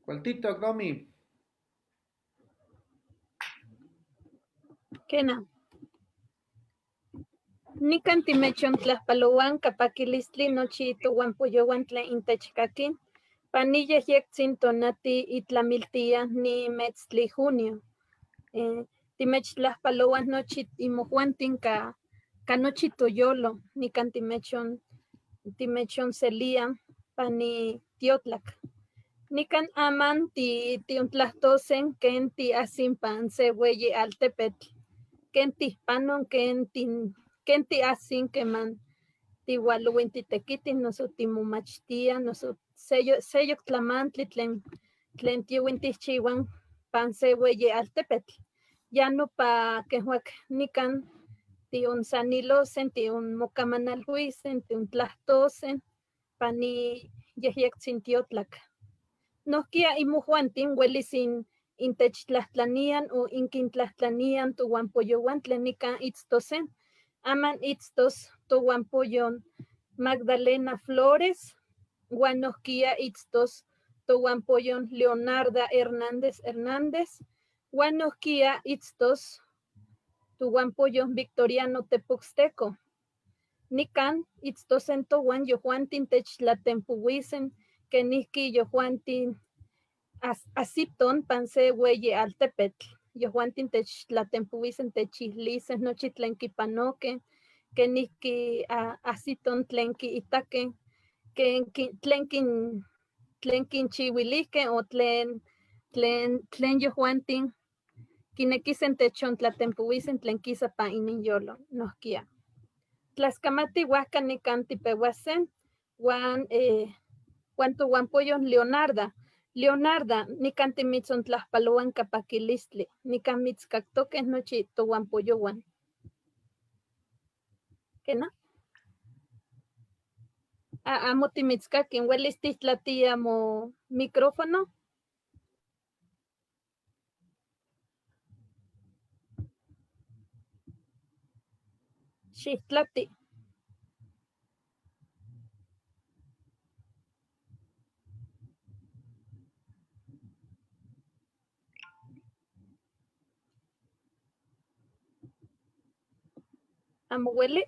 Cualtitoc, Domi. Kena. Nikan timechontlajpalohuan kapakilistli nochi tohuampoyohuan tlen intechkakin. Pani yejyectzin tonati itlamiltia ni metztli junio. Timechtlajpalohuan nochi imojuantin ka nochi toyolo. Nikan timechonselia pani tiotlak. Nikan aman tiontlahtosen ken tiasin pan se ueyi altepetl. Ken tihpanon, ken tiasin keman tiualouin titekitin, noso timomachtia, noso seyok tlamantli tlen tiuin tihchiuan pan se ueyi altepetl. Ya nopa kehuak nikan tionsanilosen, tionmokamanalhuisen, tiontlahtosen, pani yejyectzin tiotlak. Nohkia imojuantin uelis intechtlajtlanian o inkintlajtlanian tohuampoyohuan tlen nikan itztosen. Aman itztos tohuampoyon Magdalena Flores, uan nohkia itztos tohuampoyon Leonarda Hernández Hernández, uan nohkia itztos tohuampoyon Victoriano Tepoxteco. Nikan itztosen tohuan yojuantin techtlatempuhuisen kenijki yojuantin asiton pan se ueyi altepetl. Yojuantin techtlatempuhuisen, techilisen nochi tlen kipanoken, kenijki asiton tlen kiitaken, tlen kinchiuilijken o tlen yojuantin kinekisen techontlatempuhuisen tlen kisa pan ininyolo nohkia. Tlaxkamati huajka nikan tipeuasen uan tohuampoyon Leonarda. Leonarda, nikan timitzontlajpalohuan kapakilistli, nikan mitzkaktokej nochi tohuampoyohuan. ¿Kena? Amo timitzkakin, ¿uelis tihtlatia mo micrófono? Xihtlati. Amo ueli.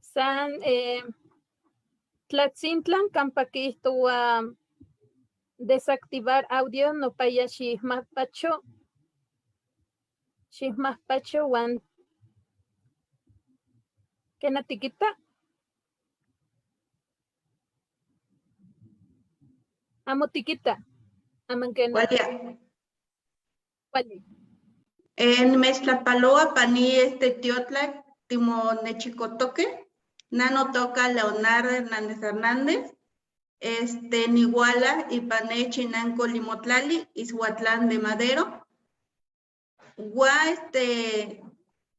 San Tlatzintlan kampa kihtowa desactivar audio nopaya xihmajpacho. Xihmajpacho uan ¿Kena tikita? Amo tikita. Aman kena. Kuali. Kuali. En Meztlapaloa pani este tiotlak timonechicotoque. Nano toca Leonardo Hernández Hernández. Niguala y pane Chinanco Limotlali, Ixhuatlán de Madero. Gua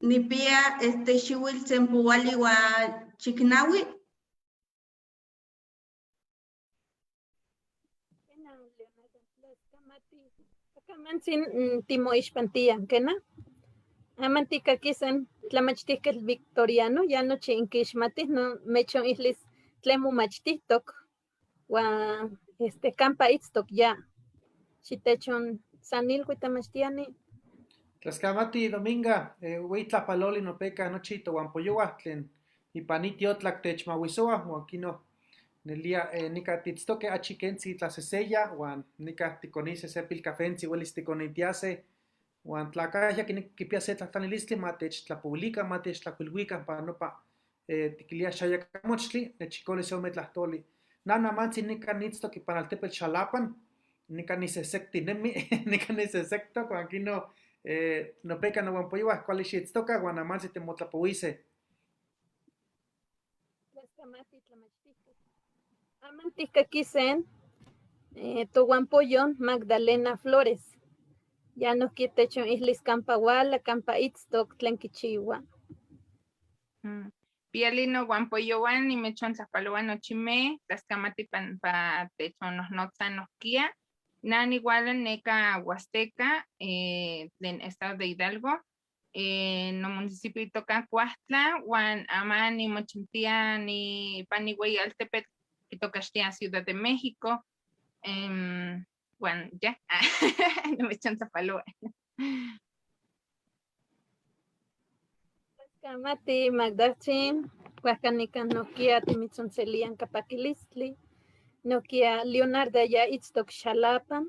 nipia xiuitl sempoali ua chiknaui. Amantzin timoixpantia, kena? Aman tikakisen tlamachtijketl Victoriano, ya nochi inkixmatih, no mechon ihlis tlen momachtijtok, uan kampa itztok ya. Xitechon sanilhui tlamachtiani. Tlaxkamati, Dominga, ueyi tlapaloli nopeka nochi tohuampoyohua tlen ipan itiotlak techmahuisoa, uan kino nelia nika titztoque achi kentzi tlaseseya, uan nika tikonise se pilcafentzi uelis tikonitiase, uan tlakahya kipia se tlahtlanilistli ma techtlapuilikan, ma techtlakuilhuikan pa nopa tikilia xayakamochtli, nechikoli se ome tlahtoli. Nana mantzi nika nitztok ipan altepetl Xalapan, nika nisesektinemi, nika nisesektok, uan kino nopeka nohuampoyohua kuali xitztoka, uan amantzi timotlapuise. Tlaxkamati tlamachtijketl. Aman tihkakisen tohuampoyon Magdalena Flores. Ya nohki techon ihlis kampa uala, kampa itztok, tlen kichiua. Piali nohuampoyohuan nimechontlajpaloua nochimej, tlaxkamati pa techonnojnotza nohkia. Na niguala neka Huasteca, tlen estado de Hidalgo. No municipio itoka Cuautla, huan ama nimochantía ni pani hueyi altepetl kitokaxtia Ciudad de México. Huan ya, nimechontlajpaloa. Tlaskamati Magdaltzin, huajca nican nohkia timitzonselía inca paquilistli. Nohkia Leonarda ya itztoc Xalapa,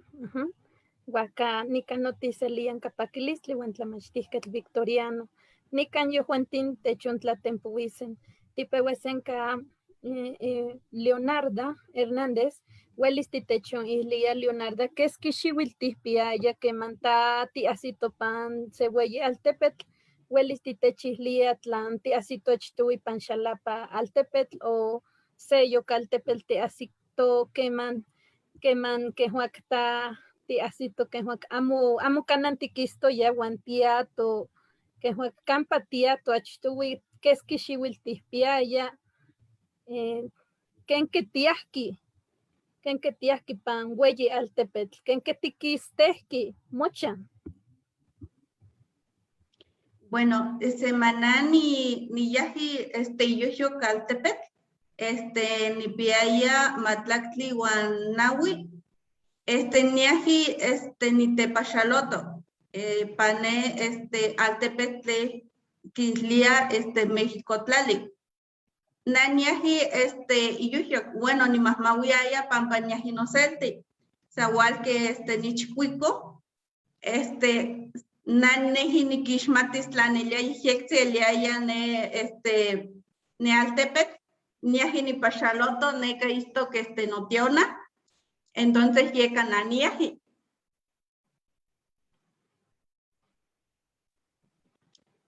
huajca nican notiselía inca paquilistli huan tlamachtijquetl Victoriano. Nican yojuantin techontlatempohuisen. Tipehuasenca Leonarda Hernández, huelis titechonilía Leonarda quesqui xihuitl tijpiaya queman ta tiajsito pan se hueyi altepetl, huelis titechilía tlan tiajsito achtohui ipan Xalapa altepetl o seyoc altepetl tiajsito queman quejuac ta tiajsito quejuac amo canan tiquistoya huan tiato quejuac campa tiato achtohui quesqui xihuitl tijpiaya, kenque tiajqui, kenque tiajqui pan hueyi altepetl, kenque tiquistejqui mocha. Bueno, semana ni yaji yoyok altepetl, nipiaya matlactli huan nahui, niaji nitepachaloto, pane altepetl quislia México tlali. Na niaji iyuhyok, bueno, nimahmawiaya pampa niaji noselti, sawalque nichcuico, na neji niquixmatis tlanelia yejectzi eliaya ne, ne altepetl, niaji nipaxaloto, neka istok, notiona, entonces yeka na niaji.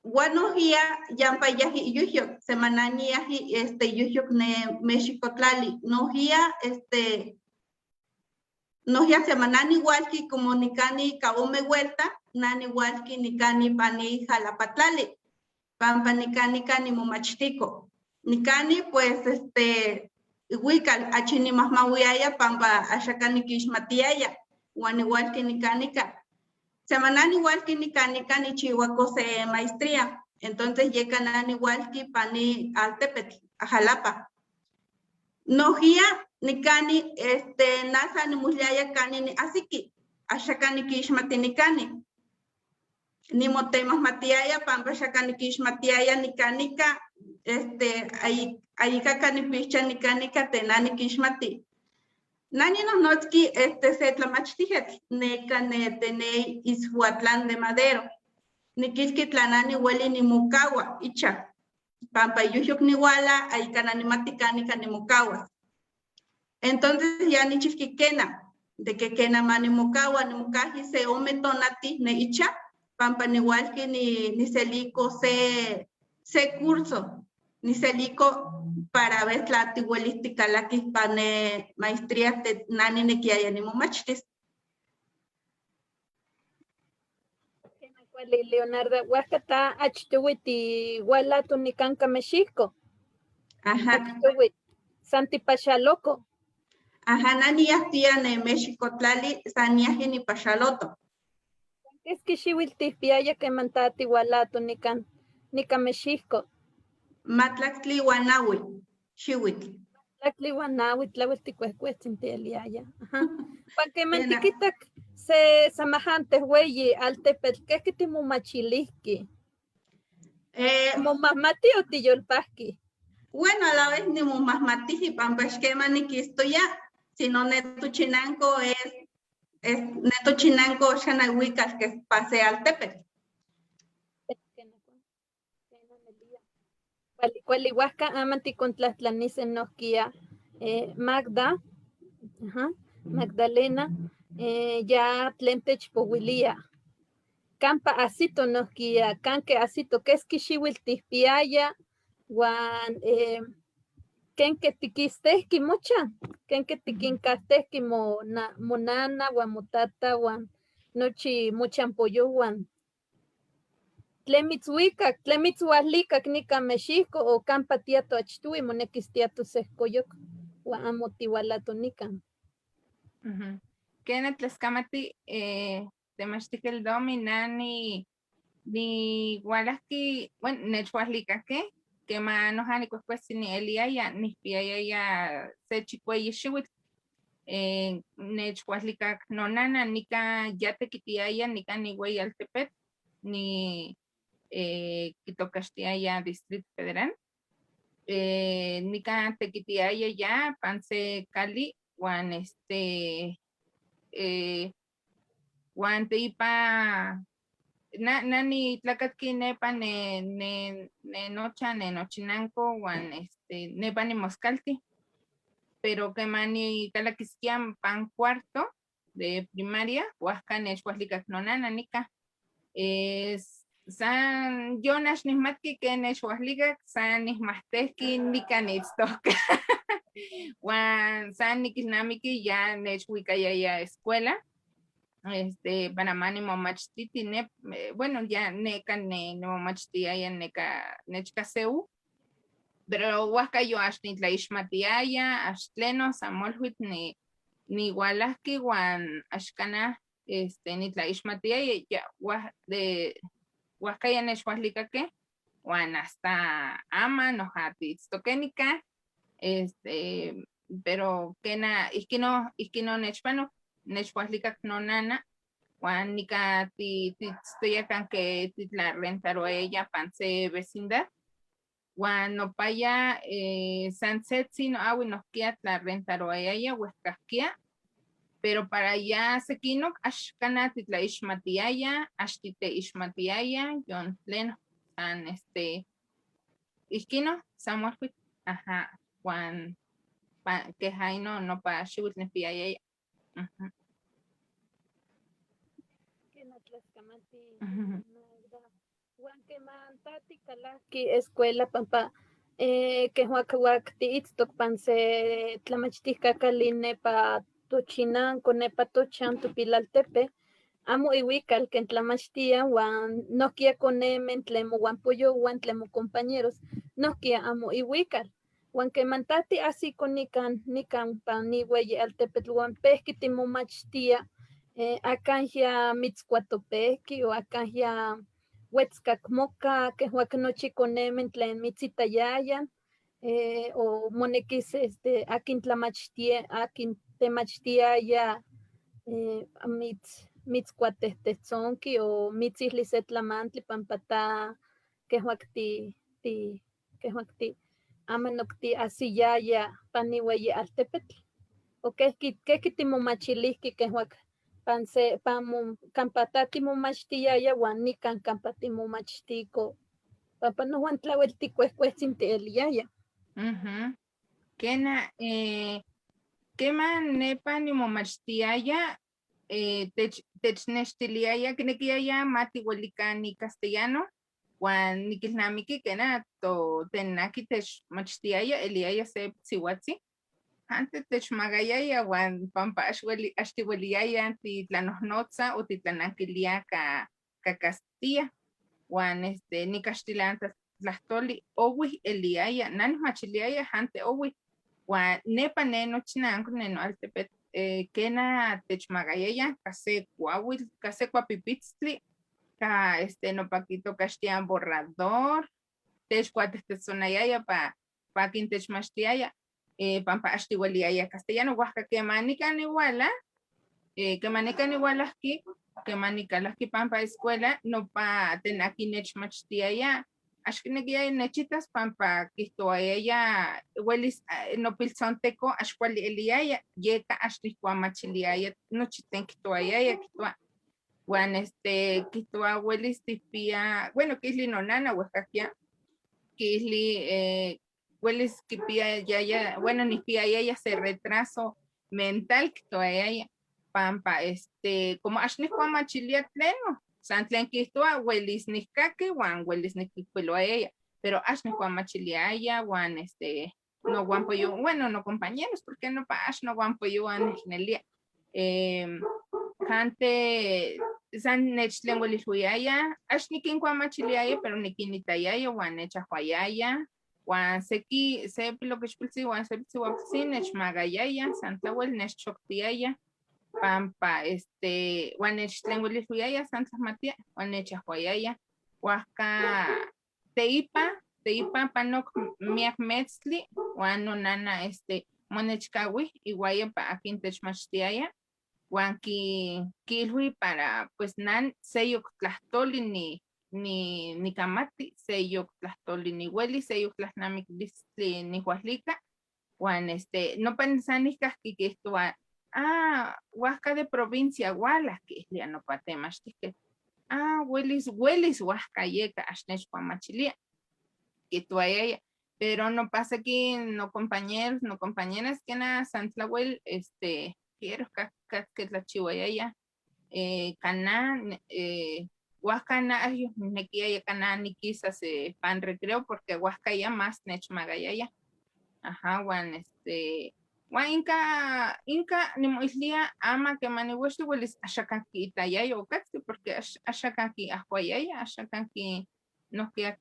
Huan nohia yampa yaji iyuhyok, semana niaji, iyuhyok ne México tlali, nohia, nohia semana nihualki como nikani ka ome vuelta, na nihualki nikani pani Jalapatlali, pampa nikani kani momachtiko. Nikani pues huikal achi nimahmawiaya pampa axaka nikixmatiaya, huan nihualki nikanika. Semana nihualki nikanika nichihuako se maestría, entonces yeka na nihualki pani altepetl, a Jalapa. Nohia nikani, nasa nimuhliaya kani ni asiki, axaka nikixmati nikani. Nimotemahmatiaya pampa axaka nikixmatiaya nikanika, ayikaka nipixcha nikanika tena nikixmati. Nani nohnotzki, se tlamachtijetl, neka ne tenei Ixhuatlán de Madero. Nikilki tlanani hueli nimukawa, icha. Pampa iyuhyok nihuala, ayikana nimati kanika nimukawas. Entonces ya nichilki kena, de que kena ma nimukawa, nimukaji se ome tonati ne icha, pampa nihualki niseliko se curso, niseliko para ver tla tihuelis tikalakis pa ne maestría te nani nekiaya nimomachtis. Kuali, Leonarda, huajca ta achtohui tihualato nikanka Mexico. Ajá. Achtohui, Santipaxaloco. Ajá, nani yahtia ne México tlali, san niaji nipaxaloto. Keski xihuitl tijpiaya queman ta tihualato nikan Mexico. Matlaktli huan nahui, xihuitl. Matlaktli huan nahui, tlauel ticuehcuetzin tieliaya. Ajá. Huan queman Tena. tiquitac se samajante hueyi altepetl, ¿quesqui timomachilijqui? ¿Momahmati o tiyolpajqui? Bueno, a la vez ni momahmatiji, pampa xquema niquistoya, sino neto chinanco es neto chinanco xanahuical que pase altepetl. Kuali, kuali, huajca aman ticontlahtlanisen nohkia, Magda, ajá, Magdalena, ya tlen techpohuilia. Campa asito nohkia, canque asito, quesqui xihuitl tijpiaya, huan kenque tiquistejqui mocha, kenque tiquincastejqui monana, huan motata, huan nochi mochampoyohuan. Tlen mitzhuicac, tlen mitzhualicac nican Mexico o campa tiato achtohui monekis tiato sehcoyoc huan amo tihualato nican. Ujú. Kena tlaskamati, temachtijkel Domi, nani, Nihualajqui, bueno, nechhualicahque, quema noja nicuehcuestzi nieliaya, nihpiayaya se chikueyi xiuitl, nechhualicac nonana nica ya tequitiaya nica nihueyi altepetl, ni quitocaxtiaya Distrito Federal. Nica tequitiaya ya pan se cali huan este huan teipa na nitlacatqui nepa ne nocha ne nochinanco huan este nepa nimoscalti. Pero quema nicalaquisquia pan cuarto de primaria, huajca nechhualicac nonana nica. San yon ax nihmatki ken nechhualicac, san nihmahtejqui nica niitztoca. Huan san niquilnamiqui ya nechhuicayaya escuela, este, para ma nimomachtiti ne, bueno, ya neka nimomachtiaya neka nechca CU, pero huajca yo ax nitlaixmatiaya, ax tleno, san molhuitl nihualajqui huan axkanaj este, nitlaixmatiaya, ya de huajca ya nechhualicaque, huan hasta ama noja tiitztoque nica, este, pero kena ihkino nechpano, nechhualicac nonana, huan nica tiitztoyacan que titlarrentaroaya pan se vecindad, huan nopaya san setzi noahui nohkia tlarrentaroayaya huejcajquia, pero para ya sequinoc ax cana titlaixmatiaya, ax titeixmatiaya, yon tleno, san este, ihkino, san molhuitl, ajá, huan queja ino nopa xiuitl nihpiayaya. Ujú. Kena tlaskamati, Magda. Huan queman ta ticalajqui escuela pampa quej huac tiitztoc pan se tlamachtijcacali nepa tochinanco, nepa tochan topilaltepe, amo ihuical ken tlamachtia huan nohkia conemen tlen mohuampoyohuan tlen mocompañeros, nohkia amo ihuical. Huan queman ta tiajsico nican pan ni hueyi altepetl huan pejqui timomachtia, acanya mitzcuatopejqui o acanya huetzcac moca, quej huac nochi conemen tlen mitzitayayan, o monequis este, akin tlamachtia, akin temachtiaya mitzcuatehtetzonqui o mitzihli se tlamantli pampa ta quej huac ti quej huac ti ama noctiasiyaya pan ni hueyi altepetl. O kejki timomachilijki kej huac pan se, pan mo, campa ta timomachtiyaya huan nican campa timomachtiko, pampa nohuan tlauel ticuehcuetzin tieliyaya. Ujú. Kena, quema nepa nimomachtiaya, technextiliaya, kinekiaya ma tiuelikan ni castellano, huan niquilnamiki kena to tenaki techmachtiaya, eliaya se sihuatzi, ante techmagayaya huan pampa ax tiueliaya titlanohnotza o titlananquilia ka Castilla, huan este, nicaxtilan tlahtoli ohui eliaya, na nihmachiliaya jante ohui, huan nepa ne nochinanco ne noaltepetl, kena techmagayaya ka se kuauitl, ka se kuapipitztli, ka este, nopa kitocaxtian borrador, techkuatehtetzonayaya pa quintechmachtiaya, pampa ax tiueliaya castellano, huajca quema nican nihuala, quema nican nihualajqui, quema nicalajqui pampa escuela, nopa tenaki nechmachtiaya, ax kinekiaya nechitas pampa kihtoayaya welis nopiltzonteco ax kuali eliaya, yeka ax nihkuamachiliaya nochi tlen kihtoayaya, kihtoa, huan este, kihtoa welis tikpia, bueno, kihli nonana huejcajkia, kihli welis kipia yaya, bueno, nihpia yaya se retraso mental kihtoayaya, pampa este, como ax nihkuamachilia tleno, san tlen kihtoa welis nihkaki huan welis nikijkuiloayaya, pero ax nihkuamachiliaya huan este, no huampoyo, bueno, no compañeros, porque no pa ax no huampoyoan nelia. Jante san nechtlenhuelilhuiaya, ax nikinkuamachiliaya, pero nikinitayaya huan nechajuayaya, huan seki, se piloquixpiltzi huan se pitzihuapiltzi nechmagayaya, san tlauel nechchoctiaya, pampa este, huan nechtlenhuelilhuiaya san tlamatia, huan nechajuayaya, Huajca teipa, teipa panok miak metztli, huan nonana este monechcahui ihuaya pa akin techmachtiaya, huan kiilhui para pues nan seyok tlahtoli ni nikamati, seyok tlahtoli nihueli, seyok tlalnamikilistli nihualika, huan este nopa san nijkajki kihtowa, ah, huajca de provincia huala, kiilia nopa temachtijketl. Ah, huelis, huelis huajca yeka, ax nechcuamachilia, kihtohuayaya, pero no pasa que no compañeros, no compañeras kena san tlawel, este, quiero que tlachihuayaya, cana, huajca na ayoj nequiaya cana niquisas pan recreo porque huajca ya más nechmagayaya. Ajá, huan este, huan inca, inca nimoilía ama quema nihuextli huelis axacan kiitayaya o katzki porque axacan kiajuayaya, axacan ki nohkia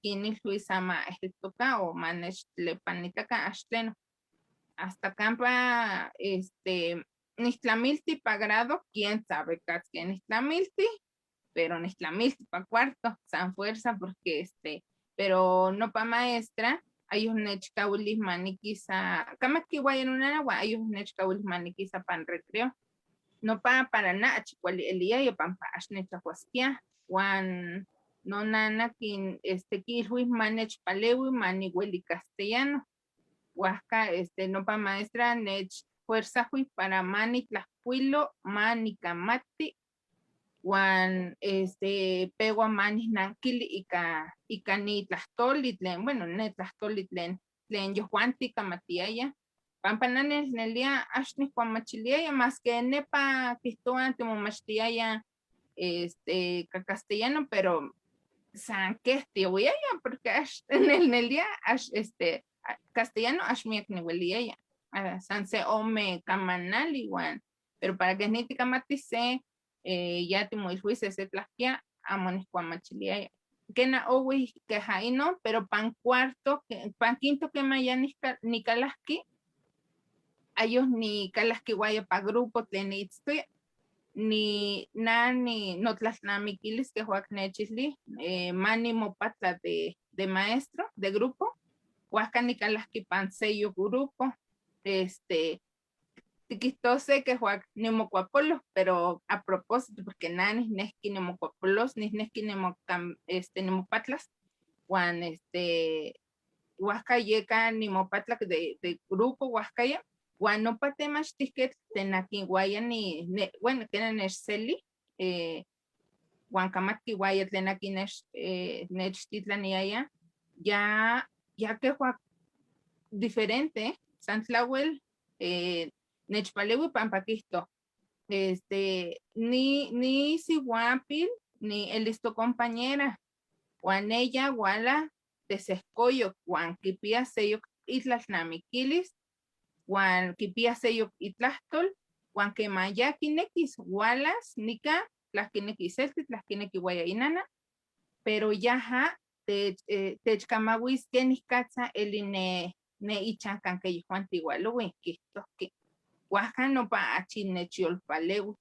kinilhuis ama ehtetoka o ma nechtlepanitaka ax tleno. Hasta campa, este, nihtlamilti pa grado, quién sabe katzki nihtlamilti, pero nihtlamilti pa cuarto, san fuerza, porque este, pero no pa maestra, ayoj nechkawilij ma nikisa, kamatki iuaya nonana uan ayoj nechkawilij ma nikisa pan recreo. No pa para na achi kuali eliaya pampa ax nechajuaskia, uan nonana kin, este, kiilhui ma nechpaleui ma niueli castellano. Huajca, este, nopa maestra nechfuerzajui para ma nitlajcuilo, ma nikamati, uan este, peua ma nijnankili ika, ika nitlahtoli tlen, bueno, netlahtoli tlen, tlen yojuanti kamatiaya, pampa na nelnelia ax nijkuamachiliaya, mas que nepa kijtowa timomachtiaya, este, ka castellano, pero san kej tiahuiaya, porque ax nelnelia ax, este, castellano ax miak niueliaya, san se ome kamanali uan, pero para que nitikamatis se, ya timoilhuis se tlahkia, amo nijkuamachiliaya. Kena ohui keja inon, pero pan cuarto, pan quinto kema ya nikalajki, ayoj nikalajki iuaya pa grupo tlen niitztoya, ni na ni notlalnamikilis kejuak nechilli, ma nimopatla de maestro de grupo, huajca nikalajki pan seyok grupo, este, tiquihtose kejuak nimokuapolo, pero a propósito, porque na nijnejki nimokuapolos, nijnejki este, nimopatlas, uan este, huajca yeka nimopatlak de grupo huajcaya, uan nopa temachtijketl tlen akin iuaya ni, ne, bueno, kena nechseli, uan kamatki iuaya tlen akin nechtitlaniaya, ya, ya kejuak diferente, san tlawel, nechpaleui pampa kihto, este, ni sihuapil, ni elis to compañera, uan ella huala tesehcoyoc, uan kipia seyok itlalnamikilis, uan kipia seyok itlahtol, uan quema ya kinekis hualas nika, tlahkineki iselti, tlahkineki iuaya inana, pero yaja techkamauis kenikatza eli ne ichan kan ke yejuanti igualoui, kihtohki. Huajca nopa achi nechyolpaleui,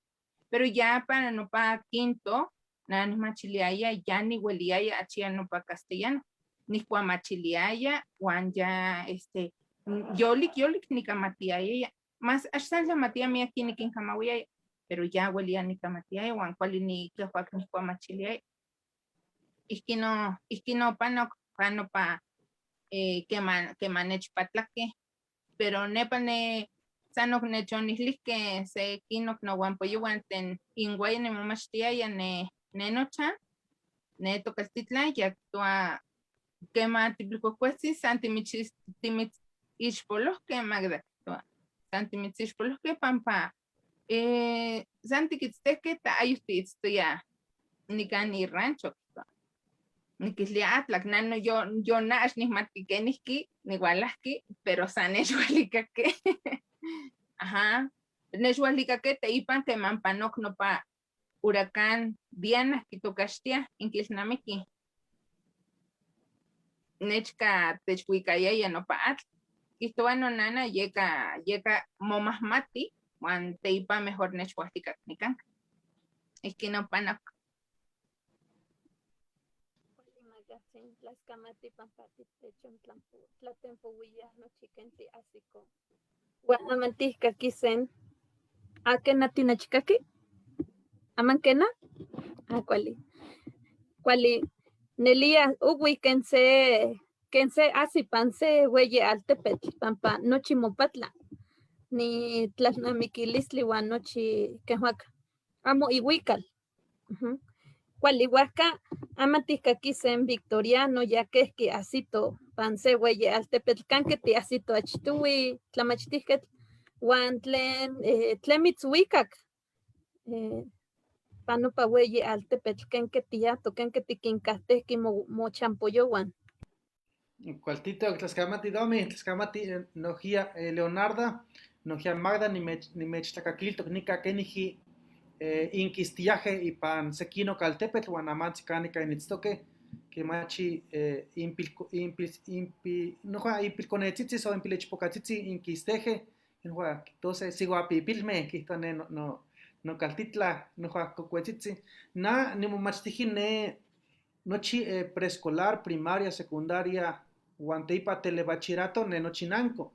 pero ya para nopa quinto, na nihmachiliaya, ya niueliaya achia nopa castellano, nijkuamachiliaya, uan ya, este, yolik, yolik nikamatiaya, mas ax san tlamatia miaki nikinkamauiaya, pero ya uelia nikamatiaya, uan kuali nikejuak nijkuamachiliaya. Ihkino, ihkino panok, panopa, kema nechpatlakej, pero nepa ne san ok nechonilihkej se kinok nohuampoyowan tlen inhuaya nimomachtiaya ne nochan, ne Tocaltitlan, ya kihtowa kema tipilcuejcuejtzin san timitzixpolohkej Magda, kihtowa, san timitzixpolohkej pampa san tikitztejkej ta ayoj tiitztoya nikan irancho, kihtowa. Nikillia ah, tlak na no, yo na ax nihmati kenijki niualajki, pero san nechhualikakej. Ajá, nechhualikakej teipan keman panok nopa huracán Diana kitokaxtia inkilnamiki. Nechka techhuikayaya nopa atl. Kihtowa nonana yeka, yeka momahmati, uan teipan mejor nechhualikak nikanka. Ihkin opanok. Titechontlajkamati pampa titechontlatenpohuía nochi quen tiajsico. Huan aman tijcaquisen. ¿A quena tinechcaqui? ¿Aman quena? Ah, cuali. Cuali. Nelia ohui quen se ajsi pan se hueyi altepetl pampa nochi mopatla. Ni tlalnamiquilistli huan nochi quejuaca. Amo ihuical. Cuali huajca aman tijcaquisen Victoriano ya quesqui ajsito pan se hueyi altepetl canque tiajsito achtohui tlamachtijquetl huan tlen mitzhuicac pan nopa hueyi altepetl quenque tiato, quenque tiquincajtejqui mochampoyohuan. Cualtito, tlascamati Domi, tlascamati nojia Leonarda, nojia Magda nimechtlakaquiltoc nica keniji inquistiaje ipan sequinoc altepetl huan amantzi canica initztoque quemachi noja impilconetzitzis o impilechpocatzitzi inquisteje, noja quitose sihuapipilme quihtoa ne no caltitla noja cocuetzitzi. Na nimomachtiji ne nochi preescolar, primaria, secundaria, huan teipa telebachillerato ne nochinanco.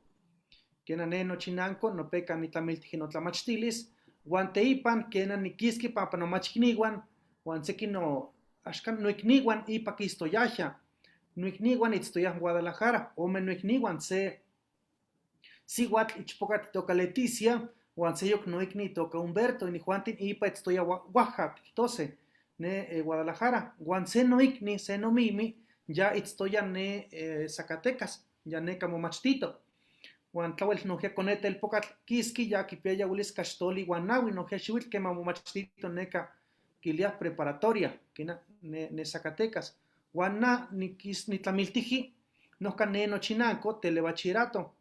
Quena ne nochinanco nopeca nitlamiltiji notlamachtilis, huan teipan quena niquisqui pampa nomachiknihuan, huan sequi no, axkan noiknihuan ipa quistoyahya. Noiknihuan itztoyah Guadalajara, ome noiknihuan se sihuatl ichpocatl itoca Leticia, huan seyoc noikni itoca Humberto, inijuantin ipa itztoya Oaxaca, tiquitose, ne Guadalajara, huan se noikni, se nomimi, ya itztoya ne Zacatecas, ya neca momachtito. Huan tlawel nojia conete telpocatl quisqui ya quipiaya huelis caxtoli huan nahui nojia xihuitl quema momachtito neca quilia preparatoria, quena ne Zacatecas. Huan na niquis nitlamiltiji nojca ne nochinanco telebachillerato.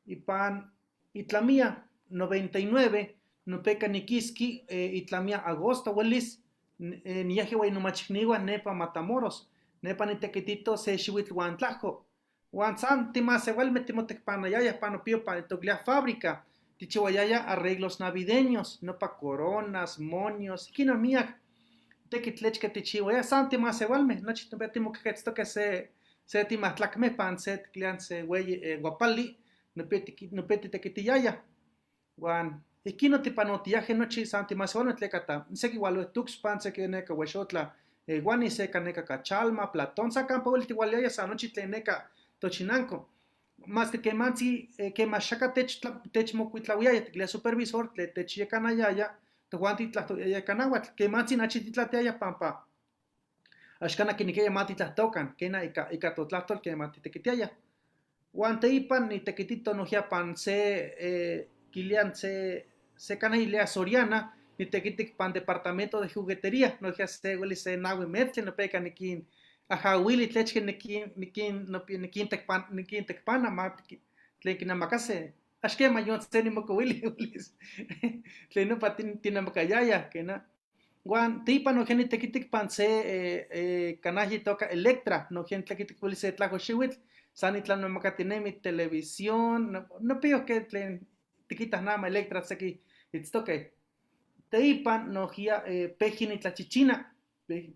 Ipan itlamia 99 nopeca niquisqui itlamia agosto huelis niyaje huan nomachiknihuan nepa Matamoros, nepa nitequitito se xihuitl huan tlajo. Huan san timasewalme timotecpanayaya panopio pa toclia fábrica, tichihuayaya arreglos navideños, nopa coronas, moños, quino miac tequit lechque tichihuaya, san timasewalme, nochi timoquetztoque se timahtlacme pan se tlian se hueyi guapali, nopia titequitiyaya. Huan ihquino tipanotiyaje nochi san timasewalme tleca ta sequi hualue Tuxpan, sequi neca Huexotla, Guani, seca neca Cachalma, Platón, san campa hueli tihualiaya san nochi tlen neca Tochinanco. Más que quemantzi quemaxaca techmocuitlahuiaya, tiquilia supervisor, tle techyecanayaya, tojuan titlahtoyaya canahuatl, quemantzi nachi titlateaya pampa axcana quinequiaya ma titlahtocan, quena ika totlahtol quema titequitiaya. Huan teipan nitequitito nojia pan se quilian se cana ilea Soriana, nitequitic pan departamento de juguetería, nojia se hueli se nahui metzli, nopeca niquin ajahuili tlechque niquin tecpana ma tlen quinamakase. Ax quema yon se nimokowili huelis tlen nopa tinamakayaya, quena. Huan teipan nojia nitequitic pan se canaji itoca Electra, nojia nitlaquitic huelis se tlajo xihuitl, san nitlanomakatinemi televisión, no pio que tlen tiquitah nama Electra seki itztoque. Teipan nojia peji nitlachichina,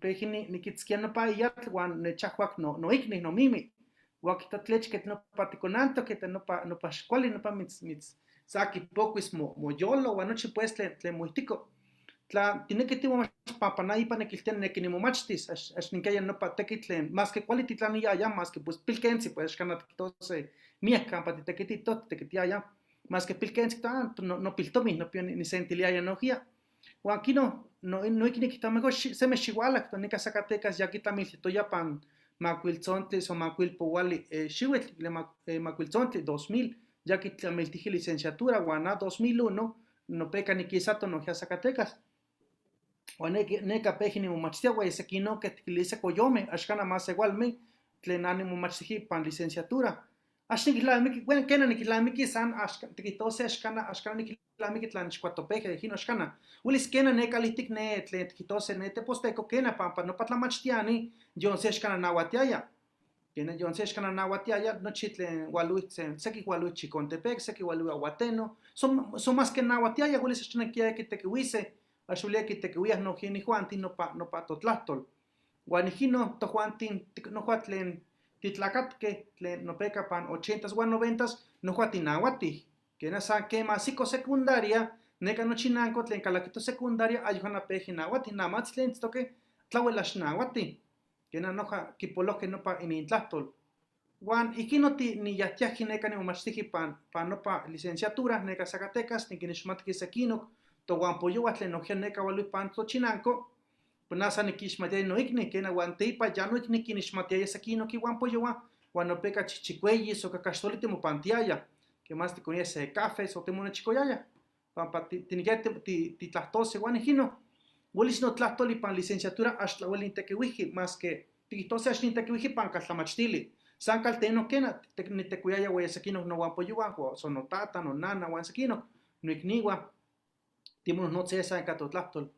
peji niquitzquia nopa iyatl huan nechajuac noikni, nomimi. Huan quita tlechque nopa ticonantoc, que nopa xcuali, nopa mitz saqui pocuis moyolo, huan nochi pues tlen moihtico. Tla tinequi timomach pampa na ipa nequiltia nequi nimomachtis, ax nincaya nopa tequitl tlen más que cuali titlaniyaya, más que pues pilquentzi, pues axcana tiquitose miac campa titequitito, titequitiaya, más que pilquentzi, ah, no piltomi, no pio nisentiliaya nojia. Huan quino, no ikni quita mejor seme xihualac, to nica Zacatecas ya quitlamiltitoya pan macuiltzontli o macuilpouali xihuitl, le macuiltzontli 2000, ya quitlamiltiji licenciatura, huan na 2001, nopeca niquisato nojia Zacatecas. Huan neca peji nimomachtia, güey, sequino que tiquilise coyome, axcana más igualme, tlen na nimomachtiji pan licenciatura. Ax niquilamiqui, bueno, quena niquilamiqui san axca, tiquitose axcana, axcana niquilamiqui tlan ixcuatopeje, dijino axcana. Huelis quena ne calihtic ne tlen tiquitose ne teposteco, quena pampa nopa tlamachtiani, yon se axcana nahuatiaya. Quena yon se axcana nahuatiaya, nochi tlen hualui, seki hualui Chicontepec, seki hualui Aguateno, son más que nahuatiaya, huelis axcana quiere que tequihuise, axulia que tequihuias no genijuanti, nopa totlahtol. Huan ijkino tojuantin nohua tlen titlacatque tlen nopeca pan 80s huan 90s nohua tinahuatij. Quena san quema siko secundaria neka nochinanco tlen calaquito secundaria ayojana peji nahuatij namatz tlen itztoque tlawel axnahuatij. Quena noja kipolohque nopa inintlahtol. Huan ijkino niyahtiajqui neka nimomachtijqui pan nopa licenciatura neka Zacatecas nikinixmatqui sequinoc tohuampoyohua tlen nojkia neka hualui pan tochinanco. Pues nada san niquixmatiaya noikni, quena huan teipa ya noikni quinixmatiaya sequinoc ihuampoyohua huan nopeca chichicueyis o cacaxtoli timopantiaya, que más ticonia se café o timonechicoyaya, pampa tiniquia titlahtose huan ijkino huelis notlahtol ipan licenciatura axtlahueli nitequihuijqui, más que tiquijtose ax nitequihuijqui pan caltlamachtili. San calteno quena nitecuiaya hueya sequinoc nohuampoyohua, o notata, nonana huan sequinoc, noikniua, timonohnotziaya san ica totlahtol.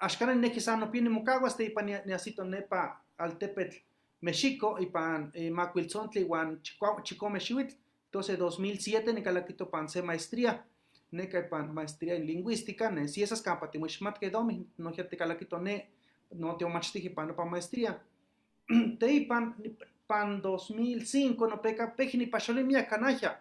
Axcana ninequi san nopia nimocahuas teipa niajsito nepa altepetl Mexico ipan macuiltzontli huan chicome xihuitl. Entonces 2007 nicalaquito pan se maestría, neka ipan maestría en lingüística, ne ciesas campa timoixmatque domi, nohkia ticalaquito ne no timomachtijqui pan nopa maestría. Teipan pan 2005 nopeca peji nipaxoli miac canahya.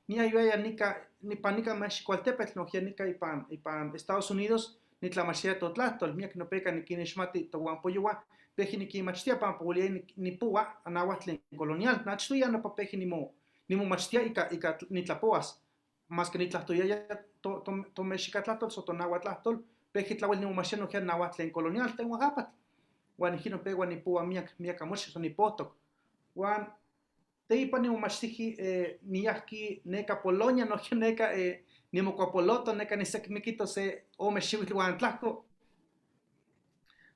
Niayuaya nika nipan nika Mexico altepetl nohkia nika ipan Estados Unidos nitlamachtia totlahtol, miac nopeca niquinixmati tohuampoyohua, peji niquinmachtia pampa hueliaya nipoua anahuatl tlen colonial, nachtoya nopa peji nimomachtia ika nitlapoas, más que nitlahtoyaya tomexicatlahtol so tonahuatlahtol, peji tlawel nimomachtia nohkia nahuatl tlen colonial tlen oaxapatl. Huan ijkino peua nipoua miak amochi so nipohtok. Huan teipa nimomachtijqui niyahqui neka Polonia nohkia neka nimocuapoloto neka nisekmiquito se ome xihuitl huan tlahco.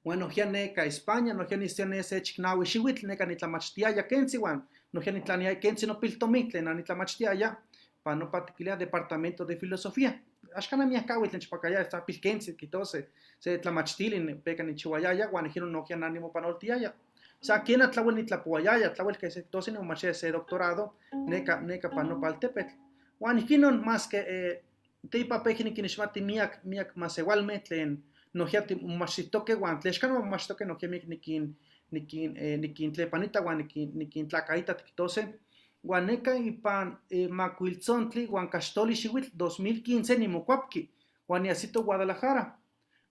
Huan nohkia neka España nohkia nistia ne se chicnahui xihuitl neka nitlamachtiaya kentzi huan nohkia nitlaniaya kentzi nopiltomi tlen nitlamachtiaya pan nopa tiquilia Departamento de Filosofía. Axcana miak cahuitl nechpacaya sa pilkentzi quitose se tlamachtili peka nichihuayaya huan ijkino nohkia na nimopanoltiaya. Sa quena tlawel nitlapoayaya, tlawel que se tose nimomachtia se doctorado neka pan nopa altepetl. Huan ijkinon más que teipa peji niquinixmati miak masewalme tlen nohkia timomachtijtoque huan tlen axcano momachtijtoque nohkia miak nikintlepanita huan nikintlacaita tiquitose. Huan neka ipan macuiltzontli huan caxtoli xihuitl 2015 nimocuapqui huan niajsito Guadalajara.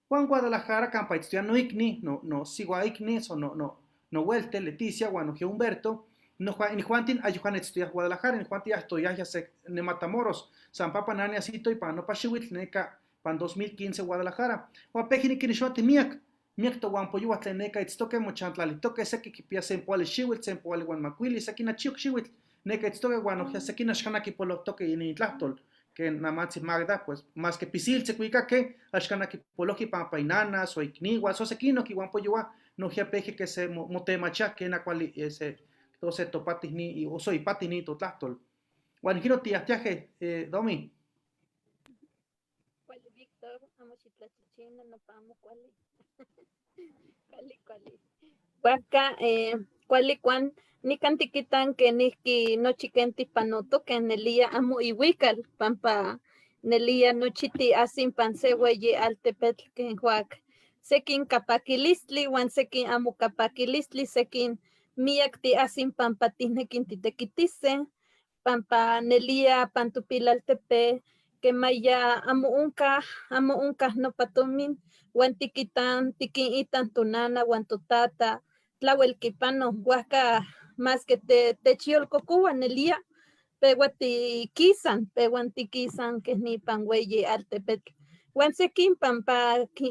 Huan Guadalajara campa itztoya noikni, no siua ikni, so no nohuelte Leticia huan nohkia Humberto, nohua inijuantin ayujan itztoya Guadalajara, inijuantin yahtoyaya se ne Matamoros, San Papa nani ajsito ipan nopa xihuitl neka pan 2015 Guadalajara. Huan peji niquinixmati miak, miak tohuampoyohua tlen neka itztoque mochantlalitoque, seki quipia sempoali xihuitl, sempoali huan macuili, seki nachiuc xihuitl, neka itztoque huan nohkia seki axcana quipolohtoque inintlahtol, que namatzi Magda, pues más que pisiltzi cuicaque, axcana quipolohqui pampa inanas o ikniua, so sequinoc ihuampoyohua nohkia peji que se motemachia quena cuali se tose topatij ni oso ipatij ni totlahtol. Huan ijkino tiyahtiaje, Domi. Cuali Víctor, amo xitlachichina, nopa amo cuali. Cuali, cuali. Huajca, cuali cuan nican tiquitan que nijki nochi ken tipanotoque nelia amo ihuical, pampa nelia nochi tiasin pan se hueyi altepetl ken huac sekin kapaquilistli huan sekin amo kapaquilistli, sekin miak tiasin pampa tihnequin titequitise, pampa nelia pan tupilaltepe kemaya amo onkah nopa tomin, huan tiquitan tiquinitan tonana huan totata tlawel kipano, huajca más que techyolcocoua nelia peua tiquisan, peua tiquisan keh nipan hueyi altepetl. Huan sekin pampa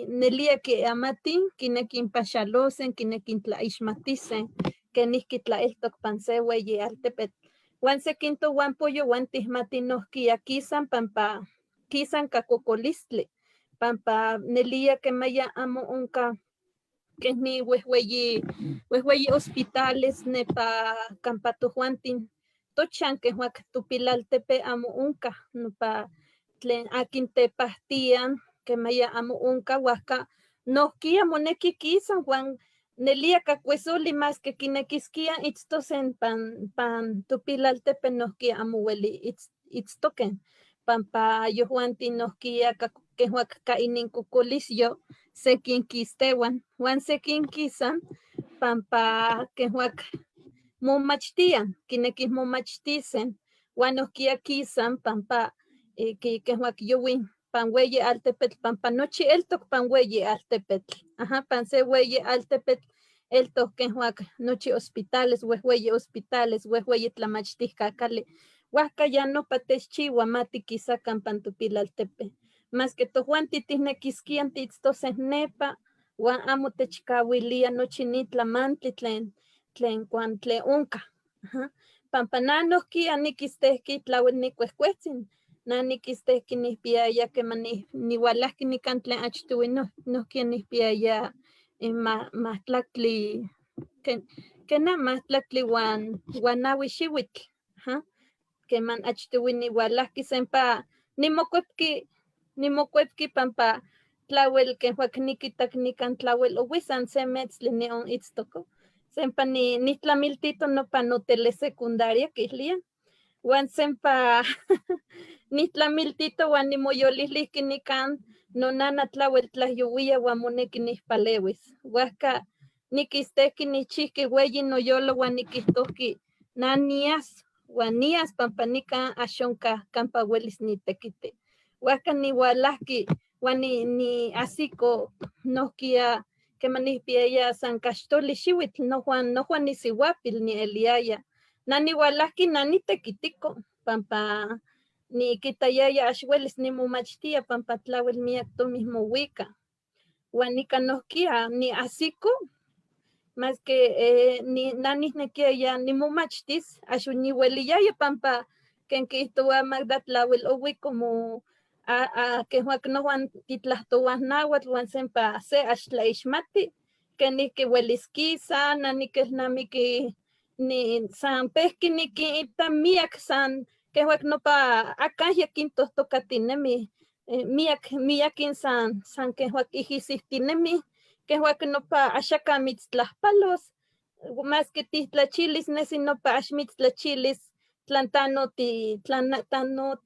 nelia kiamatin, kinequin paxalosen, kinequin tlaixmatisen, kenijki tlaeltok pan se hueyi altepetl. Huan sekin tohuampoyo huan tihmati nohkia kisan pampa kisan kakokolistli, pampa nelia kemaya amo onka keh ni wehweyi hospitales nepa kampa tojuantin tochan keh huac tupilaltepe amo onkah nopa tlen akin tepahtian kemaya amo onka huajca nohkia moneki kisan huan nelia kakuesoli más que kinequisquian itztosen pan tupilaltepe nohkia amo ueli itztoken, pampa yojuantin nohkia Quehuac ka inincocolisyo sequin quistehuan huan sequin quisan pampa quehuac momachtian, quinequij momachtisen huan nojquiya quisan pampa quehuac yowin pan hueyi altepetl pampa nochi eltoc pan hueyi altepetl, ajá, pan se hueyi altepetl eltoc quehuac nochi hospitales, huejueyi hospitales, huejueyi tlamachtijcacali, huajca ya nopa techchiua ma tiquisacan pan topilaltepe, masque tojuanti tijnequisquíaj tiitztose nepa huan amo techcahuilía nochi ni tlamantli tlen tlen cuan tlen onca, ajá, pampa na nojquiya niquistejqui tlahuel nicuejcuejtzin, na niquistejqui nijpiyaya quema nihualajqui nican tlen achtohui nojquiya nijpiyaya mahtlactli, quena mahtlactli huan nahui xihuitl, ajá, queman achtohui nihualajqui sempa nimocuepqui, nimocuepqui pampa tlahuel quejuac niquitac nican tlahuel ohui san se metztli nion itztoco, sempa nijtlamiltito nopa notelesecundaria quilijya, huan sempa nijtlamiltito huan nimoyolilijqui nican nonana tlahuel tlajyohuiya huan monequi nijpalewis, huajca niquistejqui nijchijqui hueyi noyolo huan niquijtojqui na nias huan nias pampa nican ax onca campa huelis nitequiti, huajca nihualajqui huan niajsico nojquiya quema nijpiyaya san caxtoli xihuitl nojuan nojuan nisihuapil nieliyaya, na nihualajqui na nitequitico pampa niquitayaya ax huelis nimomachtiya pampa tlahuel miyac tomi mohuica, huan nica nojquiya niajsico masque na nijnequiyaya nimomachtis ax nihueliyaya pampa quen quiijtohua Magda tlahuel ohui como quejuac nojuan titlajtohuaj nahuatl huan sempa se ax tlaixmati quenijqui huelis quisa, na niquelnamiqui san pejqui niquinita miyac san quejuac nopa acajya quintohtocatinemi, miyac miyaquin san san quejuac ijisijtinemi, quejuac nopa axaca mitztlajpalos, masque tijtlachilis nesi nopa ax mitztlachilis tlan tano tlan tano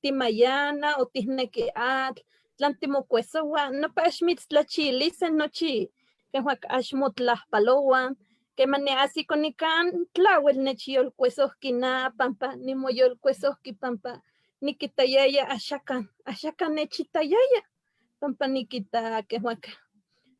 timayana o tijnequi atl, tlan timocuesohua, nopa ax mitztlachilise nochi quejuac ax motlajpalohuan, quema niajsico nican tlahuel nechyolcuesojqui na pampa nimoyolcuesojqui pampa niquitayaya axacan, axacan nechitayaya pampa niquita quejuac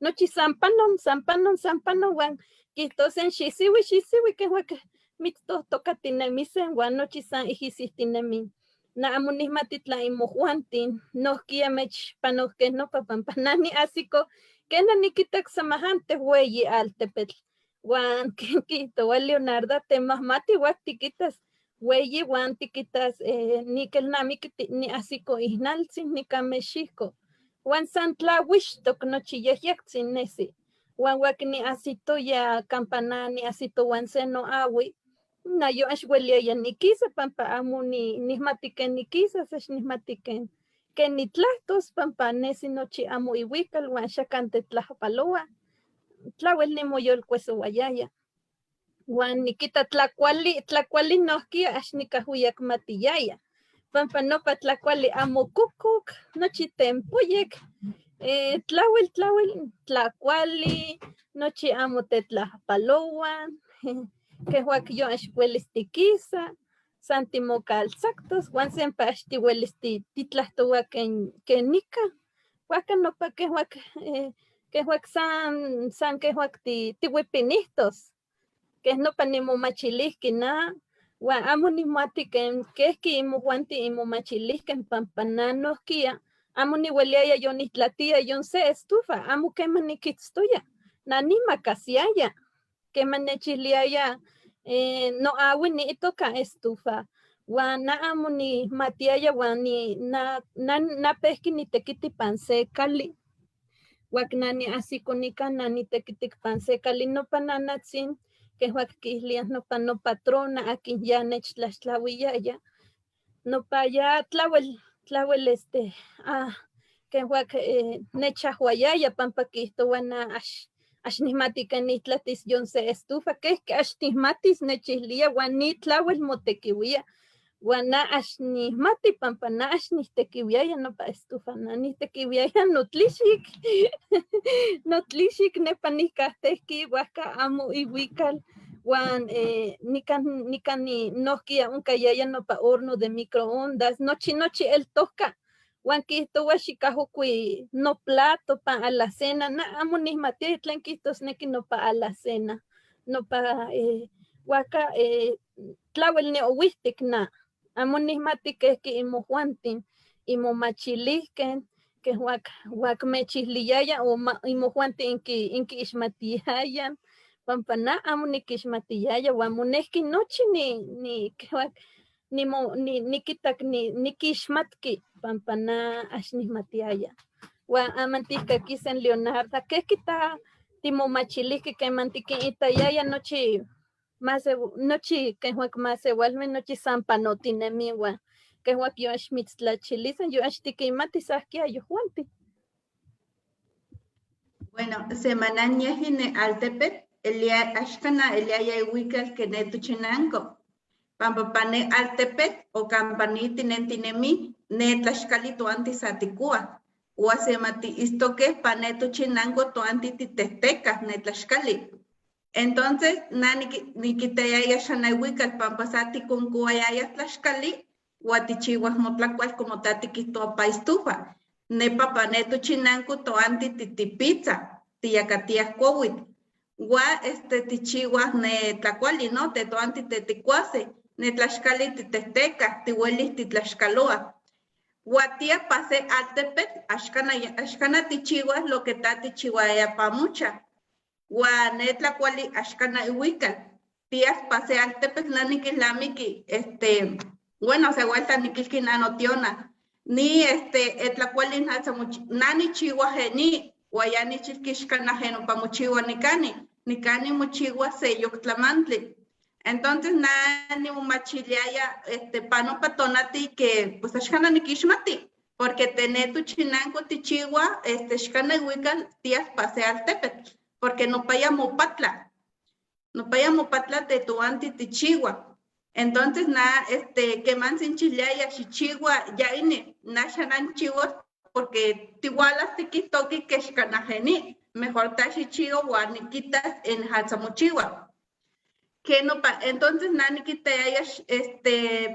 nochi san panon, san panon, san panon huan quiijtose xisihui, xisihui quejuac mitztohtocatinемisen huan nochi san ijisijtinemin, na amo nijmati tla imojuantin nojquiya mechpanojque nopa pampa na niajsico quena niquitac samajante hueyi altepetl huan quen quiijtohua Leonarda temajmati huan tiquitas hueyi huan tiquitas niquelnamiqui niajsico ijnaltzin nican mexijco huan san tlahuixtoc nochi yejyectzin nesi, huan huac niajsitoya campa na niajsito huan se noahui, nayo ax hueliyaya niquisa pampa amo nijmati quen niquisas, ax nijmati quen quen nitlahtos pampa nesi nochi amo ihuical huan axacan tetlajpalohua, tlahuel nimoyolcuesohuayaya, huan niquita tlacuali, tlacuali nojquiya ax nicajuiyacmatiyaya, pampa nopa tlacuali amo cococ, nochi tempoyec, tlahuel tlahuel tlacuali, nochi amo tetlajpalohuan, quejuac yo ax huelis tiquisa, san timocaltzactos huan sempa ax tihuelis titlahtohua quen quen nica, huajca nopa quejuac quejuac san san quejuac tihuipinijtos, quej nopa nimomachilijqui na huan amo nijmati quen quejqui imojuanti inmomachilijque pampa na nojquiya amo nihueliyaya yonijtlatiya yon se estufa, amo quema niquitztoya, na nimacasiaya, quema nechiliyaya noahui niitoca estufa, huan na amo nijmatiaya huan na na pejqui nitequiti pan se cali, huac na niajsico nican na nitequitic pan se cali nopa nanatzin quejuac quiijliaj nopa nopatrona aquin ya nechtlaxtlahuiyaya, nopa ya tlahuel tlahuel quejuac nechajuayaya pampa quiijtohua na ax ax nijmati quen nijtlatis yon se estufa, quejqui ax tijmatis nechilía huan ni tlahuel motequihuía. Huan na ax nihmati pampa na ax nihtequihuiaya nopa estufa, na nihtequihuiaya notlixik, notlixik nepa nihcajtejqui huajca amo ihuical huan nican nican nohkia oncayaya nopa horno de microondas, nochi nochi eltojca huan quihtohua xicajocui noplato pan alacena, na amo nihmatiaya tlen quihtosnequi nopa alacena, nopa huajca tlauel niohuihtic na, amo nihmati quesqui imojuantin imomachilijque que huac huac mechiliaya o imojuantin inquiixmatiaya pampa na amo niquixmatiyaya huan monejqui nochi ni ni nimo ni niquitac niquixmatqui pampa na ax nihmatiaya. Huan aman tihcaquis en Leonarda, quesqui ta timomachilijque queman tiquinitayaya nochi nochi quehuac masewalme nochi san panotinemi huan quehuac yoax mitztlachilisan yoax tiquinmati sahquia yojuanti. Bueno, semana niaji ne altepetl, elia axcana eliaya ihuical que ne tochinanco. Pampa pane altepetl o campani tinentinemi ne tlaxcali toanti saticua. Ua semati istoque pane tochinanco toanti titehtecah ne tlaxcali. Entonces, na niquitayaya xana ihuical pampa sa ticoncuayaya tlaxcali ua tichihuas motlacual como ta tiquihtoa pa estufa. Nepa pane tochinanco toanti titipitza, tiyacatiah cuauitl. Ua tichihuas ne tlacuali, ¿no? Te toanti teticuase, ne tlaxcali titehtecah, tihuelis titlaxcaloa. Ua tia pase altepetl, axcana, axcana tichihuas lo que ta tichihuaya pa mucha. Ua ne tlacuali axcana ihuical. Tias pase altepetl na niquilamiqui, bueno, se vuelta niquilqui nanotiona. Ni etlacuali na nichihuas ni, ua ya nichilqui xcana jeno pa mochiwa nicani. Nicani mochiwa seyok tlamantli. Entonces na nimomachiliaya pano patonati que pues axcana niquixmati, porque tene tuchinanco tichiwa xcana ihuical tias pase altepetl, porque no paya mopatla. No paya mopatla te toanti tichiwa. Entonces na queman sinchiliaya xichiwa ya ini na xanan chiwa porque tihualas tiquihtoqui que xcana jeni, mejor ta xichiwa ua niquitas en hatzamochiwa. Que no pa, entonces na niquitayaya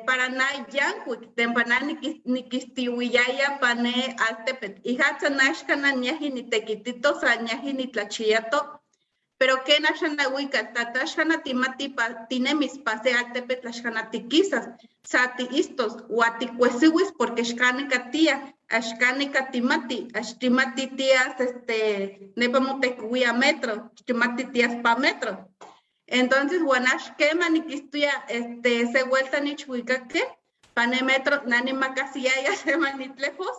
para na yancuic, tempa na niquistihuiyaya pane altepetl. Y hatza na xcana niaji nitequitito, sa niaji nitlachiato, pero que na xana huical, tata xana timati pa, tinemis pase altepetl xana tiquisas, sa tiistos, ua ticuesihuis porque xcane katia, axcane katimati, axtimati tías, nepa motecuia metro, xtimati tías pa metro. Entonces, guanash quema niquistuya, se vuelta nichhuicaque, pane metro, nani macasiaya, se manitlejos,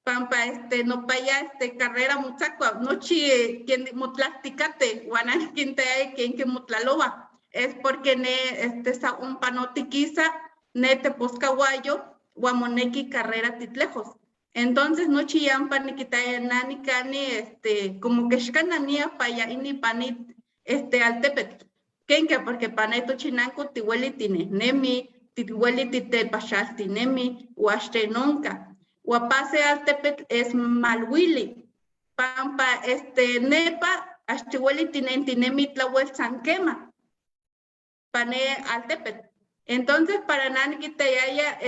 pampa, no paya, carrera muchacua, nochi, quien motlasticate, guanani quien te hay, quien que motlaloba, es porque ne, sa un panotiquiza, ne te poscaguayo, guamoneki carrera titlejos. Entonces, nochi yampa niquitaya nani cani, como que xcanania paya ini panit, altepetl. Kenke, porque paneto chinanco tihueli tinenemi, tihueli titepachaltinemi, uaxte nunca. Uapase altepetl es malhuili. Pampa, nepa, axtihueli tinentinemi tlahuel sanquema. Pane altepetl. Entonces, para nani quitayaya,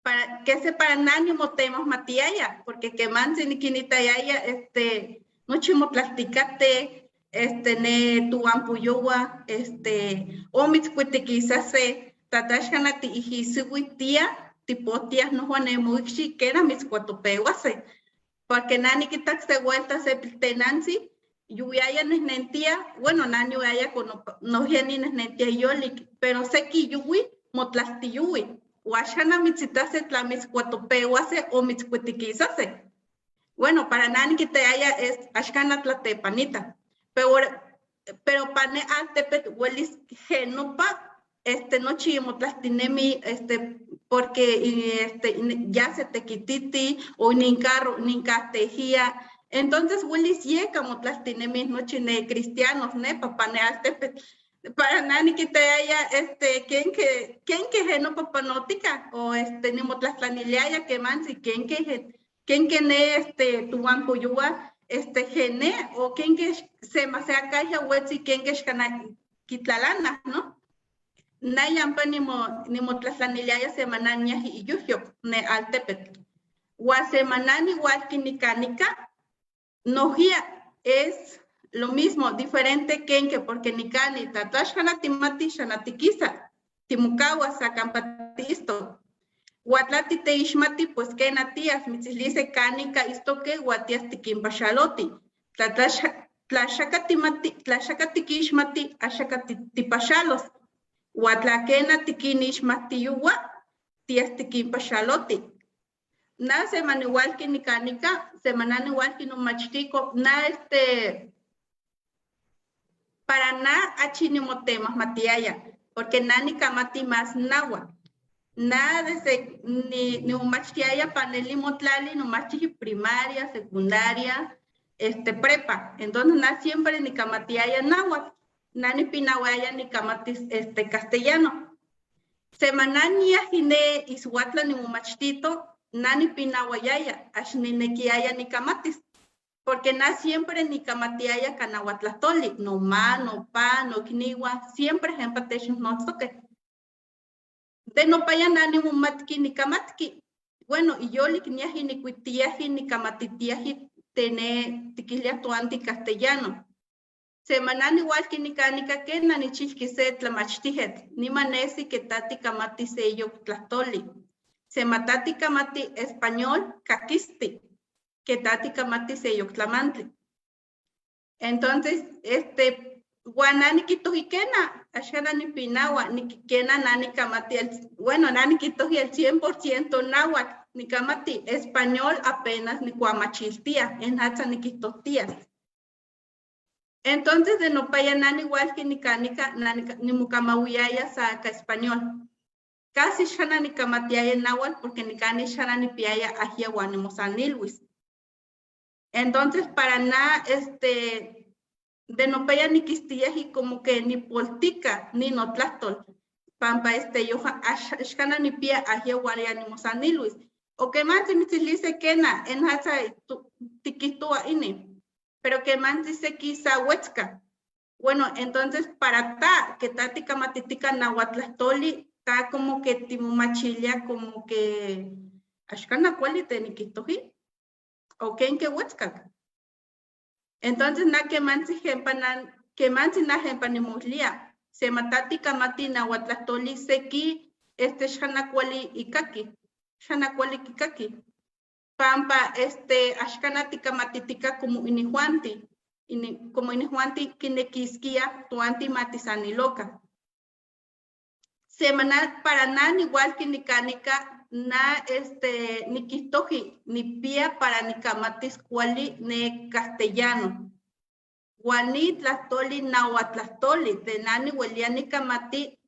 para que se para nani motemos matiaya, porque que mansi niquinitayaya, nochi motlasticate, ne tuampuyowa, omitzcuitequisase, tataxcana tiijisihui tia, tipotias no juanemuixi, que era mitzcuatopewase, porque nani quitac se vuelta se piltenansi, yuyaya nehnentia, bueno, nani yuyaya con no ni nehnentia yolik, pero seki yui, motlastiyui, uaxana mitzitase tlamitzcuatopewase o mitzcuitequisase. Bueno, para nani quitayaya es axcana tlatepanita. Pero pane altepetl huelis genopa, nochi motlastinemi, porque, ya se te quititi, o nin carro, nin castejía. Entonces, huelis yeka motlastinemi nochi ne cristianos, ne papane altepetl. Para na niquitayaya kenque nopa panotica o nimotlahtlaniliaya quemantzi kenque ne tohuampoyohua gene o kenque semaseacaya huetzi kenque xcana kitlalana, ¿no? Na yampa nimotlahtlaniliaya semanania iyuhyok ne altepetl. Huan semanani igual nikanika, nojia es lo mismo, diferente kenke, porque nikani tatlaxcana timati xanatikisa, timukaua sacampatisto. Huatlati teixmati, pues kena tías, mitzilice kanika istoque, huatias tikimpaxaloti. Tlaxacatimati, tlaxacatikixmati, axacatipaxalos. Huatlakena tikinixmatiyuwa, tías tikimpaxaloti. Na semana igual que nikanika, semana igual que nomachtiko, na para na achi nimotemahmatiaya, porque na nikamati más náhuatl. Na desde ni umachtiaya paneli motlali, nomachtihi primaria, secundaria, prepa. Entonces na siempre nikamatiaya náhuatl, na nipinahuaya nikamatis castellano. Semana niajine ishuatla nimumachtito, na nipinahuayaya, axninequiaya nikamatis. Porque na siempre nikamatiaya kanahuatlahtoli, no ma, no pa, no kniwa, siempre jempa technotztoque. De no paya na nimumatki nikamatki. Bueno, y yo likniaji nikuitiaji nikamatitiaji tene tiquilia tuanti castellano. Semanani igual que nikanika kena nichilki se tlamachtijet, nimanesi que tati kamati seyok tlahtoli. Sematati kamati español kakisti, que tati kamati seyok tlamantli. Entonces, guanani kitujiquena, axana nipinawa, nikikena nani kamati, el, bueno, nani kituji el 100% náhuatl, nikamati español apenas nikuamachiltia, en hatza nikitotías. Entonces, de no paya nani igual que nikanika, nani nimukamawiyaya saca español. Casi xana nikamatiaya náhuatl porque nikani xana nipiaya ajia guanimosanilwis. Entonces, para na, de no paya niquistiaji como que ni poltica, ni notlahtol. Pampa yo xana nipia ajia guanimosanilwis. O que más mitzilice kena, en hatza tiquistua ini. Pero que más dice quizá huetzca. Bueno, entonces para ta, que ta tikamatitica nahuatlahtoli, ta como que timomachilia, como que axcana cuali teniquihtoji, o ken que huetzca. Entonces na que mansi jempa na, que mansi na jempa nimoslia, se matati kamati nahuatlahtoli seki, xana cuali ikaki, xana cuali kikaki. Pampa, axcana tikamatitica como inijuanti, como inijuanti kinequisquia, tuanti matizaniloca. Semana para na igual que nikanika, na niquihtoji, ni pia para nikamatis cuali ne castellano. Guani tlahtoli nahuatlahtoli, de nani huelia nikamati,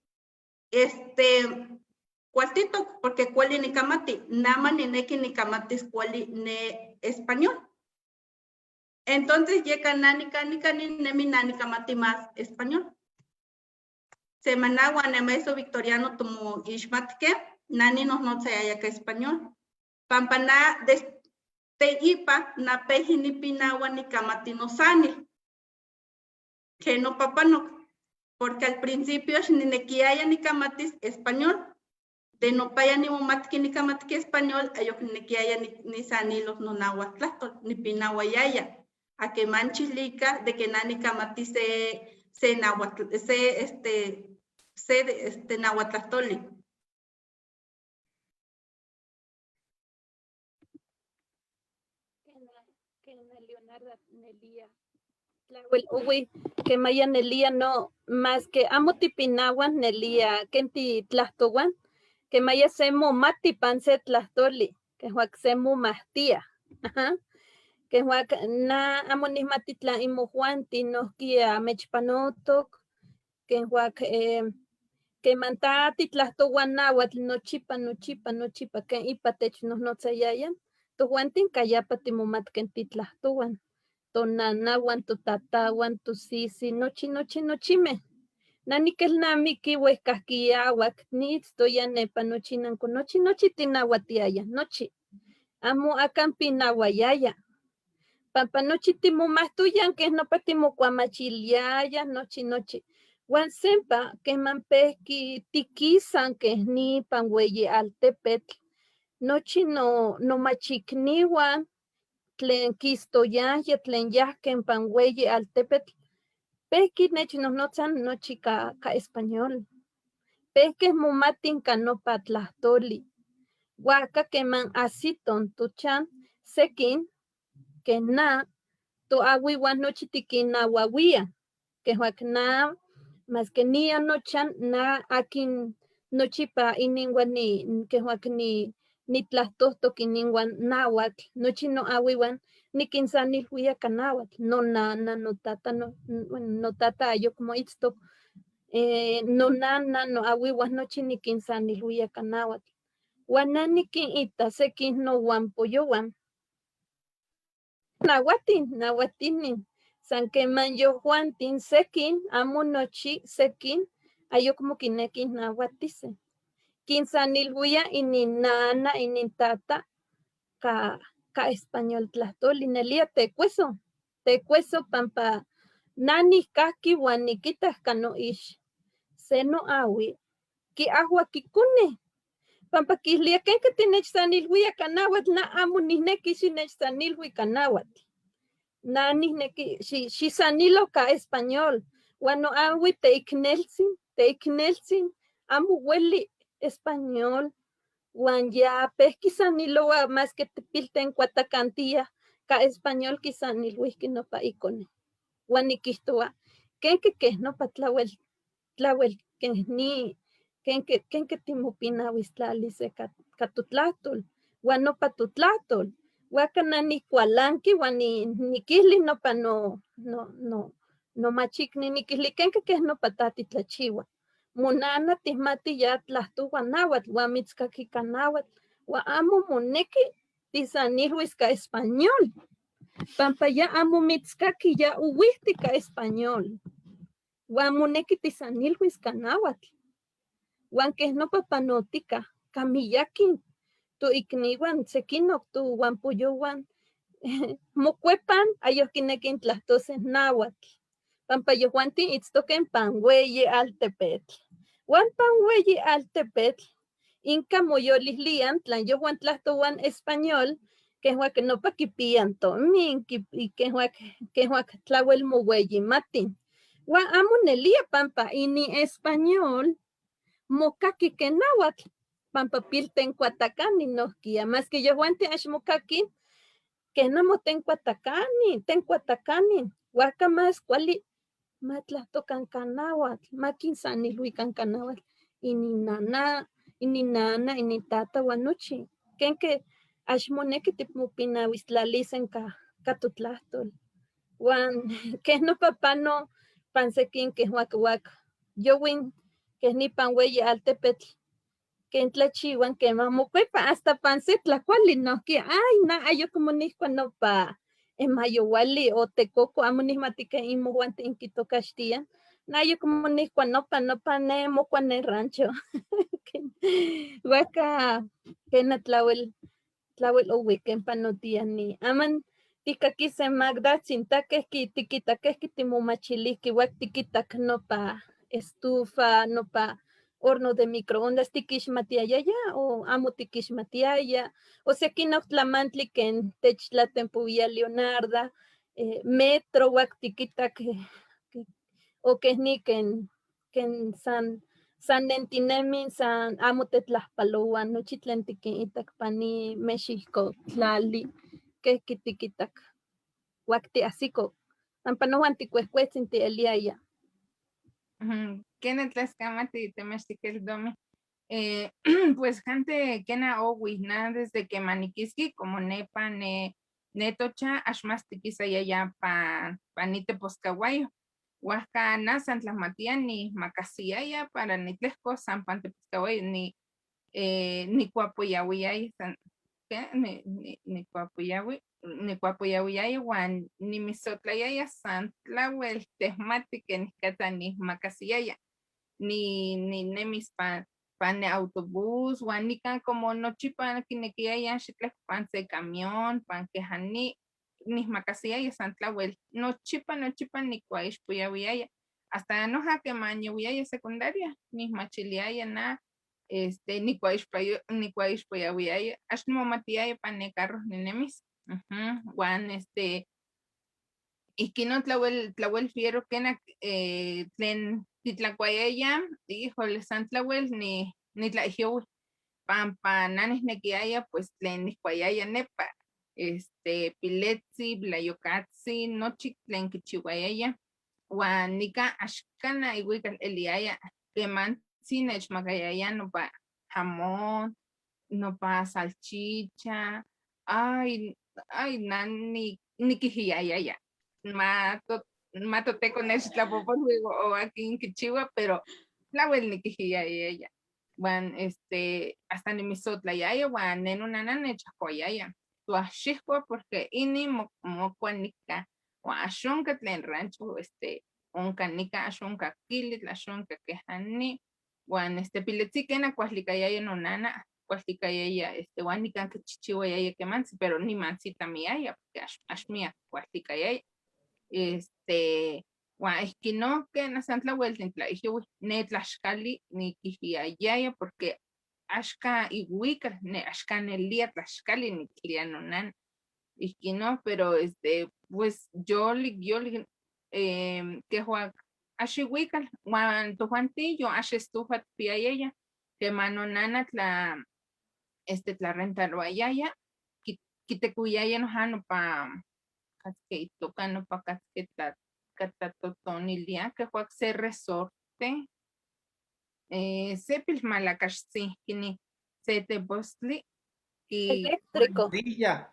cualtito, porque cuali nikamati, nama nineki nikamatis cuali ne español. Entonces, yeka nani kani kani nemi nani kamati más español. Semana guanemeso victoriano tomo ishmatke, nani nos no se que español. Pampana de teipa na peji ni pinawa ni kamati no sani. Que no papano, porque al principio ni nequiaya ni kamatis español. De no paya ni momatki ni kamatki español, ayok nequiaya ni sanilos no nahuatlahtol, ni pinahuayaya. A que manchilica de que nani kamati se nahuatl, se se de, nahuatlahtoli. Kena Leonarda Nelia. Tlahuel uwi, que maya Nelia no, más que amo tipinahuan Nelia, kenti tlahtohuan, que maya semo mati panse tlahtoli, que huac semo mahtia. Ajá. Que huac na amo nismatitla imojuanti nohkia mechpanotok, que huac que mantati tlahtohuan náhuatl nochipa, nochipa, nochipa, que ipa tech nohnotzayayan, tojuantin kayapa timomatken titlahtohuan, tonanahuan, totatahuan, tosisi, nochi, nochi, nochime. Na niquelnamiqui huehcajquiahuac niitztoya nepa nochi nanco nochi nochi tinahuatiaya, nochi. Amo acan pinahuayaya. Pampa nochi timomajtoyan quej nopa timocuamachiliaya nochi nochi. Huan sempa queman pejqui tiquisan quej nipan hueyi altepetl, nochi no nomachicnihuan tlen quistoyaya tlen yajque pan hueyi altepetl, pejqui nechnonotzan nochi ka, ka español. Pejque momatin ka nopa tlahtoli. Huajca queman ajsiton tochan sequin que na toahuihuan nochi tiquinnahuahuia. Quejuac na masque nia nochan na aquin nochipa ininhuan ni quejuac ni nitlahtohtoc ininhuan náhuatl, nochi noahuihuan niquinsanilhuia ka náhuatl, nonana, notata, no, bueno, notata ayocmo itztoc, nonana, noahuihuan nochi niquinsanilhuia ka náhuatl. Huan na niquinita sequin nohuampoyohuan nahuatin, nahuatinin, san queman yojuantin sequin, amo nochi sequin, ayocmo quinequij nahuatise. Quinsanilhuia ininnana, inintata ka, ka español tlahtoli, nelia tecueso, tecueso pampa na nijcajqui huan niquitac ka noix se noahui quiahua quicone, pampa quilía kenque tinechsanilhuia ka náhuatl, na amo nijnequi xinechsanilhui ka náhuatl. Na nijnequi xisanilo ka español, huan noahui teicneltzin, teicneltzin, amo hueli español, huan ya pejqui saniloua masque tipiltencuatacantia ka español quisanilhuijqui nopa icone. Huan niquihtoua, kenque quej nopa tlauel, tlauel quej ni, kenque, kenque timopinahuistlalise ka, ka totlahtol, huan nopa totlahtol. Huajca na nicualanqui huan niquilui nopa no, no, no, nomachicni, niquilui kenque quej nopa ta titlachiua. Monana tijmati ya tlahtohua náhuatl huan mitzcaqui ka náhuatl, huan amo monequi tisanilhuis ka español, pampa ya amo mitzcaqui ya ohuihti ka español, huan monequi tisanilhuis ka náhuatl. Huan quej nopa panotica, ka miyaquin toicnihuan sequinoc tohuampoyohuan mocuepan ayoc quinequin tlahtose náhuatl, pampa yojuantin itztoque pan hueyi altepetl. Huan pan hueyi altepetl inca moyolilian tlan yojuan tlahtohuan español, quejuac nopa quipiyan tomin, quejuac, quejuac tlauel mohueyimatin. Huan amo nelia pampa inin español mocaqui que náhuatl, pampa piltencuatacani nohquia, masque yojuantin ax mocaquin, que namo tencuatacani, tencuatacani, huajca más cuali ma tlahtocan ka náhuatl, ma quinsanilhuican ka náhuatl ininnana, ininnana, inintata huan nochi, kenque ax monequi timopinahuistlalisen ka, ka totlahtol. Huan quej nopa pano pan sequin quejuac huac yowin quej nipan hueyi altepetl ken tlachiuan queman mocuepa hasta pan se tlacuali nohquia, ay na ayocmo nijcua nopa emayohuali o tecoco, amo nijmati ken imojuanti inquitocaxtian, na ayocmo nijcua nopa, nopa ne mocua ne rancho. Huajca quena tlauel, tlauel ohui ken panotia ni aman tijcaquise Magda tzintaquejqui tiquitaquejqui timomachilijqui huac tiquitac nopa estufa, nopa horno de microondas tiquixmatiayaya o amo tiquixmatiaya, o sequinoc tlamantli ken techtlatempohuia Leonarda, metro huac tiquitac o quej ni ken, ken san, san nentinemin, san amo tetlajpaloua nochi tlen tiquinitac pani México tlali, quejqui tiquitac huac tiajsico, pampa nojuan ticuejcuetzin tieliaya. Kena tlaskamati temachtiquel Domi. Pues jante kena ohui na desde que maniquiski como nepa ne netocha ax mas tiquisayaya pa pa niteposcahuayo. Huajca na san tlamatian ni macasiyaya para nitlehcos san pan teposcahuayo ni nicuapoyahuiyaya san ¿qué? Ni, ni, nicuapoyahui, nicuapoyahuiyaya huan nimisotlayaya san tlauel tehmati que nihcatza nihmacasiyaya. Ni nemis pan ne autobús, huan nikan como nochipa kinequiyaya xitlejco pan se camión, pan quejani, nihmacasiyaya san tlawel, nochipa, nochipa nikuaixpoyahuiyaya, hasta noja queman niyahuiyaya secundaria, nihmachiliaya na, nikuaixpoyahuiyaya, ax nimomatiyaya pan ne carro ninemis, huan ihquinon tlawel, tlawel fiero kena tlen titlacuayaya, híjole, san tlawel nitlaijyohui, pampa na nihnequiyaya pues tlen nihcuayaya nepa, piletzi, tlayocatzi, nochi tlen kichihuayaya, huan nika axcana ihuical eliyaya, quemantzi nechmacayaya nopa jamón, nopa salchicha, ay, ay, na niquijiyayaya, ma Toteco nechtlapojpolui o akin kichiwa, pero tlawel niquijiyayaya, huan hasta nimisotlayaya huan ne nonana nechajcoayaya, toaxijcua porque inin mocua nica, huan ax onca tlen rancho onca nica, ax onca quilitl, ax onca quejani, huan piletzi quena cualicayaya nonana, cualicayaya huan nican quichihchihuayaya quemantzi, pero nimantzi tlamiyaya, porque ax miac cualicayaya, huan ihqui no quena san tlawel nitlaijyohui, ne tlaxcali niquijiyayaya porque axca ihuical, ne axca nelia tlaxcali niquilia nonana, ihqui no, pero pues yolik, yolik, quejuac ax ihuical, huan tojuanti yon ax estufa tijpiyayaya, queman nonana tlarentaroayaya, quitecuiyaya noja nopa katzke itoka nopa katzke tlatotonilia, quejuac se resorte, se pilmalacaxtzihquini, se tepostli, Eléctrico. Parrilla.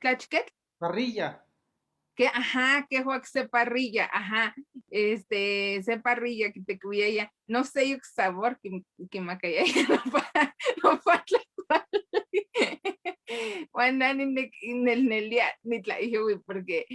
¿Tlachquetl? Parrilla. Que, ajá, que se parrilla, ajá, se parrilla que te cuiaya, no sé yo qué sabor que macayaya, nopa tlacuali. Huan nani nelnelia nitlaijyohui porque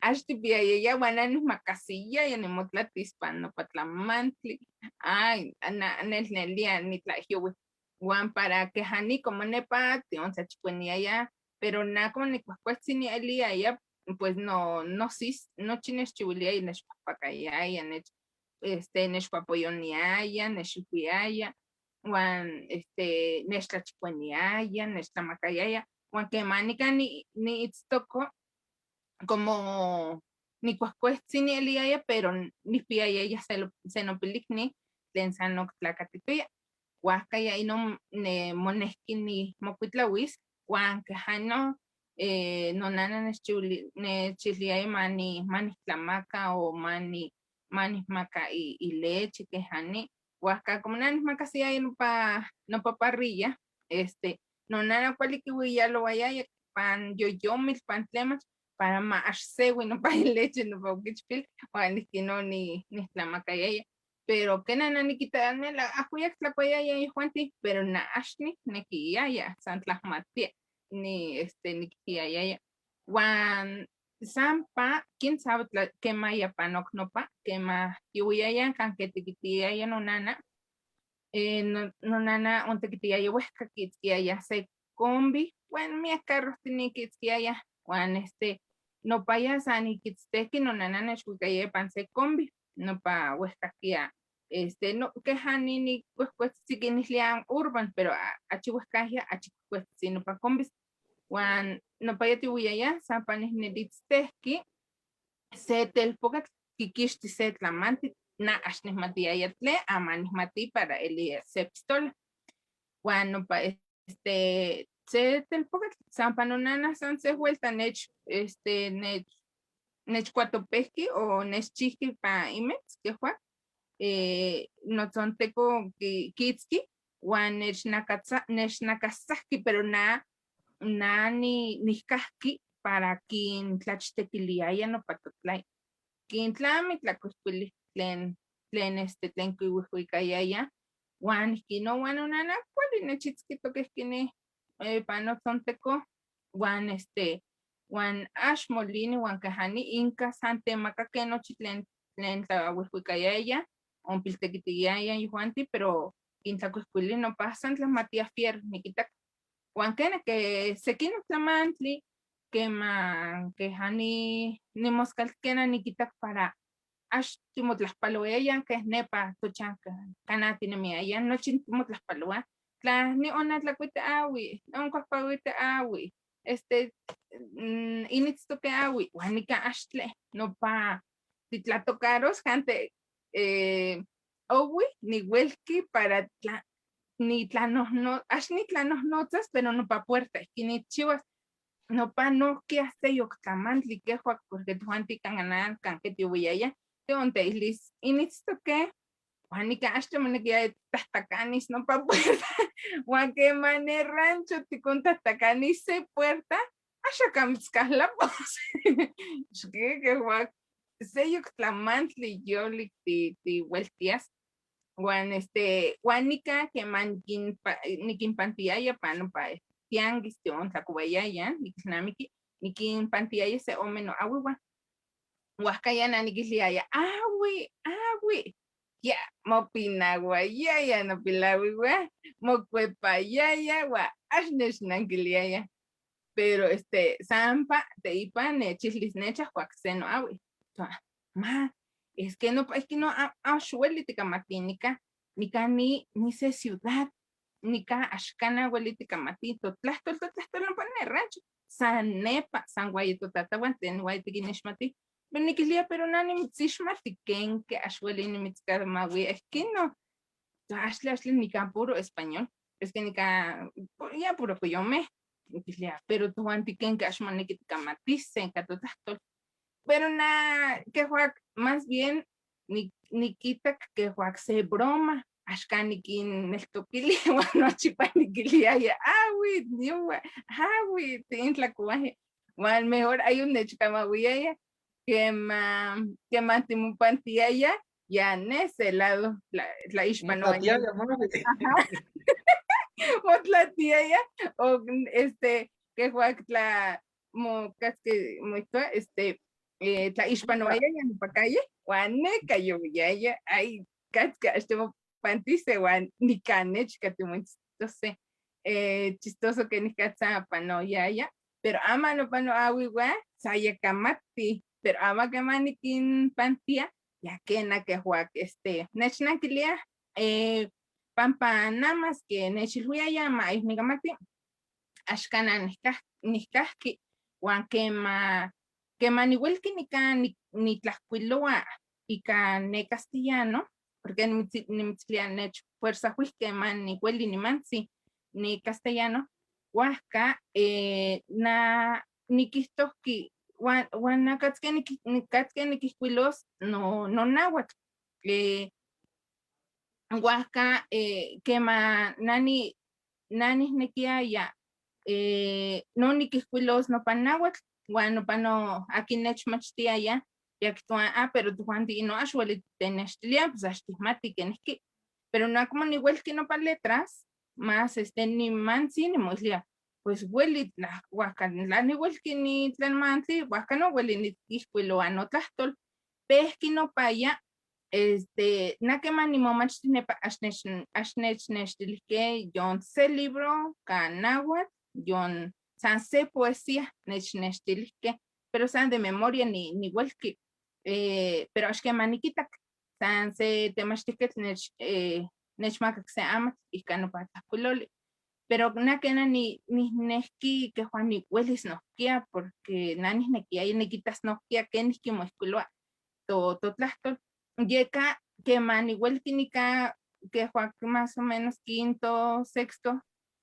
ax tipiyayaya huan na nihmacasiyaya nimotlatis pan nopa tlamantli, ay, na nelnelia nitlaijyohui, huan para quejani como nepa tiontlachcueniaya, pero na como nicuajcualtzi nieliyaya, pues no, no sis, nochi nechchihuiliaya, nechpahpacayaya, nechcuapoyoniaya, nechilhuiaya, huan nechtlachcueniaya, nechtlamacayaya, huan quema nican niitztoco, como nicuajcuejtzi nieliyaya, pero nihpiyaya se nopilicni tlen san octlacatitoya, huajca ya inon ne monejqui nimocuitlauis, huan queja no, nonana nechilwiaya manihtlamaka o manihmaka ileche quejani, huajca como na nihmacasiyaya nopa parrilla, nonana cuali quihuiyaloayaya pan yoyomitl, pan tlemach, para ma ax sehui nopa ileche nopa oquichpil, huan ihqui no nihtlamakayaya, pero quena na niquita nela ajuiac tlacuayaya yehuanti, pero na ax nihnequiyaya, san tlahmatia, niquijiyayaya, huan sampa, quién sabe quema ya panok nopa, quema tihuiyaya can que tiquitiyaya nonana, no, nonana ontequitiyaya huehca quitzquiaya se combi, bueno, miac carros tiniquitzquiaya, huan nopaya san iquitztejqui nonana nechhuicaya pan se combi, nopa huehcaquia, no, quejani ni cuehcuetzitzi quinilhian urban, pero achi huehcajya, achi cuehcuetzitzi nopa combis, huan nopaya tihuiyaya, sampa nihnelitztejqui, se telpocatl quiquixti se tlamanti, na ax nihmatiyaya tlen, ama nihmati para elia se pistola, huan nopa se telpocatl, sampa nonana san se vuelta nechcuatopejqui o nechchijqui pa imetz, quejua, notzonteco quitzqui, huan nechnacasajqui, pero na nihcajqui para quintlachtequiliaya nopa totlay, quintlami tlacuilcuili tlen quihuihuicayaya, huan ihqui no, huan nonana cuali nechitzquitoc ihquini pan notzonteco, huan huan ax molini huan quejani inca san temacaque nochi tlen tlahuihuicayaya, Onpiltequitiaya yehuanti, pero quintlacuihcuili nopa san tlamatiah fierro niquitac. Huan quena que sequinoc tlamantli queman quejani nimoscalti niquitac para ax timotlajpaloayaya keh nepa tochan kanah tinemiaya nochi timotlajpaloah tla niona tlakuita awi, onkuajpakuita awi, initztoque awi, uan nikan axtle nopa titlatocaros jante owi nihuelqui para tla nitlanohno, ax nitlanohnotzas, pero nopa puerta ihki nikchiwas, nopa nohkia seyok tlamantli kejuak porque tojuanti kanah kan tiohueyaya tionteihlis initztoque uan nikan axtle monequiaya tihtakanis nopa puerta uan queman ne rancho tikontahtakanis se puerta axaca mitzkahlapos ixquejuak seyok tlamantli yolik tihueltias uan uan nikan queman nikinpantiaya pa nopa tianguis tiontlacouayaya nikilnamiki nikinpantiaya se ome noawiuan huajca ya nikilviaya awi, awi, ya mopinauayaya nopilauiua mokuepayaya uan ax nechnankiliaya pero sampa teipa nechilvis nechahcuac se noawi ma es que nopa ihki no ax ueli tikamati nikan, nikan ni se ciudad, nikan axkanah ueli tikamati totlahtol, totlahtol ompa ne rancho, san nepa, san uaya totatauan tlen uaya tikinixmati, pero niquilvia pero na nimitzixmati kenque ax ueli nimitzkamawia ihkino, axtle axtle nikan puro español, es que nikan ya puro coyomeh, niquilvia pero tojuanti kenque ax moneki tikamatise ika totlahtol, pero na kejuak más bien niquitak kejuak se broma, axkan nikinneltokili uan nochipa niquiliaya awi niua, awi tintlacuaje, uan mejor ayok nechkamawiaya queman queman timopantiaya ya ne se lado tlaixpanoaya motlatiaya o kejuak tla mokatzki moihtoua tlaixpanoaya nopa calle uan neka yohuiyaya ay katzki ax timopantise uan nikan nechca timoitztose chistoso kenikatza panoyaya pero ama nopa noawiua sa yakamati pero ama queman nikinpantia ya quena kejuak nechnankilia pampa namas que nechilhuiaya ma ayok nikamati axkanah nihkahki uan quema quema nihuelqui nikan nitlahcuiloa ika ne castellano porque nimitzilvia nechfuerzajuihque ma nihueli nimantzi ni castellano huajca na niquihtohqui uan na katzque niquihcuilos nonahuatl huajca quema nani nanihnequiaya no niquihcuilos nopa nahuatl uan nopa no akin nechmachtiaya ya quihtoua ah pero tojuanti ino ax ueli titenextilia pues ax tihmati kenihki pero na como nihuelqui nopa letras más nimantzi nimoilvia pues ueli huajca tla nihuelqui ni tlamantli huajca no ueli niquihcuiloa notlahtol pehqui nopaya na queman nimomachti nepa ax nechnextilihque yon se libro ka nahuatl yon san se poesía nechnextilihque pero san de memoria nihuelqui pero ax queman niquitak san se temachtihquetl nechmakak se amatl ika nopa tlahcuiloli pero na quena nihnehqui quejua nihuelis nohkia porque na nihnequiaya niquitas nohkia kenihki moihcuiloa totlahtol yeka queman nihuelqui nika quejua más o menos quinto, sexto,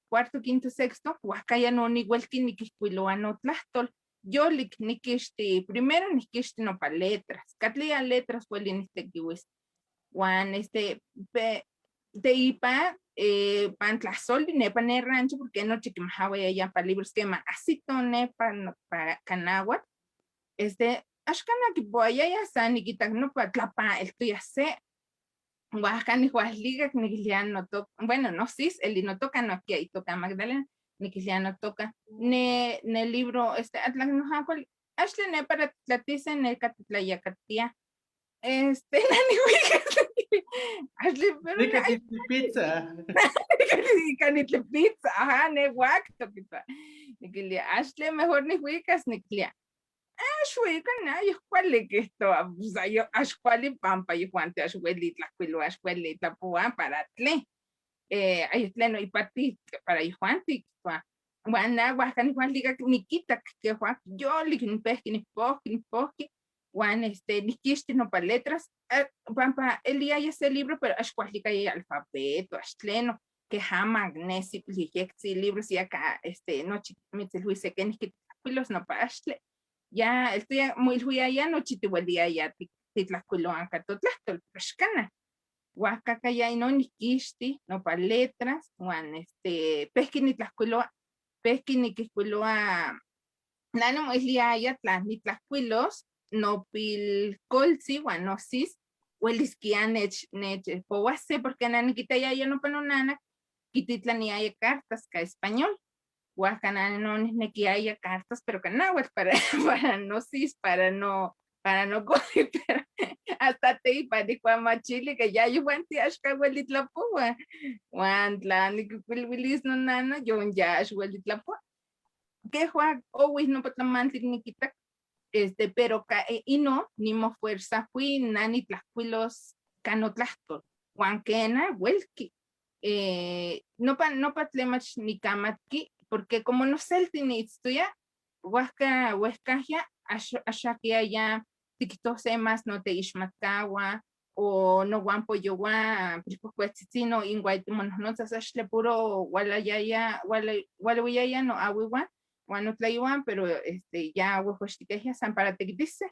cuarto, quinto, sexto, huajca ya no nihuelqui niquihcuiloa notlahtol yolik niquixti, primero niquixti nopa letras, katlia letras ueli nihtequiuis uan teipa pan tlahsoli nepa ne rancho porque nochi kimajauaya pa libros quema ahsito nepa nopa ka nahuatl axkanah quipoayaya san niquitak nopa tlapa eltoya se huajca nihualikak niquilvia notoka, bueno nosis eli notoka nohkia itoka Magdalena niquilvia notoka ne libro atla noja cuali axtle ne para tlatise neka titlayakatia nanihuikas Axtli, pero Nica pizza. Ika nitlipitza, ajá, ne huactoc, quitoa. Niquilia, axtli mejor nihuicas, niquilia. Ax huica, na, yeh cuali, quihtowa, pues, ayo, ax cuali pampa yehuanti ax ueli tlahcuiloa, ax ueli tlapoua, para tlen. Ayo tleno ipati para yehuanti, quihtowa. Huan na huajca nihualicac niquitac quehua yolik nipejqui, nipojqui, nipojqui, huan nihquixti nopa letras, pampa eliaya se libro, pero ax cualicaya alfabeto, ax tleno, queja magnesi, yejyectzi libros, ya ca, nochi mitzilhuise kenijqui titlahcuilos nopa axtle, ya eltoya moilhuiaya nochi tihueliaya titlahcuiloa ka totlahtol, pero axcana. Huajca caya inon nihquixti nopa letras, huan pejqui nitlahcuiloa, pejqui niquihcuiloa, na nimoilhuiaya tla nitlahcuilos, nopilcoltzi huan nosis, huelisquia nechpouase, porque na niquitayaya nopa nonana, quititlaniaya cartas ka español, huajca na no nihnequiaya cartas, pero ka náhuatl para nosis, para no coli, pero hasta teipa nicuamachili que ya yehuanti axka ueli tlapoua, huan tla niquikuilhuilis nonana, yon ya ax ueli tlapoua. Quehua ohui nopa tlamantli niquitac, pero ka ino nimofuerzajui na nitlahcuilos ka notlahtol, huan quena uelqui. Nopa tlen mach nicamatqui, porque como noselti niitztoya, huajca huejcajya, axaquiaya tiquitose más no teixmatcaua, o no huampoyoua, pilcuejcuetzitzino, inguay timonohnotzas, axtle puro hualayaya, hualhuiyaya no ahuihuan, huan no tlayuan, pero ya huejuextiquejya san para tequitise,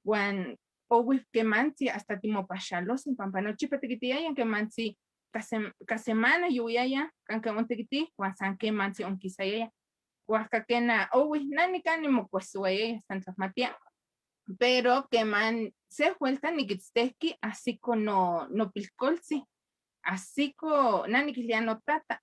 huan ohui quemantzi hasta timopaxalosin, pampa nochipa tequitiaya quemantzi ka semana yuiaya, canque ontequiti, huan san quemantzi onquisayaya. Huajca quena ohui, na nican nimocuesoayaya san tlahmatia, pero queman se vuelta niquitztejqui así no, nopilcoltzi, así na niquilía notata,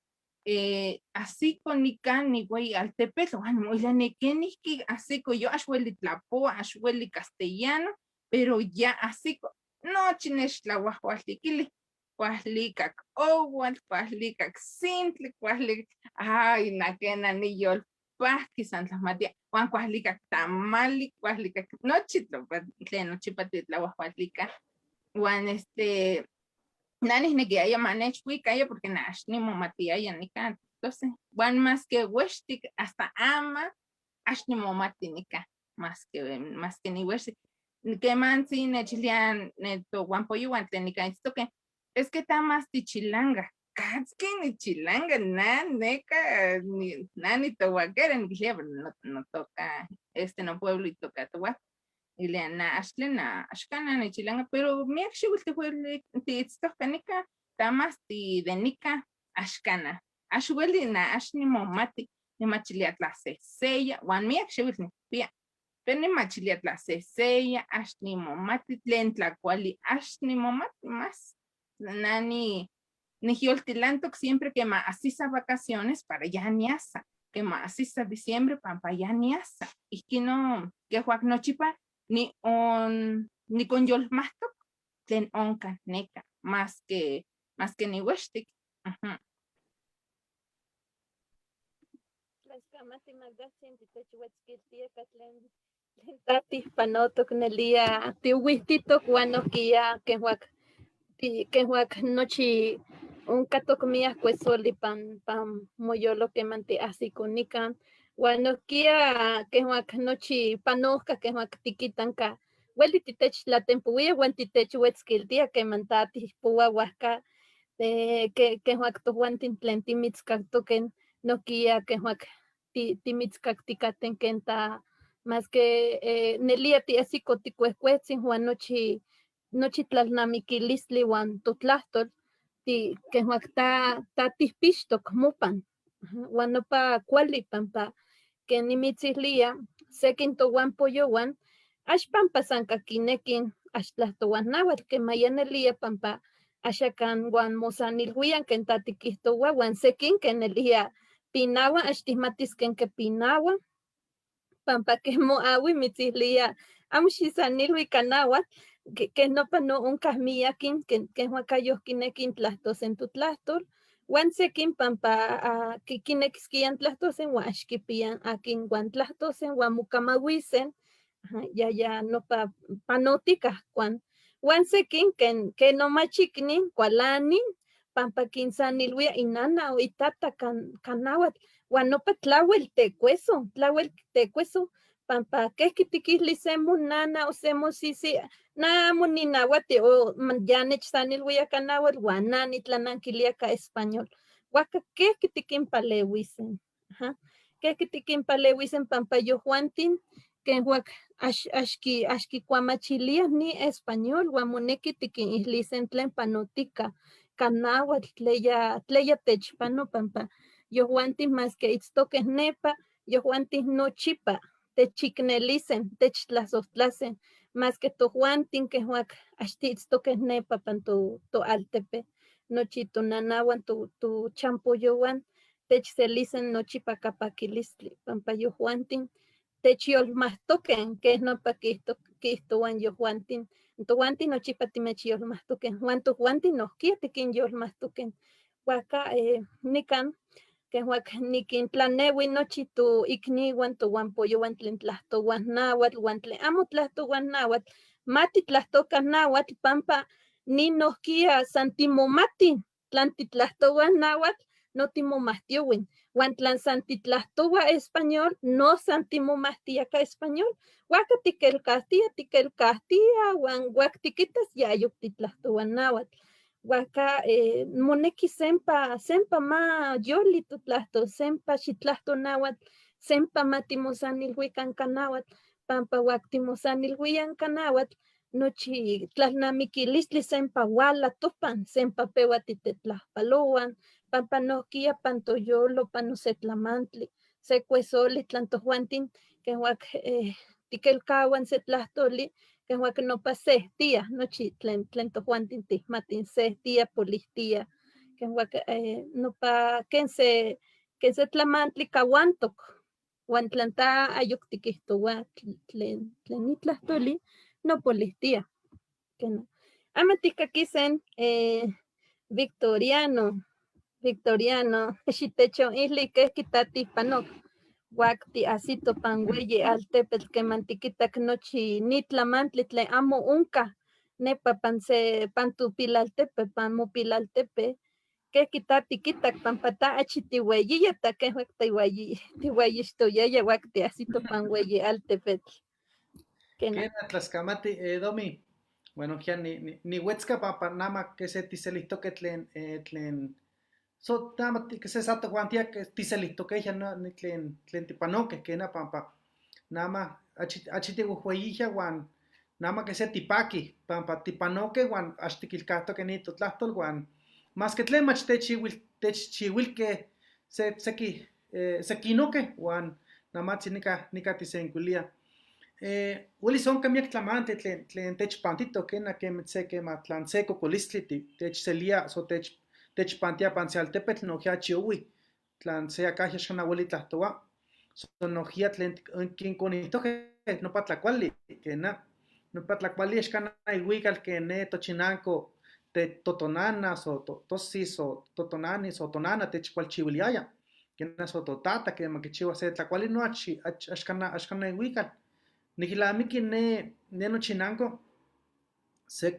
así con nican nihuey altepetl, huan moilia nequenijqui, así co yo ax ueli tlapoa, ax ueli castellano, pero ya así co, nochi nechtlahuajualtiquili, cuajlicac owatl, cuajlicac sintli, cuajlicac, ay, na quena niyolpajqui san tlahmatia, huan cuajlicac tamali, cuajlicac nochi tlen nochipa titlahuajualtica, huan na nihnequiaya ma nechhuicaya porque na ax nimomatiaya nican, entonces, huan más que huextic hasta ama, ax nimomati nica, más que nihuextic. Quemantzi nechilian netohuampoyohuan tlen nican itztoque, es que ta más tichilanga, katzki nichilanga, na neka, ni, na ni tohuaquera, niquilia, pero no, no toca, este no pueblo y toca tohuac. Ilia, na axtle, na axcana nichilanga, pero miak xiuitl tihueli tiitztohka nica, ta más ti de nica, axcana. Ax ueli, na ax nimomati, nimachilia tlaseseya, huan miak xiuitl nikpia, pero nimachilia tlaseseya, ax nimomati, tlen tlacuali, ax nimomati más. Nani, nijioltilantok siempre que ma asisa vacaciones para ya niasa, que ma asisa diciembre pampa ya niasa. Ihki no, que huac nochipa ni on, ni con yolmahtok, tlen onka neka, más que ni huextic. Ajá. Tlaxcamati Magdatzin, titechuetzquiltia ka tlen, tlen tatihpanotok nelia, tiuihtitoc huan nohkia quehuac, ti, quehuac nochi onkatok miak kuesoli pan moyolo keman tiahsiko nikan, huan nohkia quehuac nochi panohka quehuac tiquitan ka ueli titechtlatempohuia huan titechuetzquiltia keman ta tihpoua huajka, quehuac tojuantin tlen timitzkaktoken nohkia quehuac timitzkaktikaten ken ta más que nelia tiahsiko ticuehcuetzin huan nochi tlalnamiquilistli huan totlahtol ti quehuac ta tihpixtok mopan, huan nopa kuali pampa ken nimitzilía sekin tohuampoyohuan ax pampa san kakinekin ax tlahtohuan náhuatl kemaya nelia pampa axakan huan mosanilhuian ken ta tiquihtoua huan sekin ken nelia pinaua ax tihmatis ken kepinaua pampa ken moahui mitzilía amo xisanilhui ka náhuatl Keh nopa no onkah miakin keh huacayoh kinequih tlahtose totlahtlol uan sekin pampa kinequisquian tlahtose uan axquipian akin uan tlahtose uan mokamauisen, yaya nopa panoticah uan sekin ken nomachikni kualanin pampa kinsanilwia inana o itata ka nahuatl uan nopa tlauel tekueso, tlauel tekueso pampa kejki tikilui se monana o se mosisi na amo ninahuati o ya nechsanilwia ka nahuatl uan na nitlananquilia ka español, huajca kejki tiquinpaleuisen, kejki tiquinpaleuisen pampa yojuantin ken huac axquikuamachiliaj ni español uan moneki tiquinilisen tlen panotica ka nahuatl tleya techpano pampa yojuantin maske itztoque nepa yojuantin nochipa techiknelisen, techtlasohtlasen, maske tojuantin keh huac axtiitztoque nepa pan toaltepe, nochi tonanahuan tochampoyohuan techselisen nochipa ka paquilistli pampa yojuantin techyolmajtoque keh nopa kijtohuan yojuantin, tojuantin nochipa timechyolmajtoque uan tojuantin nohkia tiquinyolmajtoque, huajca nican keh huac niquintlaneui nochi toikniuan tohuampoyohuan tlen tlahtohuaj nahuatl uan tlen amo tlahtohuaj nahuatl, matitlahtoca nahuatl pampa nin nohkia san timomati tlan titlahtohuaj nahuatl no timomahtiowin, uan tlan san titlahtohua español no san timomahtia ka español, huajca tiquelcahtia, tiquelcahtia uan huac tiquitas yayoc titlahtohua nahuatl, huajca moneki sempa ma yoli totlahtol, sempa xitlahto nahuatl, sempa ma timosanilhuican ka nahuatl, pampa huac timosanilhuian ka nahuatl nochi tlalnamiquilistli sempa huala topan, sempa peua titetlajpalohuan, pampa nohkia pan toyolo pano se tlamantli, se kuesoli tlan tojuantin keh huac tiquelcahuan se tlahtoli keh huac nopa sehtia nochi tlen tojuantin tihmatin, sehtia, polihtia, keh huac nopa ken se tlamantli kahuantok, uan tlan ta ayoc tiquihtohua tlen nitlahtoli no polihtia. Ama tihcaquisen Victoriano, xitechonilui kejki ta tihpanoc huac tiahsito pan ueyi altepetl queman tiquitac nochi ni tlamantli tlen amo oncah nepa pan se pan topilaltepe pan mopilaltepe, kejki ta tiquitac pampa ta achi tiueyiya ta keh huac tiueyixtoyaya huac tiahsito pan ueyi altepetl. Kena tlaskamati, Domi, bueno, ya nihuetzca pampa nama que se tiselihtoque tlen so nama que se satohuantia que tiselihtoque ya no ni tlen tipanoque kena pampa nama achi tihuehueyija uan nama que se tipaki pampa tipanoque uan axtiquilcahtoque ni totlahtol uan maske tlen mach techchihuilque se seki sekinoque uan namatzi nika tisenkuilia. Uelis onka miak tlamantli tlen techpantito kena keme se kema tlan se kokolistli techselia so techpantia pan se altepetl nohkia achi ohui tlan se acahya axkan ueli tlahtoua so nohkia tlen kinkonihtoque nopa tlakuali kena nopa tlakuali axkan ihuikal ken ne tochinanko totonana so tosis so totonani so tonana techkualchiuiliaya kena so totata kema kichiua se tlakuali no achi axkan ihuikal niquilamiqui ne nochinanko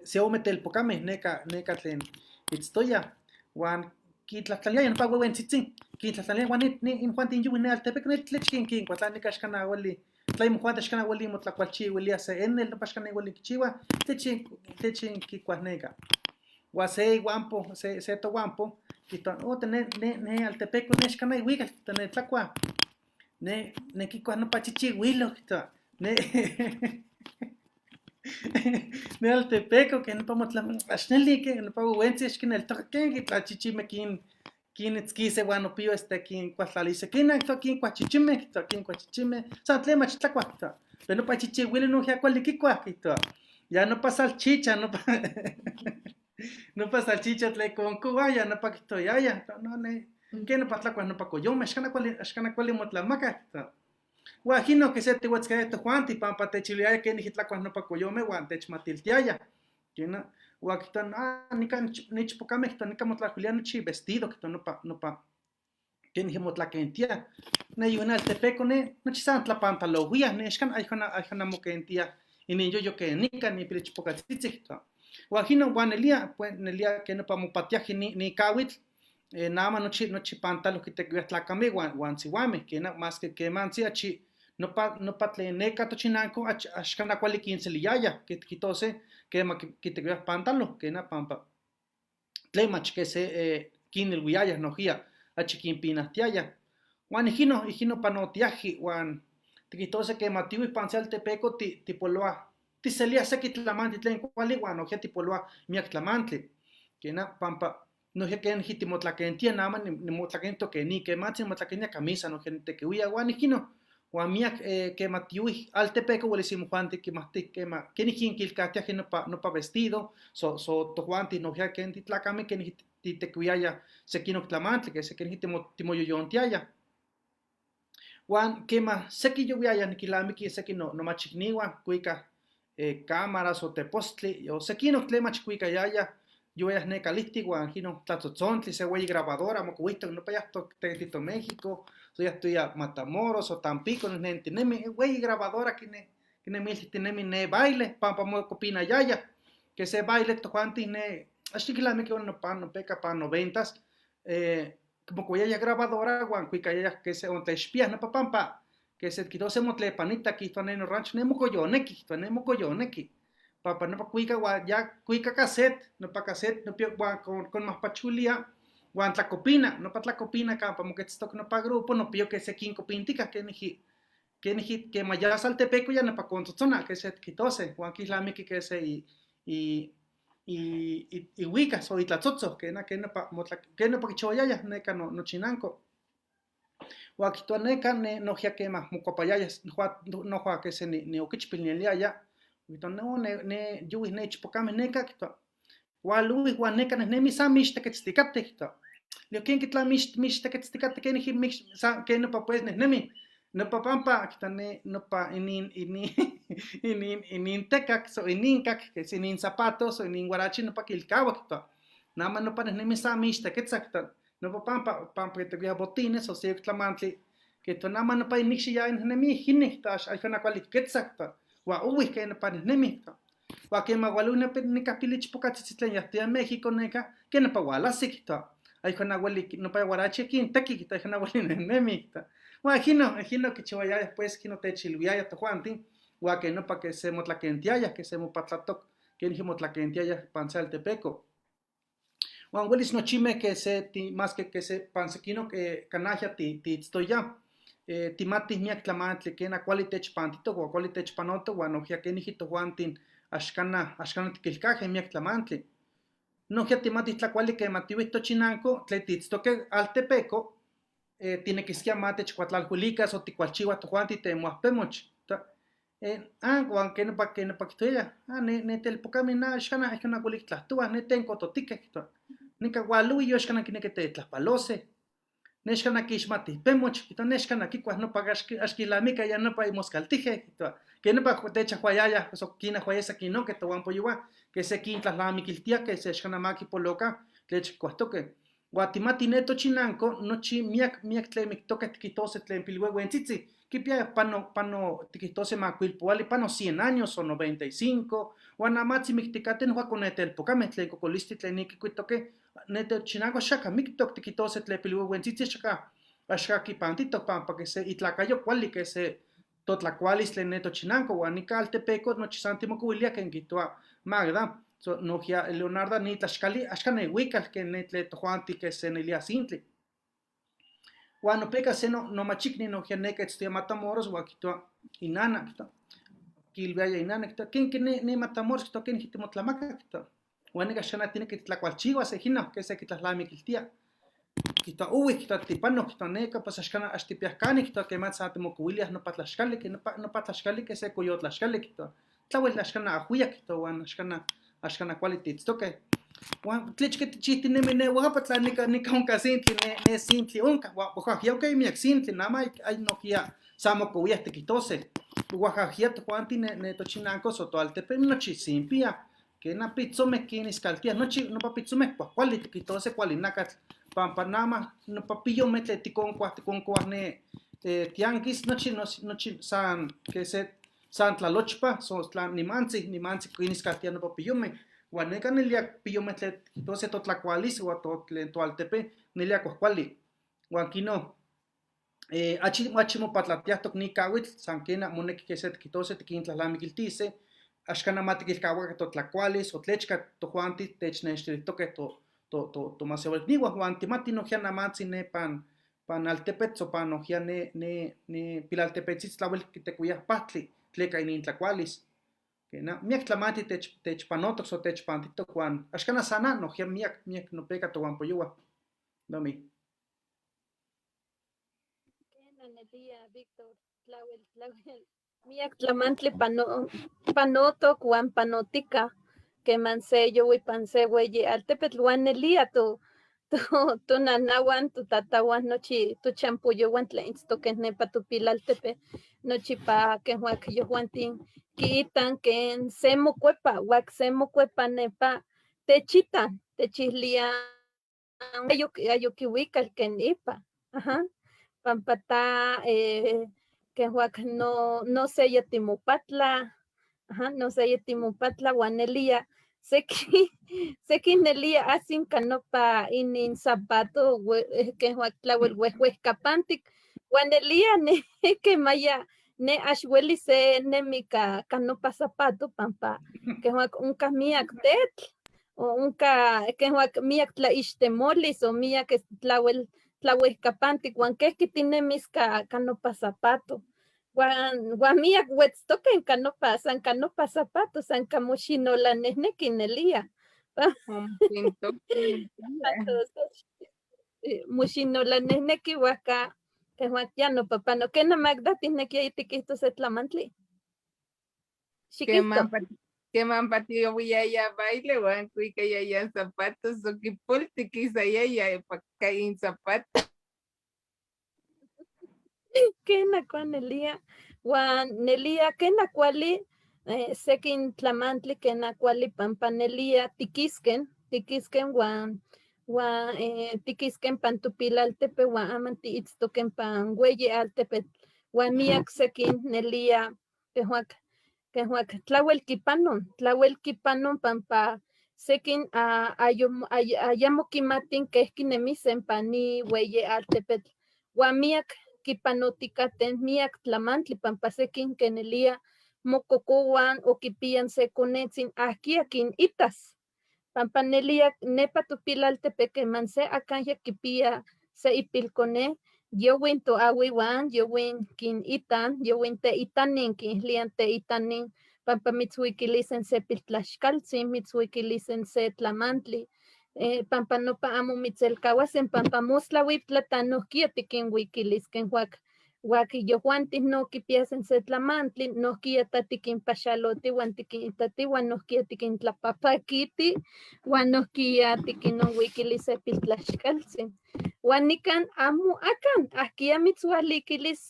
se ome telpocameh neka tlen itztoya uan quitlahtlaliliaya nopa huehuentzitzin quintlahtlaliliaya uan injuantin yuwi ne altepec ne tlech kinkuatla nika axkan ueli tla imojuanti axkan ueli motlakualchiuilia se enel nopa axkan ueli kichiua tlech kikuah neka uan se iuampo se tohuampo kihtowa oh ne altepeco ne axkan ihuikal ne tlakua ne kikuah nopa chichihuilo kihtowa ne altepeco ke nopa axneli ke nopa huehuentzi axkineltoka ken kitla chichimeh kinitzquise uan nopio kinkualtlalise kina kihtowa kinkuah chichimeh kihtowa kinkuah chichimeh san tlen mach tlakuah kihtowa pero nopa chichihuilo nohkia kuali kikuah kihtowa ya nopa salchicha nopa salchicha tlen konkouaya nopa kihtoyaya no ne ken nopa tlakuah nopa koyomeh axkan kuali motlamakah kihtowa. Huan ijino que se tihuetzcaya tojuanti pampa techilhuiaya kenijqui tlacuaj nopa coyome huan techmatiltiaya. Quena, huan quiijtohua, ah, nica niichpocame quiijtohua nica motlalhuilia nochi vestido quiijtohua nopa nopa kenijqui motlaquentia. Ne yuwi altepeco ne nochi san tlapantalohuia ne axkan ayjona moquentia ininyoyo ken nica ni pilichpocatzitzi quiijtohua. Huan ijino huan nelía pues nelía que nopa mopatiaji ni ni cahuitl nama nochi nochi pantalo quitequihuia tlacame huan huan sihuame quena masque quemantzi achi nopa nopa tlen neca tochinanco axcana cuali quinseliyaya quiijtose quema quitequihuia pantalo quena pampa tlemach que se quinilhuiyaya nojía achi quinpinajtiaya. Huan ijino ijino panotiaji huan tiquijtose quema tihui ipan se altepeco tipoloa tiselia seki tlamantli tlen kuali huan nojía tipoloa miak tlamantli. Quena pampa nojía kenijqui timotlaquentia nama nimotlaquentok ken ni quemantzi nimotlaquentia camisa nojía nitequihuia huan ijkino huan miak quema tiuij altepeco huelis imojuanti quimajti quema kenijqui quilcajtiaje nopa nopa vestido so so tojuanti nojía ken titlacame kenijqui titequihuiaya sequinoc tlamantli que se kenijqui timoyoyontiaya. Huan quema seki yohuiaya niquilamiqui seki nomachicnihuan cuica cámaras o tepostli o sequinoc tlemach cuicayaya yohuiaya ne calihtic huan ijino tlatzohtzontli se hueyi grabadora mocohuihtoc nopa yahtoc tequitito México so yahtoya Matamoros o Tampico nijnentinemi hueyi grabadora quinemiltihtinemi ne baile pampa mocopinayaya que se baile tojuanti ne ax niquilamiqui nopa nopeca pan noventas mocohuayaya grabadora huan cuicayaya que se ontlexpiah nopa pampa que se quiijtohua se motlepanita quiijtohua ne norancho ne mocoyonequi quiijtohua ne mocoyonequi pampa nopa cuica huan ya cuica cassette nopa cassette nopia huan conmajpachulia huan tlacopina nopa tlacopina campa moquetztoc nopa grupo nopio que se quincopintica kenijqui kenijqui quema yas altepeco ya nopa contzotzona que se quiijtose huan quilamiqui que se i i ihuicas o itlatzotzo quena que nopa que nopa quichihuayaya neca nochinanco. Huan quiijtohua neca ne nojía quema mocuapayaya nohua que se nioquichpil neliaya quiijtohua no ne ne yuhui ne ichpocame neca quiijtohua hualuhui huan neca nejnemi san mixtequetzticate quiijtohua. Le digo ¿quién quitla mixtequetzticate kenijqui mix san que nopa pues nejnemi nopa pampa quiijtohua ne nopa inin inin inin inin tecac so inincac que es inin zapato so inin huarache nopa quilcahua quiijtohua. Nama nopa nejnemi san mixtequetza quiijtohua nopa pampa pampa quitequia botines o seyuc tlamantli quiijtohua nama nopa inicxi ya nejnemi ijini quiijtohua ax ayjona cuali quetza quiijtohua huan ohui que nopa nejnemi quiijtohua. Huan quema hualui nepa nica pilichpocatzitzi tlen yahtoya México neca que nopa hualasi quiijtohua ayjona hueli nopa huarache quintequi quiijtohua ayjona hueli nejnemi quiijtohua. Huan ijino ijino quichihuayaya pues ijino techilhuiaya tojuanti huan que nopa que se motlaquentiaya que se mopatlatoc kenijqui motlaquentiaya ipan se altepeco. Huan huelis nochime que se ti masque que se pan sequinoc canajya tiitztoya timatij miak tlamantli quena cuali techpantitoc huan cuali techpanotoc huan nojía kenijqui tojuantin axcana axcana tiquilcaje miak tlamantli. Nojía timatij tlacuali quema tihuij tochinanco tlen tiitztoque altepeco tinequisquia ma techcuatlalhuilicas o ticualchihuaj tojuanti temoajpemoch. Ah, huan que nopa que nopa quiijtohuaya, ah, ne ne telpocame na axcana axcana huelic tlahtohuaj ne tencototique quiijtohua. Nica hualui yo axcana quinequi tetlajpalose. Ne axcana quixmatij pemoch quiijtohua ne axcana quicuas nopa axquilamica ya nopa imoscaltije quiijtohua. Que nopa techajuayaya so quinajuaya sequinoque tohuampoyohua que se quintlalnamiquiltia que se axcana ma quipoloca tlechcuahtoque. Huan timati ne tochinanco nochi miak miak tlen mictoque tiquijtose tlen pilhuehuentzitzi quipia pano pano tiquijtose macuilpohuali pano 100 años o 95 huan namatzi micticate nohua conetelpocame tlen cocolistli tlen niquicuitoque ne tochinanco axaca mictoc tiquijtose tlen pilhuehuentzitzi axaca axaca quipantitoc pampa que se itlacayo cuali que se totlacualis tlen ne tochinanco huan nica altepeco nochi san timocohuilia quen quiijtohua Magda so nojía Leonarda ni tlaxcali axcana ihuical que ne tlen tojuanti que se nelia sintli. Huan nopeca se nomachicni nojía neca itztoya Matamoros huan quiijtohua inana quiijtohua quilviaya inana quiijtohua ¿quién ne ne Matamoros quiijtohua kenijqui timotlamaca quiijtohua huan nica axcana tiene que titlacualchihuas ijino que se quitlalnamiquiltia. Quiijtohua uhui quiijtohua tipano quiijtohua neca pues axcana ax tipiajcani quiijtohua quematz san timocohuiliaj nopa tlaxcali que nopa nopa tlaxcali que se coyotlaxcali quiijtohua tlahuel axcana ajuiac quiijtohua huan axcana axcana cuali tiitztoque. Huan tlechque tichihtinemi ne Oaxaca tla nica nica onca sintli ne ne sintli onca huan oaxaca miak sintli nama hay nojía Sa mocohuiah tiquihtose. Oaxaquia tojuanti ne tochinanco o toaltepe nochi simpia. Quena pitzomeh quiniscaltiah nochi nopa pitzomeh cuahcuali tiquihtose cuali nacatl pampa nama nopa piyomeh tlen ticoncuah ticoncuah ne tianguis nochi nochi san que se san tlalochpa so tla nimantzi nimantzi quiniscaltia nopa piyomeh huan neca nelia piyomeh tlen tiquihtose totlacualis huan tlen toaltepe nelia cuahcuali. Huan quino achi achi mopatlatiahtoc ni cauitl san quena moneki que se tiquihtose tiquintlalnamiquiltise axcana ma tiquilcahuaca totlacualis o tlechca tojuanti technextilijtoque tomasehualicnihuan huan timati nojia namantzi ne pan pan altepetl o pan nojia ne ne ne pilaltepetzitzi tlauel quitecuiah pahtli tleca inintlacualis. Quena miac tlamanti techpanotoc o techpantitoc huan axcana sana nojia miac miac nopeca tohuampoyohua. Domi. Quena nelia Víctor, tlauel tlauel miac tlamantli panotoc huan panotica queman se yohui pan se hueyi altepetl huan nelia tonanahuan, totatahuan, nochi tochampoyohuan tlen itztoque nepa topilaltepe, nochipa quejuac yojuantin quiitan quen se mocuepa, huac se mocuepa nepa techitan, techihlian ayoc quihuical quen ipa, ajá, pampa ta quejuac no seya timopatla, ajá, no seya timopatla huan nelia sequi nelia asin ka nopa inin zapato quejuac tlauel huejuehcapantic huan nelia ne quemaya ne ax ueli se nemi ka nopa zapato pampa quejuac onca miac tetl o onca quejuac miac tlaixtemolis o miac tlauel tlahuejcapantic huan quejqui tinemis ka nopa zapato. Huan miac huetztoque ka nopa, san ka nopa zapato, san ka moxinolanejnequi nelia. Moxinolanejnequi huajca quejuac ya nopa pano. Quena Magda tijnequia tiquihto se tlamantli. Xiquihto. Queman patiohuiaya baile huan cuicayaya zapatos oquipolti quisayaya pa in zapato. Quena cuan nelia, huan nelia quena cuali sequin tlamantli quena cuali pampa nelia tiquisquen, tiquisquen huan huan tiquisquen pan topilaltepe huan aman tiitztoquen pan hueyi altepetl huan miac sequin nelia quejuac quejuac tlauel quipanon, tlauel quipanon pampa sequin ayamo quimatin quejqui nemisen pan ni hueyi altepetl huan miac quipanoticaten miac tlamantli pampa sequin quenelia mococohuan o quipian se conetzin ajquia quinitas pampa nelia nepa topilaltepe queman se acanya quipia se ipilcone yowin toahuihuan yowin quinitan yowin teitanin quinilian teitanin pampa mitzhuiquilisen se piltlaxcaltzin mitzhuiquilisen se tlamantli pampa nopa amo mitzelcahuasen pampa mostla huiptla tanohquia tiquinhuiquilis quenjuac huac yojuanti no quipiasen se tlamantli nohquia ta tiquinpaxaloti huan tiquinitati huan nohquia tiquintlapapaquiti huan nohquia tiquinonhuiquilis se piltlaxcaltzin huan nican amo acan ajquia mitzhualiquilis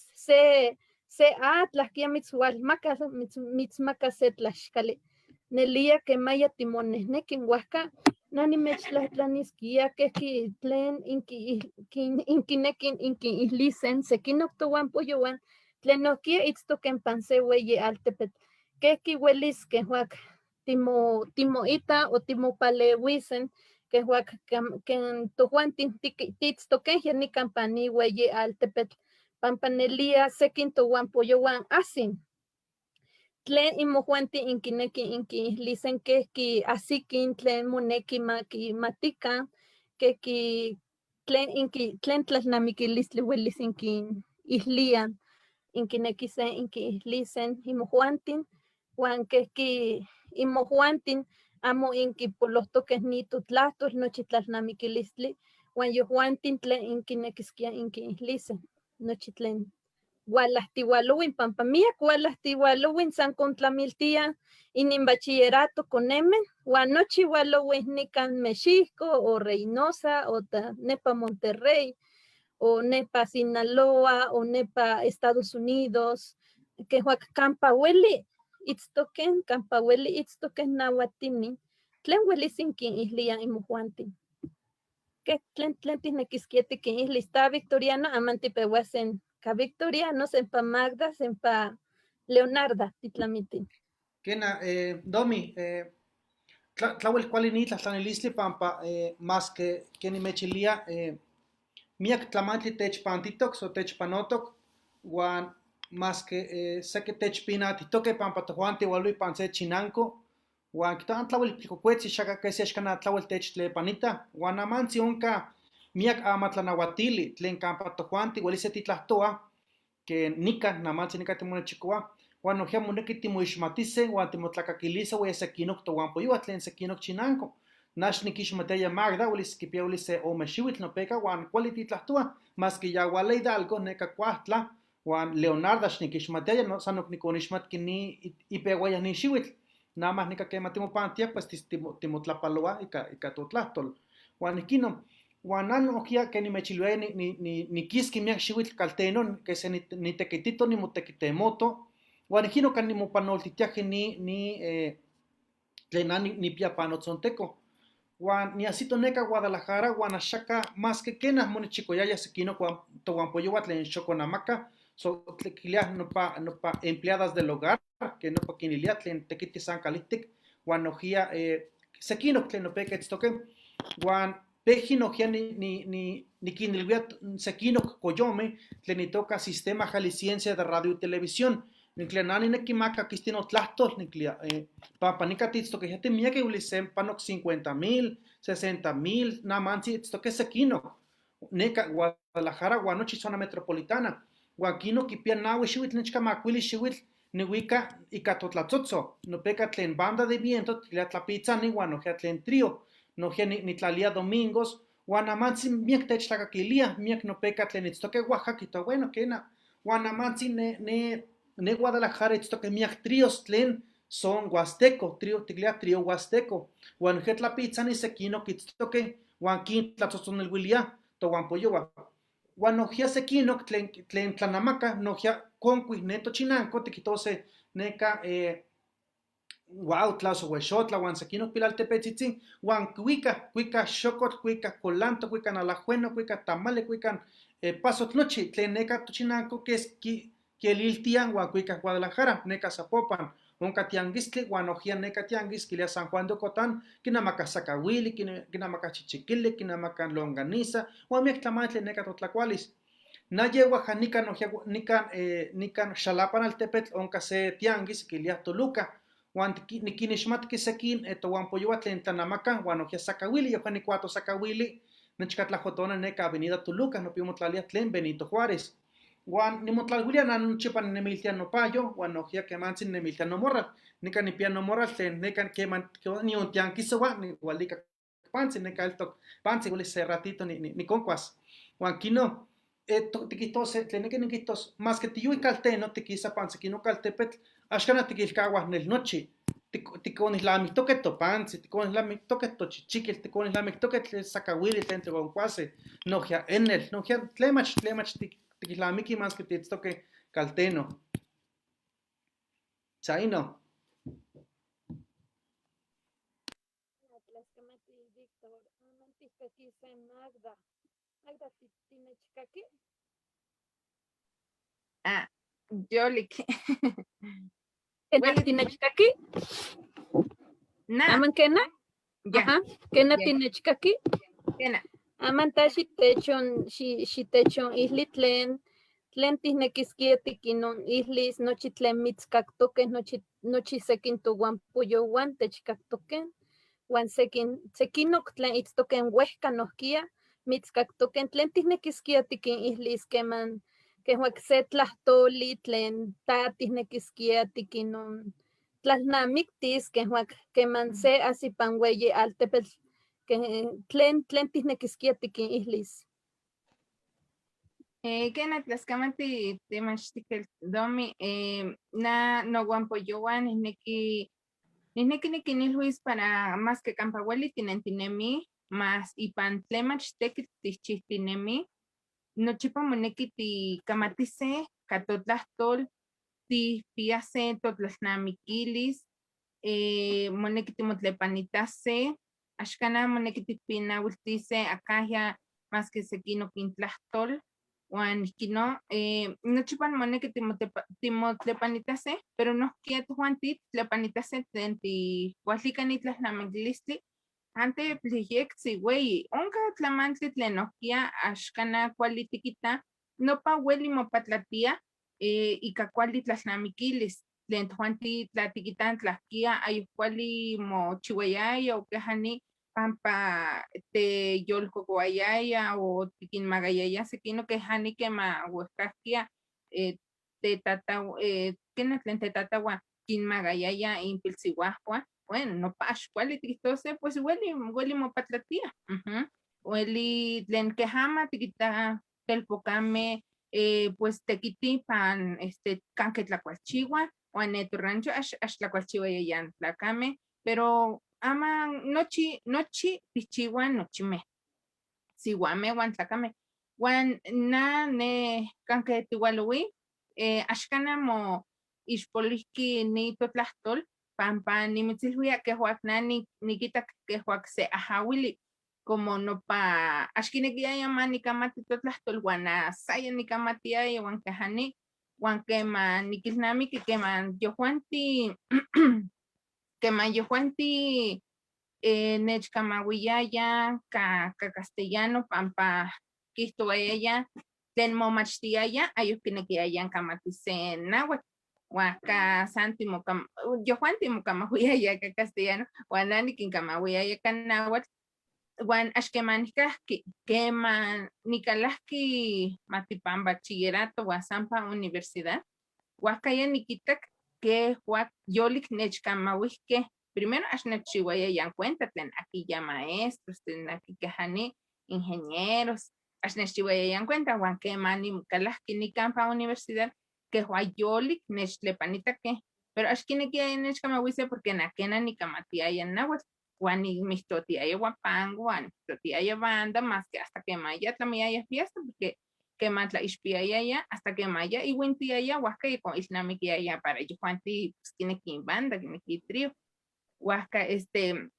se atl ajquia mitzhualmacas mitzmacas se tlaxcali nelia quemaya timonejnequi huajca na nimechtlahtlanisquia quejqui tlen inquinequin inquiihlisen sequinoc tohuampoyohuan tlen nohquia itztoquen pan se hueyi altepetl quejqui uelis quejuac timoita o timopaleuisen quejuac quen tojuantin tiitztoquenjia nican pan ni hueyi altepetl pampa nelia sequin tohuampoyohuan asin tlen inmojuanti inquinequi inquiihlisen quejqui asiquin tlen moneki maquimatican quejqui tlen tlen tlalnamiquilistli uelis inquinihlian inquinequisen inquiihlisen inmojuantin huan quejqui inmojuantin amo inquipolohtoqueh ni totlahtol nochi tlalnamiquilistli huan yojuantin tlen inquinequisquia inquiihlisen nochi tlen hualahtihualouin pampa miac hualahtihualouin san contlamiltia inin bachillerato conemen huan nochi hualouin nican Mexihco o Reynosa o nepa Monterrey O nepa Sinaloa o nepa Estados Unidos, kejuak kampa ueli itztokej, kampa ueli itztokej nahuatini, tlen welis inkinihliaj inmojuantin. ¿Qué tlen tijnekiskia tikinihlis? Ta Victoriano, aman tipehuas en ka Victoriano, sempa Magda, sempa Leonarda, titlamitin. Kena, Domi, tlawel kuali ni tlahtlanilistli pampa maske kenimechilia miak tlamantli techpantitok so techpanotok huan maske seki techpinatitoke pampa tojuanti ualui pan se chinanko huan kijtowa tlawel pilcocuetzi xaka kesi axkan tlawel techtlepanita huan amantzi onka miak amatlanauatili tlen kampa tojuanti uelise titlahtoa ke nikan namantzi nikan timonechikoa huan nojkia moneki timoixmatise huan timotlakakilise huan sekinok tohuampoyohua tlen sekinok chinanko. Nax nikixmatiaya Magda uelis kipia uelis se ome xiwitl nopeka huan kuali titlahtoa maski ya huala Hidalgo neka Cuautla huan Leonarda xnikixmatiaya no, san nikonixmatki ni ipehuaya ni xiwitl. Nada más nika kema timopantia pues timotlapaloa ika totlahtol. Huan ijkino, huan nan nojkia ke nimechilwiaya nikiski miak xiwitl kalteno, ke se nitekitito nimotekitemoto, huan ijkino kan nimopanoltitiaje ni tlen nan nipia panotzonteko. Huan niajsito neka Guadalajara huan axaka maske kenah monechikoyaya sekinok huan tohuampoyohua tlen xokonamaka, so kiliah nopa empleadas del hogar, ke nopa kinilia tlen tekiti san kalihtik, huan nojkia sekinok tlen nopeka itztoke, huan peji nojkia nikinilwia sekinok koyome tlen itoka Sistema Jalisciense de Radio y Televisión. Niklia nani nikimaka kisti notlahtol, niklia pampa nika titztoke jete miakej uelis se panok 50,000, 60,000, namantzi itztoke sekinok. Neka Guadalajara huan nochi zona metropolitana. Huan kino kipia nahui xiwitl, nechca makuili xiwitl, nihuika ika totlatzotzo, nopeka tlen banda de viento, tlia tlapitzani, huan nojkia tlen trío, nojkia nitlalia domingos, huan namantzi miak techtlakakilia, miak nopeka tlen itztoke Oaxaca, kijtowa, bueno, kena, huan namantzi ne Guadalajara itztoke miak tríos tlen son huasteco, trío, tiklia trío huasteco, huan nojkia tlapitzani sekinok itztoke, huan kintlatzotzonilhuilia tohuampoyohua. Huan nojkia sekinok tlen tlanamaka, nojkia konkuih ne tochinanko, tikitose neka Huautla, Huexotla, huan sekinok pilaltepetzitzin, huan kuika, kuika xokotl, kuika colanto, kuika nalajueno, kuika tamale, kuika pasotl nochi, tlen neka tochinanko keski kieliltia huan kuika Guadalajara, neka Zapopan, onka tianguistli, huan nojkia neka tianguis, kilia San Juan de Ocotán, kinamaka sakawili, kinamaka chichiquili, kinamaka longaniza, huan miak tlamantli neka totlakualis. Na yewa ja nikan nojkia nikan Xalapan altepetl onka se tianguis kilia Toluca, huan nikinixmatki sekin tohuampoyohua tlen tlanamaka, huan nojkia sakawili, yehua nikuato sakawili, nechkatlajotona neka Avenida Toluca, nopi motlalia tlen Benito Juárez. Huan nimotlalhuilia na nochipa ninemiltia nopayo, huan nojkia kemantzi ninemiltia nomorral. Nikan nipia nomorral tlen nekan keman nion tiankisoua, nihualika pantzi, neka eltok pantzi, uelis se ratito nikonkuas. Huan kino, tikijtose, tlen niki nikijtos, maske tiyuy kalteno, tikisa pantzi kino kaltepetl, axkan tikilkahuah nel nochi. Tikonihlamihtoke topantzi, tikonihlamihtoke tochichikil, tikonihlamihtoke tlen sakawili tlen tikonkuase, nojkia enel, nojkia tlemach, tlemach tikihlamiki maske tiitztoke kalteno. Chaino. Tlaxcamati, Víctor, aman tihkakise Magda. Magda, tinechkaki? Ah, yolik. Kena tinechkaki? Na. Aman kena? Ya. Ajá. Kena Ya. tinechkaki? Kena. Aman ta xitechon, xitechon isli tlen tijnekiskia tikinon islis, nochi tlen mitzkaktokej, nochi sekin tohuampoyohuan techkaktokej, huan sekinok tlen itztokej uejka nohkia mitzkaktokej, tlen tijnekiskia tikin islis keman kejuak se tlahtoli tlen ta tijnekiskia tikinon tlalnamiktis, kejuak keman se asipan ueyi altepetl, ke tlen tijnekiskia tikin islis. Kena tlaxcamati temachtikel Domi, na nohuampoyohuan nihneki nikinilhuis para mas que kampa ueli tinentinemi, mas ipan tlemach tekitl tichihtinemi, Nochipa moneki tikamatise ka totlahtol, tijpiyase totlalnamikilis, moneki timotlepanitase, axkana moneki tikpinawiltise akajya maski sekinok intlahtol, uan ihkino nochipa moneki timotlepanitase, pero nohkia tojuanti tlepanitase tlen tikualika ni tlalnamikilistli, ante tliyektzi weyi, onka tlamantli tlen nohkia axkana kuali tikita, nopa weli mopatlatia ika kuali tlalnamikilis, tlen tojuanti tlatikita tlahkia ayok kuali mochiwayaya o kejani pampa teyolkokowayaya o tikinmakayaya sekinok kejani kema wehkajkia tetata kena tlen tetatahuan kinmakayaya inpilsiuajua, bueno, nopa axkuali tikihtose pues weli, weli mopatlatia, weli tlen kejama tikita telpokameh pues tekiti pan este kanke tlakualchiwah, uan ne torancho axtlakualchiwayaya tlakameh, pero aman nochi, nochi tikchiwah nochimeh, siwameh uan tlakameh, uan na ne kanke tiwalowi axkana mo ixpolihki ni totlahtol pampa nimitzilwia kejuak na nikitak kejuak se ajawili como nopa axkinekiaya manikamati totlahtol uan saya nikamatiaya uan kejani, uan kema nikilnamiki keman yojuanti keman yojuanti nechkamauiyaya ka castellano pampa kihtowayaya tlen momachtiaya ayok kinekiaya kamatise náhuatl, uan ka san yojuanti mokamauiaya ka castellano uan na nikinkamauiaya ka náhuatl, uan axkemanikajki keman nikalajki matipan bachillerato uan sampa universidad, huajkaya nikitak kejuak yolik nechkamauihkeh, primero axnechchiwayaya cuenta tlen aki ya maestros, tlen aki kejani ingenieros, axnechchiwayaya cuenta, uan keman nikalajki nikan pan universidad, kejua yolik nechtlepanitakeh, pero axkinekiaya nechkamauise porque nakena nikamatiaya náhuatl, uan nimihtotiaya huapango, uan nimihtotiaya banda, maski hasta keman ya tlamiaya fiesta, porque keman tlaixpiayaya hasta keman ya iuintiaya huajka ikoilnamikiaya para yejuanti pues kineki banda, kineki trío, huajka este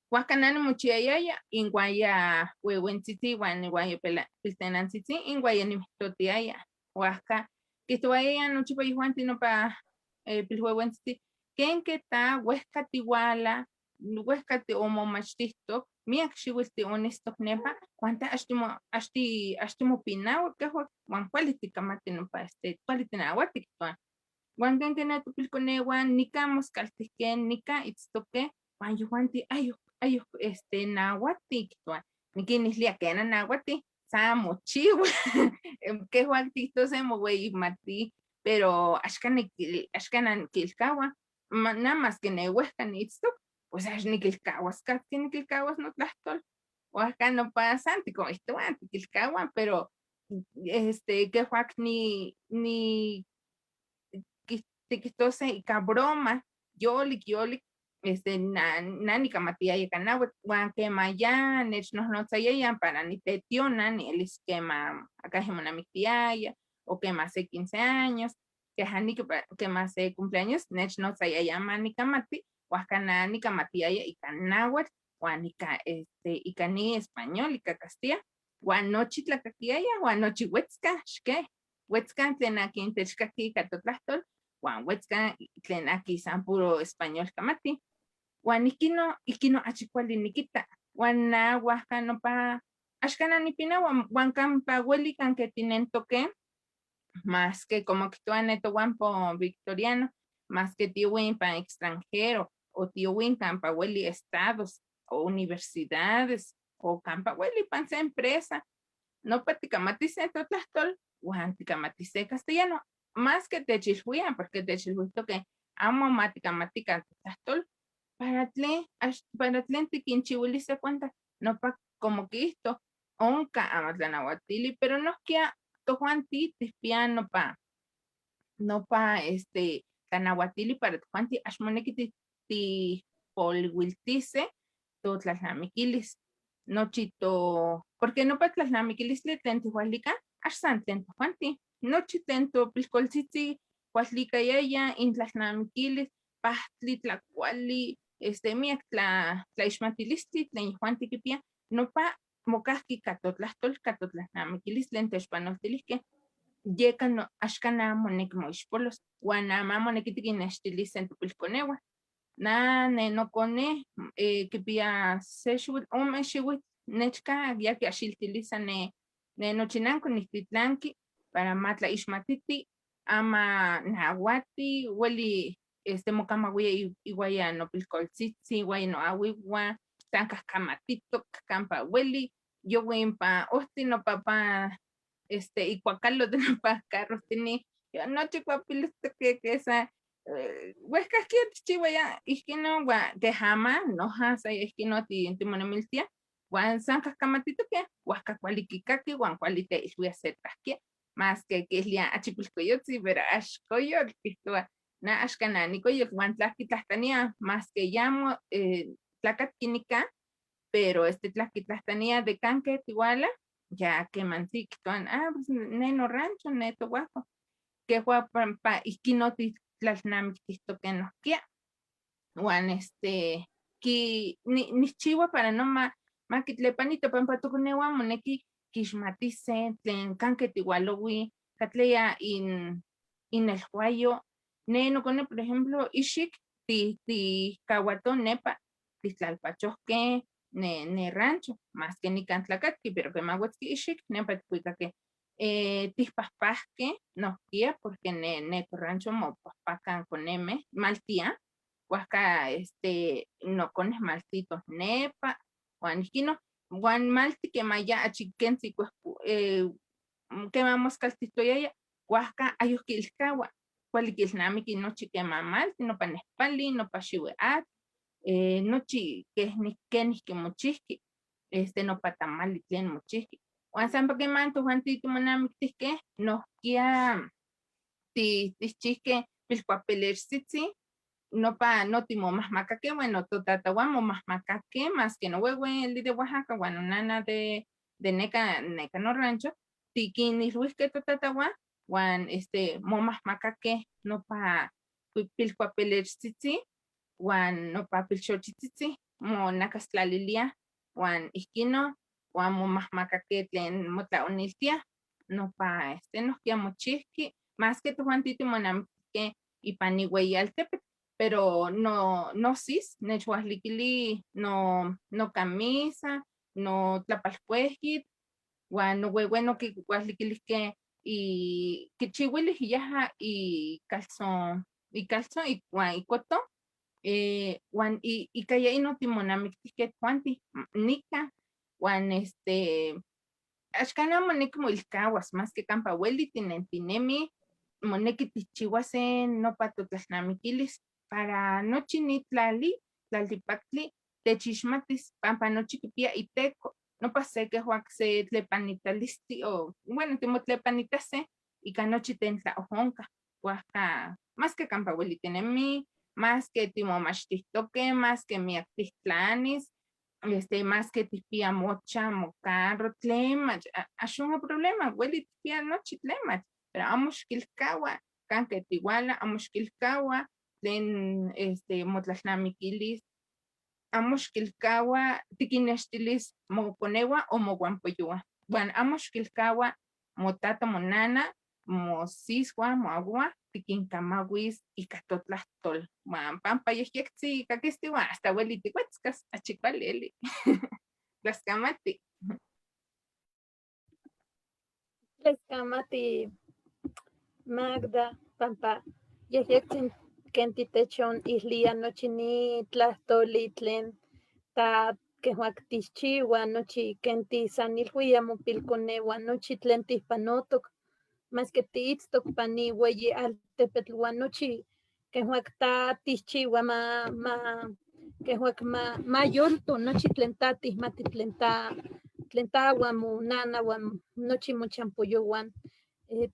huajka na nimochiayaya inguaya huehuentzitzi uan inuaya piltenantzitzi inguaya nimihtotiaya, huajka kihtowayaya nochipa yejuanti nopa pilhuehuentzitzi kenke ta wehka tiwala, wehka omomachtitok, miak xiuitl tionistok nepa, uan ta axtimopinaua kejua uan kuali tikamati nopa este kuali tinawati kihtowa, uan kenke ne topilkoneuan nikan moskaltihkeh, nikan itztokeh, uan yejuanti ayok ayok este nawati kihtowa, nikinilhia kena nawati, sa mochiwa, kejua tiktose moweyimati, pero axkan axkan nikilkaua, na maski ne wehka niitztok, pues axnikilkawas katki nikilkawas notlahtol, huajka nopa san tikoihtowa tikilkaua, pero este kejuak ni ni tikihtose ika broma, yolik yolik este na nikamatiaya ika náhuatl, uan keman ya nechnohnotzayaya para nitetiona, nielis keman akajya monamiktiaya, o keman se quince años, kejani keman se cumpleaños nechnotzayaya manikamati, huajka na nikamatiaya ika náhuatl, uan ika este ika ni español, ika castilla, uan nochi tlakakiaya, uan nochi wetzka, xke, wetzka tlen akin techkaki ika totlahtol, uan wetzka tlen aki san puro español kamati, uan ihkino, ihkino achi kuali nikita, uan na huajka nopa axkan nipinaua, uan kampa weli kanke tinentokeh, maske como kihtowa ne tohuampo Victoriano, maske tiuin pan extranjero, o tiuin kampa weli estados, o universidades, o kampa weli pan se empresa, nopa tikamatise totlahtol, uan tikamatise castellano, maske techilhuian, porque techilhuihtokeh amo matikamatikan totlahtol, para tlen, para tlen tikinchiwilise cuenta, nopa como kihto, onka amatlanauatili, pero nohkia tojuanti tihpia nopa, nopa este tlanauatili para tojuanti axmoneki tikpoliuiltise totlalnamikilis, nochi to Porque nopa tlalnamiquilistli tlen tihualica, ax san tlen tojuanti, nochi tlen topilkoltzitzi kualtlicayaya intlalnamiquilis, pahtli, tlacuali, miak tlaixmatilistli tlen yejuanti kipia, nopa mokajki ika totlahtol, ika totlalnamiquilis tlen techpanoltilihkeh, yeka no, axkan amo moneki moixpolos, uan ama moneki tikinnextilis sen topilkoneuan. Na ne nokone kipia se xiwitl, ome xiwitl nechka ya kiaxiltilisa ne nochinanko niktitlanki para ma tlaixmatiti, ama nahuati, ueli mokamawia iwaya nopilkoltzitzi, iwaya noawiwa, san kahkamatitok kampa ueli, yowi impa ohtli nopapa ikuakalo de nopa carrohtini, nochi kuapilistok que sa wehkajkia tikchiwaya ihkin uan kej ama noja sa ihkin timonemiltia uan san kahkamatitokeh huajka kuali kikaki uan kuali teilwia se tlahkia, maske kilia achi pilkoyotzi pero axkoyotl kihtowa na axkan na nikoyotl uan tlahkitlajtlania maske yamo tlakatki nika, pero tlahkitlajtlania de kanke tiwala, ya kemanti kihtowa ah pues ne norancho, ne tohuajo, kehua pampa ihkin otitlalnamiktihtoke nohkia, uan nikchiwa para no makitlepanito pampa tokoneuan moneki kixmatise tlen kanke tiwalowi, katleya inelhuayo, ne nokone por ejemplo ixik tikawato nepa titlalpachohkeh ne rancho, maske nikan tlakatki, pero keman wetzki ixik nepa tikuikakeh tihpahpahkeh nohkia porque ne torancho mopahpakan konemeh, maltia, huajka nokoneh maltitoh nepa, uan ihkin uan malti keman ya achi kentzi keman moskaltihtoyaya, huajka ayok kilkaua, kuali kilnamiki nochi keman malti, nopa nehpali, nopa xiui atl, nochi kenijki mochijki, nopa tamali tlen mochijki. Uan san pa keman tojuanti timonamiktihkeh, nohkia tichijkeh pilkuapelertzitzi, nopa no timomahmakakeh, bueno totatauan momahmakakeh, maske nowewe eli de Oaxaca uan nonana de neka norancho, tikinilhuihkeh totatauan uan momahmakakeh nopa pilkuapelertzitzi uan nopa pilxochitzitzi monakastlaliliah uan ihkinon uan momahmakakeh tlen motlaoniltiah, nopa nohkia mochijki, maske tojuanti timonamiktihkeh ipan iweyi altepetl, pero nosis nechhualikili nocamisa, notlapalkuejitl, uan nowewe nokihualikilihkeh kichiuilih yaja icalzon, icalzon uan icotón, uan ika ya inon timonamiktihkeh tojuanti nika, uan axkan amo moneki moilkawas, maske kampa ueli tinentinemi, moneki tikchiuase nopa totlalnamikilis para nochi ni tlali, tlaltipaktli, techixmatis pampa nochi kipia iteko, nopa se kehua se tlepanitalistli o bueno timotlepanitase ika nochi tlen tlaojonkah, huajka maske kampa ueli tinemi, maske timomachtihtokeh, maske miak tihtlanis, maske tikpia mocha, mocarro, tlen mach, axonka problema, ueli tikpia nochi tlen mach, pero amo xikilkaua kanke tiwala, amo xikilkaua tlen motlalnamikilis, amo xikilkaua tikinnextilis mokoneuan o mokuanpoyowan, uan amo xikilkaua motata, monana, mosiswan, moawiwan, tikinkamawis ika totlahtol, uan pampa yehyektzi kakisti uan hasta ueli tiwetzkas, achi kuali eli. Tlaskamati. Tlaskamati Magda, pampa yehyektzi ken titechonihlia nochi ni tlahtoli tlen ta kejuak tixchiua, nochi ken tisanilhuia mopilkoneuan, nochi tlen tijpanotok, maske tiitztok pan ni weyi altepetl uan nochi kejuak ta tixchiua ma kejuak ma yolto nochi tlen ta tijmati, tlen ta uan monana uan nochi mochampoyowan,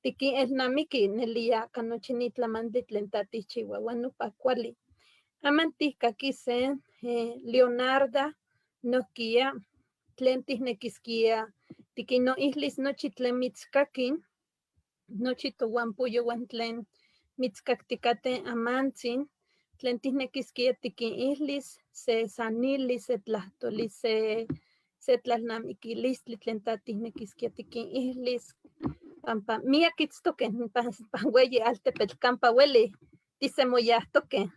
tikinelnamiki nelia ka nochi ni tlamantli tlen ta tixchiua uan nopa kuali. Aman tihkakise Leonarda nohkia Tlen tijnekisquia tiquinoihlis nochi tlen mitzkakin, nochi tohuampoyohuan tlen mitzkaktikateh amantzin, tlen tijnekisquia tiquinihlis se sanili, se tlahtoli, se tlalnamiquilistli tlen ta tijnekisquia tiquinihlis, pampa miak itztoque pan ueyi altepetl campa ueli tisemoyahtoque.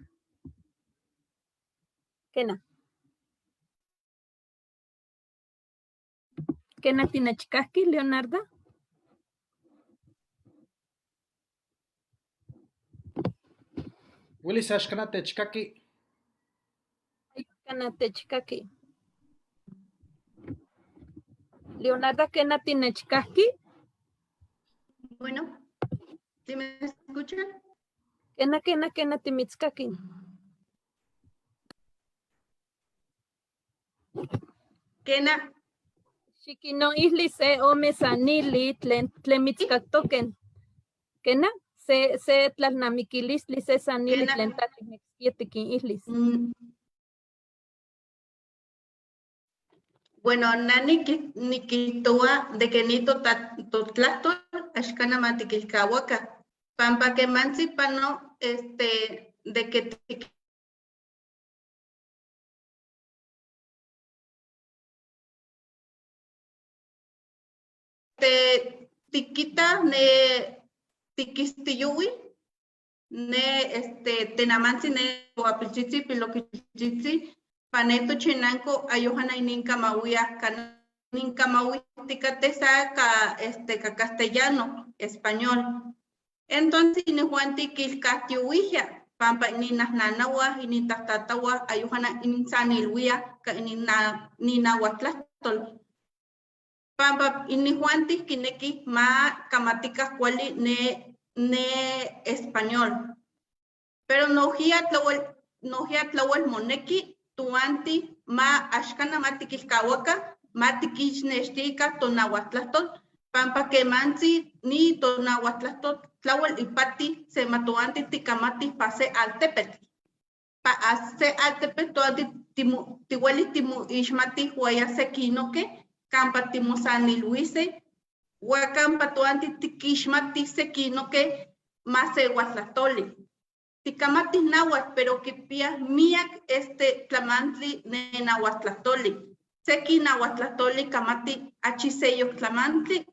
Kena. Kena tinechkajki, Leonarda? Welis axkana techkaki. Kana techkaki. Leonarda, kena tinechkajki? Bueno, ¿sí me escuchan? Kena, kena, kena timitzkaki. Kena. Xiquinoihli se ome sanili tlen mitzkaktoken. Kena, se tlalnamiquilistli, se sanili tlen ta tijnekisquia tiquinihlis. Bueno, na nikihtowa de que ni totlahtol axkana ma tikilkawaka. Pampa kemantzi pano, de que te tikita ne tikistiyuwi, ne tenamantzi ne toapiltzitzi, piloquitzitzi, paneto chinanco ayohana ininkamawia, ninkamawitikate sa ka, ka castellano, español. Entonces, inihuanti kilkahtiuwijia, pampa ininnahnanahuah, inintahtatahuah, ayohana ininsanilwia, ka ininahuatlahtol. Pampa inihuanti kineki ma kamatika kuali ne español. Pero nohia tlawel moneki tuanti ma axkana ma tikilkawaka, ma tikixnextika tonahuatlahtol, pampa kemantzi ni tonahuatlahtol tlawel ipati se ma toanti tikamati pa se altepetl. Pa se altepetl toanti tiweli timoixmati huaya sekinoke, kampa timosanilhuise, ua kampa toanti tikixmati sekinoke ma seuatlahtoli. Tikamati náhuatl, pero kipia miak tlamantli ne nahuatlahtoli. Seki nahuatlahtoli kamati achi seyok tlamantli,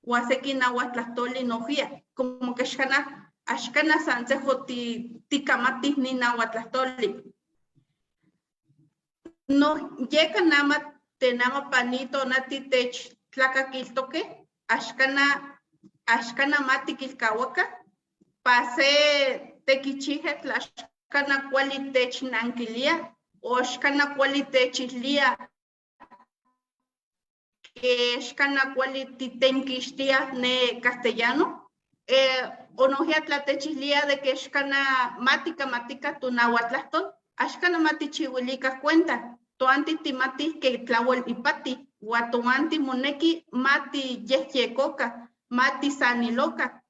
ua seki nahuatlahtoli nohia. Como que axkana san sejo tikamati ni nahuatlahtoli. No, yeka nama tenama panito nati tech tlakakiltoke, axkana ma tikilkawaka, pa se tekichije tlaxkana kuali technankilia, o axkana kuali techillia, que axkana kuali titenkixtia ne castellano, o nohia tlatechillia de que axkana matika matika tonahuatlahtol, axkana matichiuilika cuenta, toanti timati que tlawel ipati, ua toanti moneki mati yehyekoka, mati saniloka,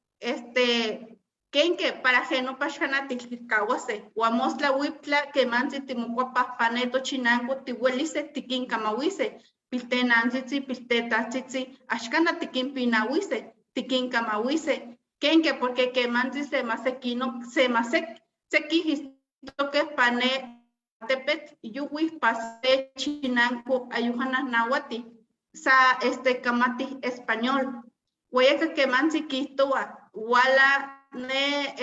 kenke para genopa xana tilkawase, ua mostla huiptla kemantzi timokuapaj paneto chinanco tiuelise tikinkamauise, piltenantzitzi, piltetatzitzi, axkana tikinpinauise, tikinkamauise, kenke porque kemantzi semasekino, semakijijtoke pane tepetl yuwi pase chinanco ayuhana nahuati, sa kamati español, huayaka kemantzi kihtowa, wala ne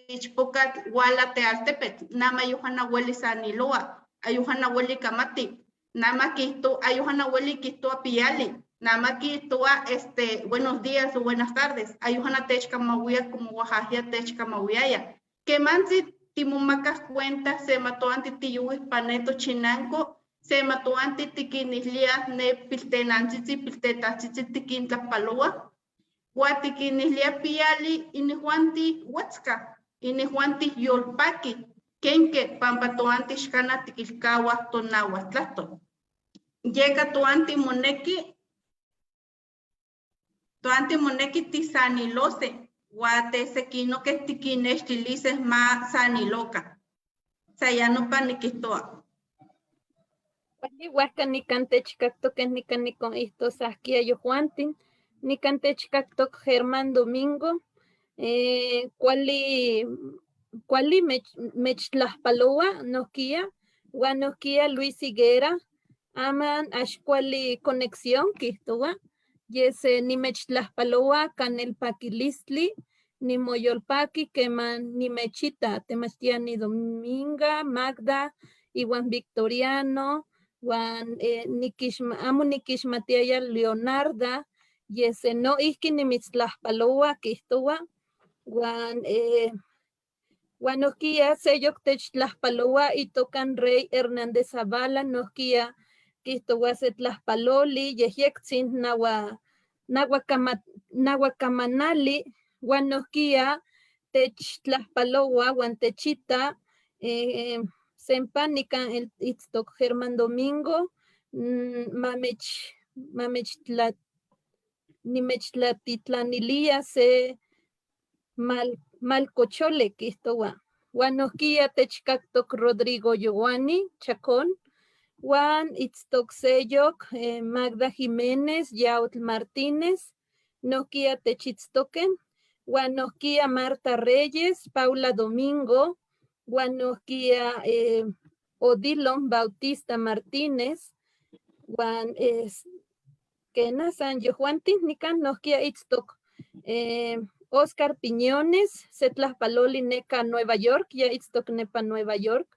ichpocatl wala tealtepetl, nama ayuhana ueli saniloa, ayuhana ueli kamati, nama kihto, ayuhana ueli kihtoa piali, nama kihtoa buenos días o buenas tardes, ayuhana techkamauia como oaxaquia techkamauiaya. Kemantzi timomakas cuenta sematoanti tiyuwih paneto chinanco, sematoanti tikinihlia ne piltenantzitzi, piltetatzitzi tikintlapaloa, ua tikinihlia piali inihuanti huetzka, inihuanti yolpaki, kenke pampa toanti xkana tikilkawa tonahuatlahtol. Yeka toanti moneki tisanilose, ua tesekinoke tikinextilise ma saniloka. Sa ya nopa nikihtoa. Kuali huajca nican techcactoque nican niconihtos ahquia yojuantin, nican techcactoc Germán Domingo, kuali kuali mechtlajpaloa nohkia, huan nohkia Luis Higuera, aman ax kuali conexión quihtowa, yes nimechtlajpaloa kanelpaquilistli, nimoyolpaqui queman nimechita, temachtiani Dominga, Magda, iwan Victoriano, huan amo niquixmatiaya Leonarda, yes noihki nimitztlajpaloa quihtowa, huan huan nohkia seyoc techtlajpaloa itoca Rey Hernández Zavala, nohkia quihtowa se tlajpaloli yejyectzin nahuacamanali, huan nohkia techtlajpaloa huan techita sempa nican itztoc Germán Domingo, nimechtlatitlanilia se malcochole quihtowa, huan nohkia techcactoc Rodrigo Yohuani Chacón, huan itztoc seyoc Magda Jiménez, Yautl Martínez, nohkia techitztoquen, huan nohkia Marta Reyes, Paula Domingo, huan nohkia Odilon Bautista Martínez, huan quena san yojuantin nican nohkia itztoc Oscar Piñones, se tlajpaloli neca Nueva York, ya itztoc nepa Nueva York,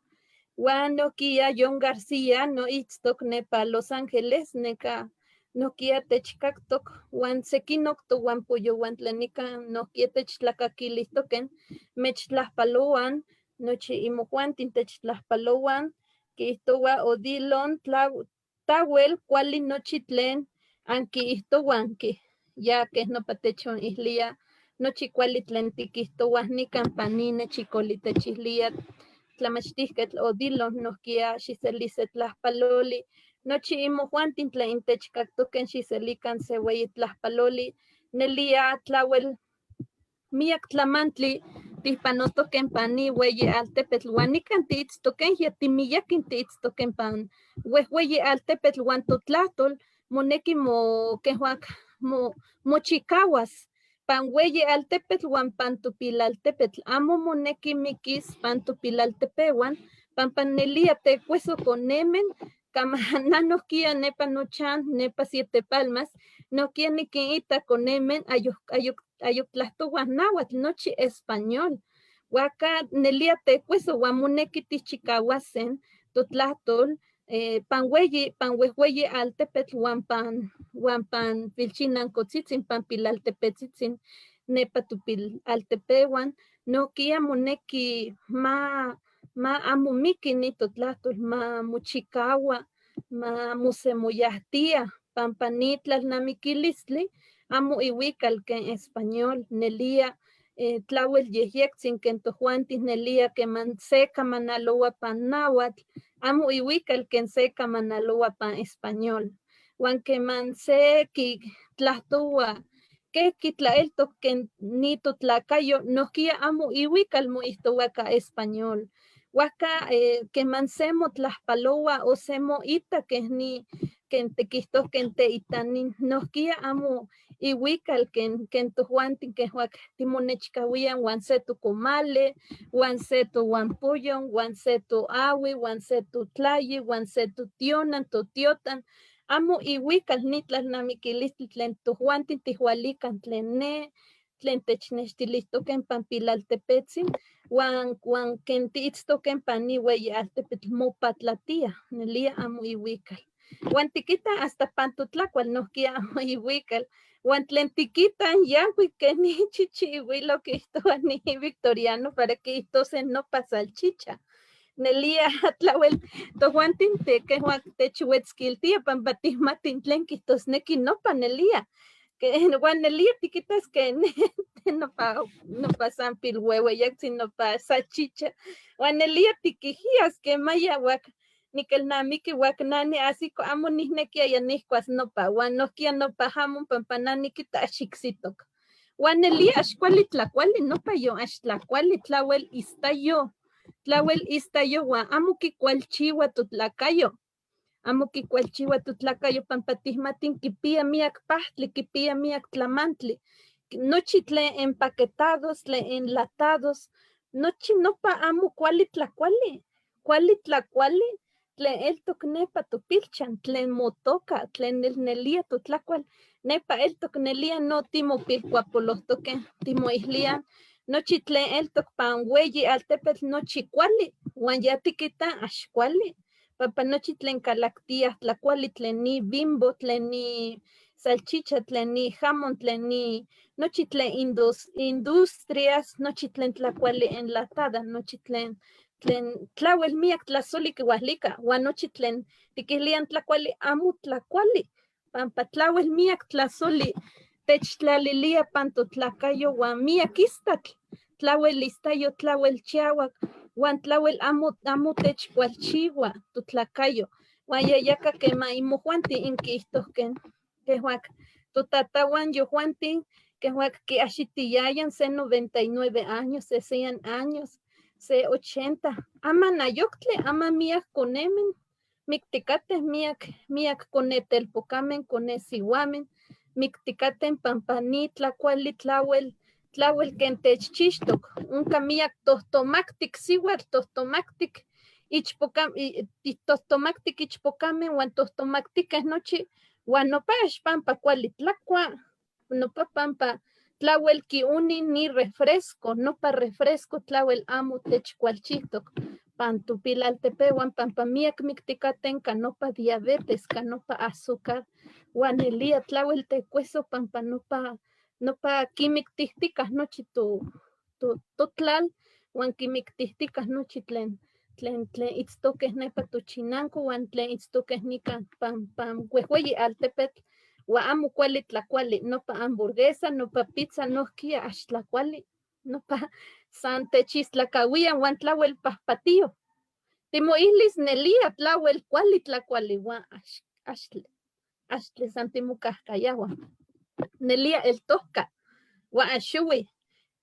huan nohkia John García, no itztoc nepa Los Ángeles, neca nohkia techcactoc, huan sequinoc tohuampoyohuan tlen nican nohkia techtlakaquilihtoquen, mechtlajpaloan, nochi imojuantin techtlajpaloan, quihtowa Odilon tawel kuali nochi tlen anquiihtohuanqui, ya quej nopa techonihlia nochi kuali tlen tiquihtohuaj nican pani nechicoli techihlia tlamachtijquetl Odilon nohkia xiseli se tlajpaloli, nochi imojuantin tlen intechcactoquen xiselican se ueyi tlajpaloli, nelia tlawel miyac tlamantli tijpanotoquen pan ni ueyi altepetl huan nican tiitztoquen ya timiyaquin tiitztoquen pan huejueyi altepetl huan totlahtol moneki quejuac mochikahuas pan ueyi altepetl huan pan topilaltepetl, amo moneki miquis pan topilaltepehuan, pampa nelia tecueso conemen, kama na nohkia nepa nochan, nepa Siete Palmas, nohkia niquinita conemen ayok tlahtohuaj náhuatl, nochi español, huaca nelia tecueso huan moneki tijchikahuasen totlahtol pan ueyi, pan huejueyi altepetl huan pan pilchinancotzitzi, pan pilaltepetzitzin, nepa topilaltepehuan, nohkia moneki ma amo miki ni totlahtol, ma mochikaua, ma mosemoyahtia, pampa ni tlalnamiquilistli amo ihuical quen español, nelia tlawel yejyectzin quen tojuantin nelia queman se camanaloa pan náhuatl, amo ihuical quen se camanaloa pan español, huan queman se tlahtoua quejqui tlaeltoc quen ni totlacayo, nohkia amo ihuical moihtoua ca español, huajca queman se motlajpaloa o se moita quen ni quen tequihtohque teitanin, nohkia amo ihuical quen tojuantin quejuac timonechcahuian huan se tocomale, huan se tohuampoyon, huan se toahui, huan se totlayi, huan se totionan, totiotan, amo ihuical ni tlalnamiquilistli tlen tojuantin tijualican tlen ne, tlen technextilihtoquen pan pilaltepetzin, huan quen tiitztoquen pan ni ueyi altepetl mopatlatia, nelia amo ihuical. Huan tiquita hasta pan totlacual nohkia amo ihuical, huan tlen tiquita yancuic quen ni chichihuilo quihtowa ni Victoriano para quihtose nopa salchicha, nelia tlawel tojuantin quejuac techuetzquiltia pampa tijmatin tlen quihtosnequi nopa nelia, huan nelia tiquitas que nopa san pilhuehueyactzin nopa salchicha, huan nelia tiquijias que maya huac niquelnamiqui huac nani ahsico amo nihnequiaya nihcuas nopa, huan nohkia nopa jamón pampa na niquita ax icsitok, huan nelia ax kuali tlacuali nopa yon ax tlacuali tlawel istayo, tlawel istayo huan amo quikualchiua totlacayo, Amo kikualchiwa totlacayo pampa tihmatin kipiya miak pahtli, kipiya miak tlamantli. Nochi tlen empaquetados, tlen enlatados, nochi nopa amo kuali tlakuali. Kuali tlakuali tlen eltok nepa topilchan, tlen motoka, tlen nelnelia totlakual, nepa eltok nelia no timopilkuapolohtoque, timoihliaj nochi tlen eltok pan weyi altepetl nochi kuali, uan ya tikita ax kuali, pampa nochi tlen kalaktiah tlakuali, tlen ni Bimbo, tlen ni salchicha, tlen ni jamón, tlen ni nochi tlen industrias, nochi tlen tlakuali enlatada, nochi tlen tlen tlawel miak tlasoli kiwalika, uan nochi tlen tikilian tlakuali amo tlakuali, pampa tlawel miak tlasoli techtlaliliya pan totlakayo uan miak istatl, tlawel istayo, tlawel chiawak, uan tlawel amo amo techkualchiwa totlakayo, uan yayaka kema imojuanti inkiihtohken kejuak totatauan yojuantin kejuak kiaxitiyayan se 99 años, se 100 años, se 80, aman ayoktli, aman miak konemen, miktikateh miak miak konetelpokamen, konesiuamen, miktikateh pampa ni tlakuali tlawel tlawel ken techchixtok, onka miak tohtomaktik siuatl, tohtomaktik tohtomaktik ichpokamen uan tohtomaktikeh nochi, uan nopa ax pampa kuali tlakua, nopa pampa tlawel kiuni ni refresco, nopa refresco tlawel amo techkualchihtok pan topilaltepeuan pampa miak miktikaten ka nopa diabetes, ka nopa azúcar, uan nelia tlawel tekueso pampa nopa nopa kimiktihtikah nochi totlal uan kimiktihtikah nochi tlen tlen tlen itztokeh nepa tochinanko uan tlen itztokeh nikan pan pan wehweyi altepetl, uan amo kuali tlakuali, nopa hamburguesa, nopa pizza nohkia ax tlakuali, nopa san techistlakawian uan tlawel pahpatio. Timoihlis nelia tlawel kuali tlakuali uan axtli, axtli san timokahkayaua. Nelia eltohka, uan axowi,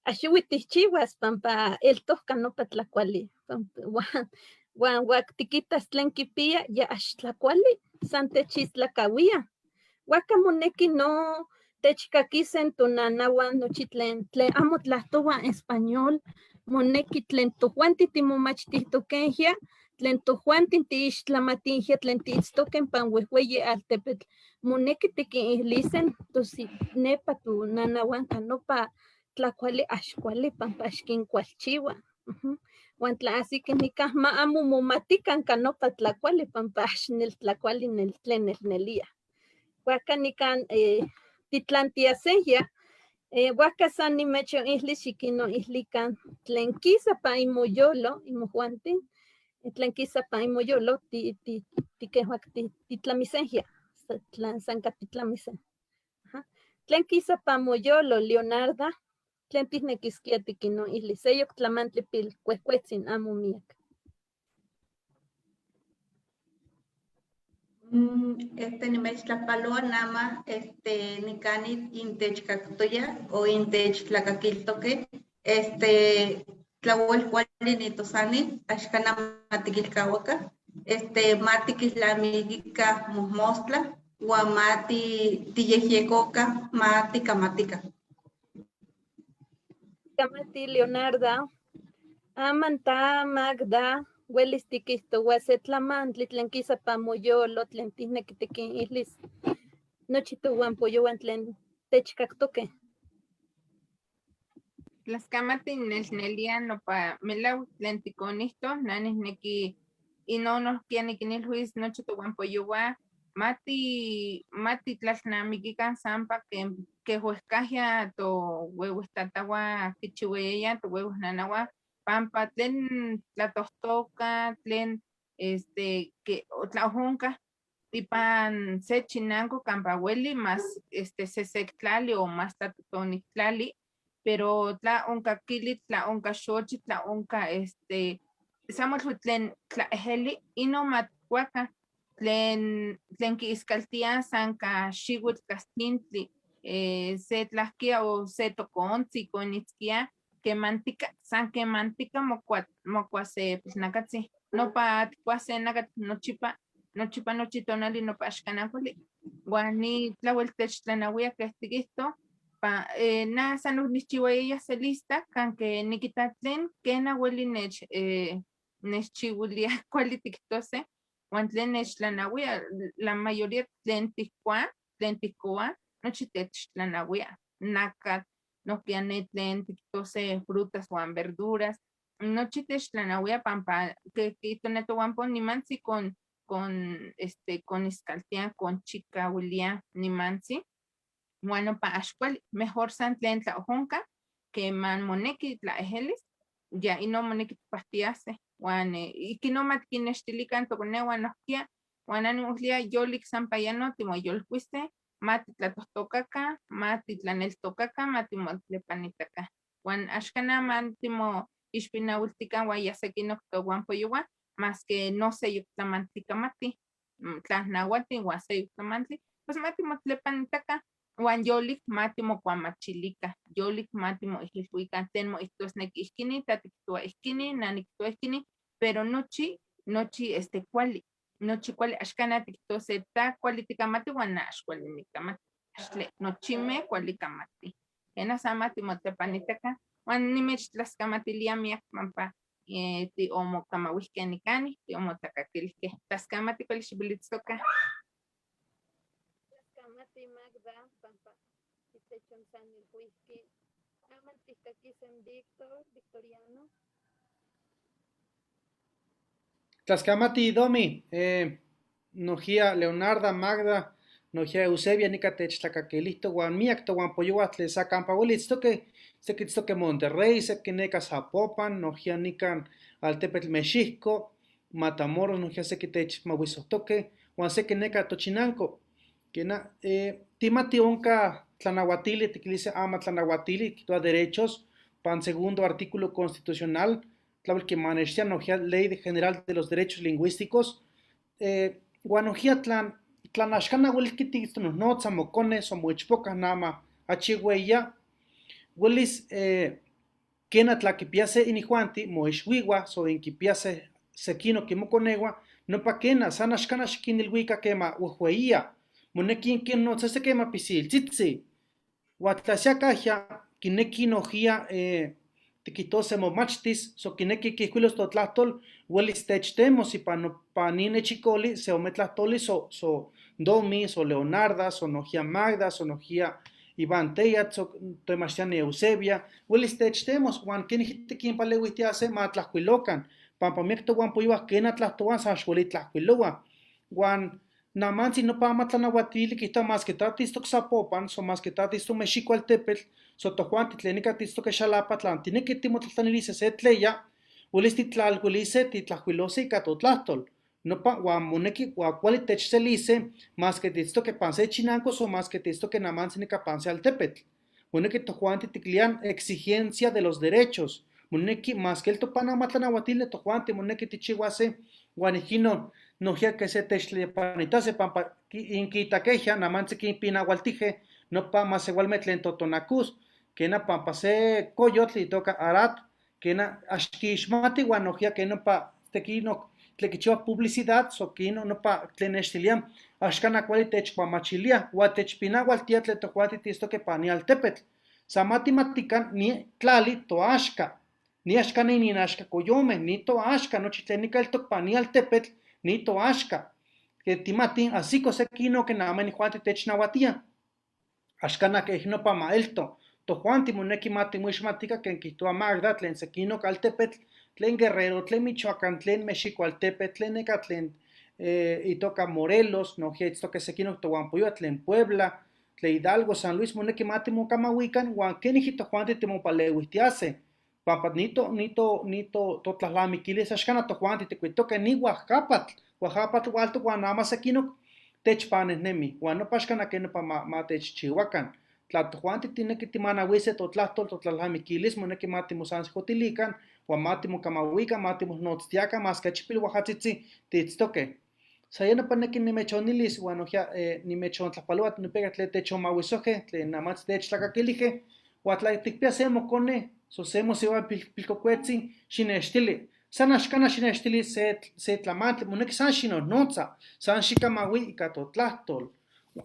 axowi tihchiwas pampa eltohka nopa tlakuali, uan uan wak tikitas tlen kipiya ya ax tlakuali, san techistlakawia. Huajka moneki no techkakisen tonanauan nochi tlen tlen amo tlahtowa español, moneki tlen tojuanti timomachtihtokej, tlen tojuanti tiixtlamatinjia, tlen tiitztoken pan wehweyi altepetl, moneki tikinilisen tosi nepa tonanauan ka nopa tlakuali ax kuali pampa ax kinkualchiwa. Uan tla asiki nikah ma amo momatikan ka nopa tlakuali pampa ax nel tlakuali nel tlen nelnelia. Huajka nikan titlantiasejya, huajka san nimechonihlis xiquinoihlikan tlen kisa pa imoyolo imojuantin, tlen kisa pa imoyolo tikejuak titlamisejya, tlan san ka titlamisen. Tlen kisa pa moyolo, Leonarda, tlen tijnekiskia tiquinoihlis, seyok tlamantli pilcuehcuetzin amo miak. Nimechtlapaloa nama nikani intechkaktoya o intechtlakakiltoke, tlawel kuali nitosani, axkana matikilkawaka, matikilnamikika mojmostla, uan mati tiyejyekoka matikamatika. Kamati Leonarda, aman ta Magda, welis tikihtowa se tlamantli tlen kisa pa moyolo, tlen tijneki tikinihlis nochi tohuampoyowan tlen techkaktoke. Tlaskamati nelnelia nopa melawak tlen tikonihto, nah nihneki inon nohkia nikinilhuis nochi tohuampoyowan mati tlalnamikikan sampa kej wehkajya tohuehuejtatauan kichiwayayah tohuehuejnanauan pampa tlen tlatohtoka, tlen tlaojonkah ipan se chinanko kampa weli mas sesektlali o mas tlatotonik tlali, pero tla onka kilitl, tla onka xochitl, tla onka sa molui tlen tlaejeli, inon matikuakan, tlen kiiskaltiah san ka xiwitl kastlintli, se tlahkia o se tokontzi konitzkia kemantika, san kemantika mokua se pilnakatzi, nopa tikuaseh nakatl nochipa. Nochipa nochi tonali nopa axkan kuali. Uan ni tlawel techtlanawia keh tikihto, pa, na san onikchiwaya se lista kan ke nikita tlen kena weli nechchiwilia kuali tiktose, uan tlen nechtlanawia, la mayoría tlen tihkua, tlen tihkoua, nochi techtlanawia, nakatl, nohkia ne tlen tiktose frutas uan verduras, nochi techtlanawia pampa ke kihto ne towanpon nimantzi con iskaltia, con chikawilia nimantzi, uan nopa axkuali, mejor san tlen tlaojonka, keman moneki tlaejelis, ya inon moneki tipahtiaseh, uan ikinon matikinnextilikan tokoneuan nohkia, uan animohlia yolik san payano timoyolkuiseh, ma titlatohtokaka, ma titlaneltokaka, ma timotlepanitaka. Uan axkan ma timoixpinauiltikan uan ya sekinok towanpoyowan, mas que no seyok tlamantli kamati, tlanauati uan seyok tlamantli, pues ma timotlepanitaka, uan yolik ma timokuamachilika, yolik ma timoijilhuikan tlen moihtosneki ihkini, ta tikihtowa ihkini, na nikihtowa ihkini, pero nochi, nochi este kuali, nochi kuali, axkan tiktose ta kuali tikamati uan na axkuali nikamati, axtle, nochimeh kuali kamati. Kena sa ma timotlepanitaka, uan nimechtlaskamatilia miak pampa tiomokamahuihkeh nikani, tiomotlakakilihkeh. Tlaskamati kuali xiwilitztoka. Tlaskamati Magda, pampa titechonsanilhuihki. Aman tihkakis en Víctor, Victoriano. Tlaskamati Domi, nohkia Leonarda, Magda, nohkia Eusebia nika techtlakakilihto uan miak towanpoyowa tlen sa kampa ueli itztoque, seki itztoque Monterrey, seki neka Zapopan, nohkia nikan altepetl Mexihco, Matamoros, nohkia seki techmahuisohtoque, uan seki neka Tochinanco. Kena, timati onka tlanauatili, tikilise ama tlanauatili, kihtowa derechos, pan segundo artículo constitucional, tlawel kimanextia nohkia Ley General de los Derechos Lingüísticos, uan nohkia tlan axkan ueliki tiquitonohnotza mokone so moichpoca nama achi hueya, welis kena tlaquipiase inijuanti moixwiwa so inquipiase sekino kimokonewa, nopa kena san axkan xiquinilhuika kema huehueia, moneki inquinnotzase kema pisiltzitzi, uan tla siakahya kineki nohkia tiquitose momachtis, so kineki quihcuilos totlahtol, welis techtemos ipan nopa ni nechicoli se ome tlahtoli so Domi, so Leonarda, so nohkia Magda, so nohkia Iván Teyat, so temachtiani Eusebia, welis techtemos, uan kenijki tiquinpaleuihtiase ma tlahcuilokan, pampa miak towanpoyowa kena tlahtowan san xueli tlahcuilowa, uan namantzi nopa ama tlanauatili kihtowa mas que ta titztok Zapopan, so mas que ta titztok Mexico altepetl, so tojuanti tlen nika titztoque Xalapa, tlan tineki timotlahtlanilise se tleya, welis titlalkuilise titlahcuilose ika totlahtol, nopa uan moneki uan kuali techselise, mas que titztoque pan se chinanco, so mas que titztoque namantzi nika pan se altepetl. Moneki tojuanti tikilian exigencia de los derechos, moneki mas que el topan ama tlanauatili tojuanti moneki tichihuase, uan ijkino nohkia que se techtlepanitase pampa inkitakejia namantzi kinpinaualtije, nopa masewalme tlen totonacus, kena pampa se coyotl itoka Arad, kena axkixmati uan nohkia ke nopa tequino tlen kichiwa publicidad, so kino nopa tlen nextilian, axkan kuali techkuamachilia, uan techpinaualtia tlen tojuanti titztoque pan ni altepetl. Sa ma timatikan ni tlali toaxka, ni axkan ni inaxka koyome, ni toaxka, nochi tlen nika eltok pan ni altepetl, ni toaxka. Que timatin, así sekino que nama inijuanti technauatia. Axkan ke nopa ma elto. Tojuanti moneki ma timoixmatika ken kihtowa Magda tlen sekinok altepetl, tlen Guerrero, tlen Michoacán, tlen Mexico altepetl, tlen neka tlen itoka Morelos, nohkia itztoque sekinok towanpoyowa tlen Puebla, tlen Hidalgo, San Luis, moneki ma timokamahuikan uan kenijki tojuanti timopaleuihtiase. Pampa nito totlahlamiquilis axkan tojuanti tikuitoque ni Oaxcapatl, Oaxcapatl ualtok uan nama sekinok techpanejnemi, uan nopa axkan ake nopa ma techchihuakan. Tla tojuanti tineki timanauise totlahtol, totlahlamiquilis, moneki ma timosanxojotilikan, uan ma timokamahuikan, ma timonotztiakan, mas que achi pilhuajatzitzi titztoque. Sa ya nopa neki nimechonilis, uan nohkia nimechontlajpaloa nopeka tlen techonmahuisoje, tlen namantzi techtlakakilije, uan tla tikpia se mokone, so se mosiua pilkokuetzi, xinextili. San axcana xinextili se tlamantli, moneki san xinonotza, san xicamahui ica totlahtol.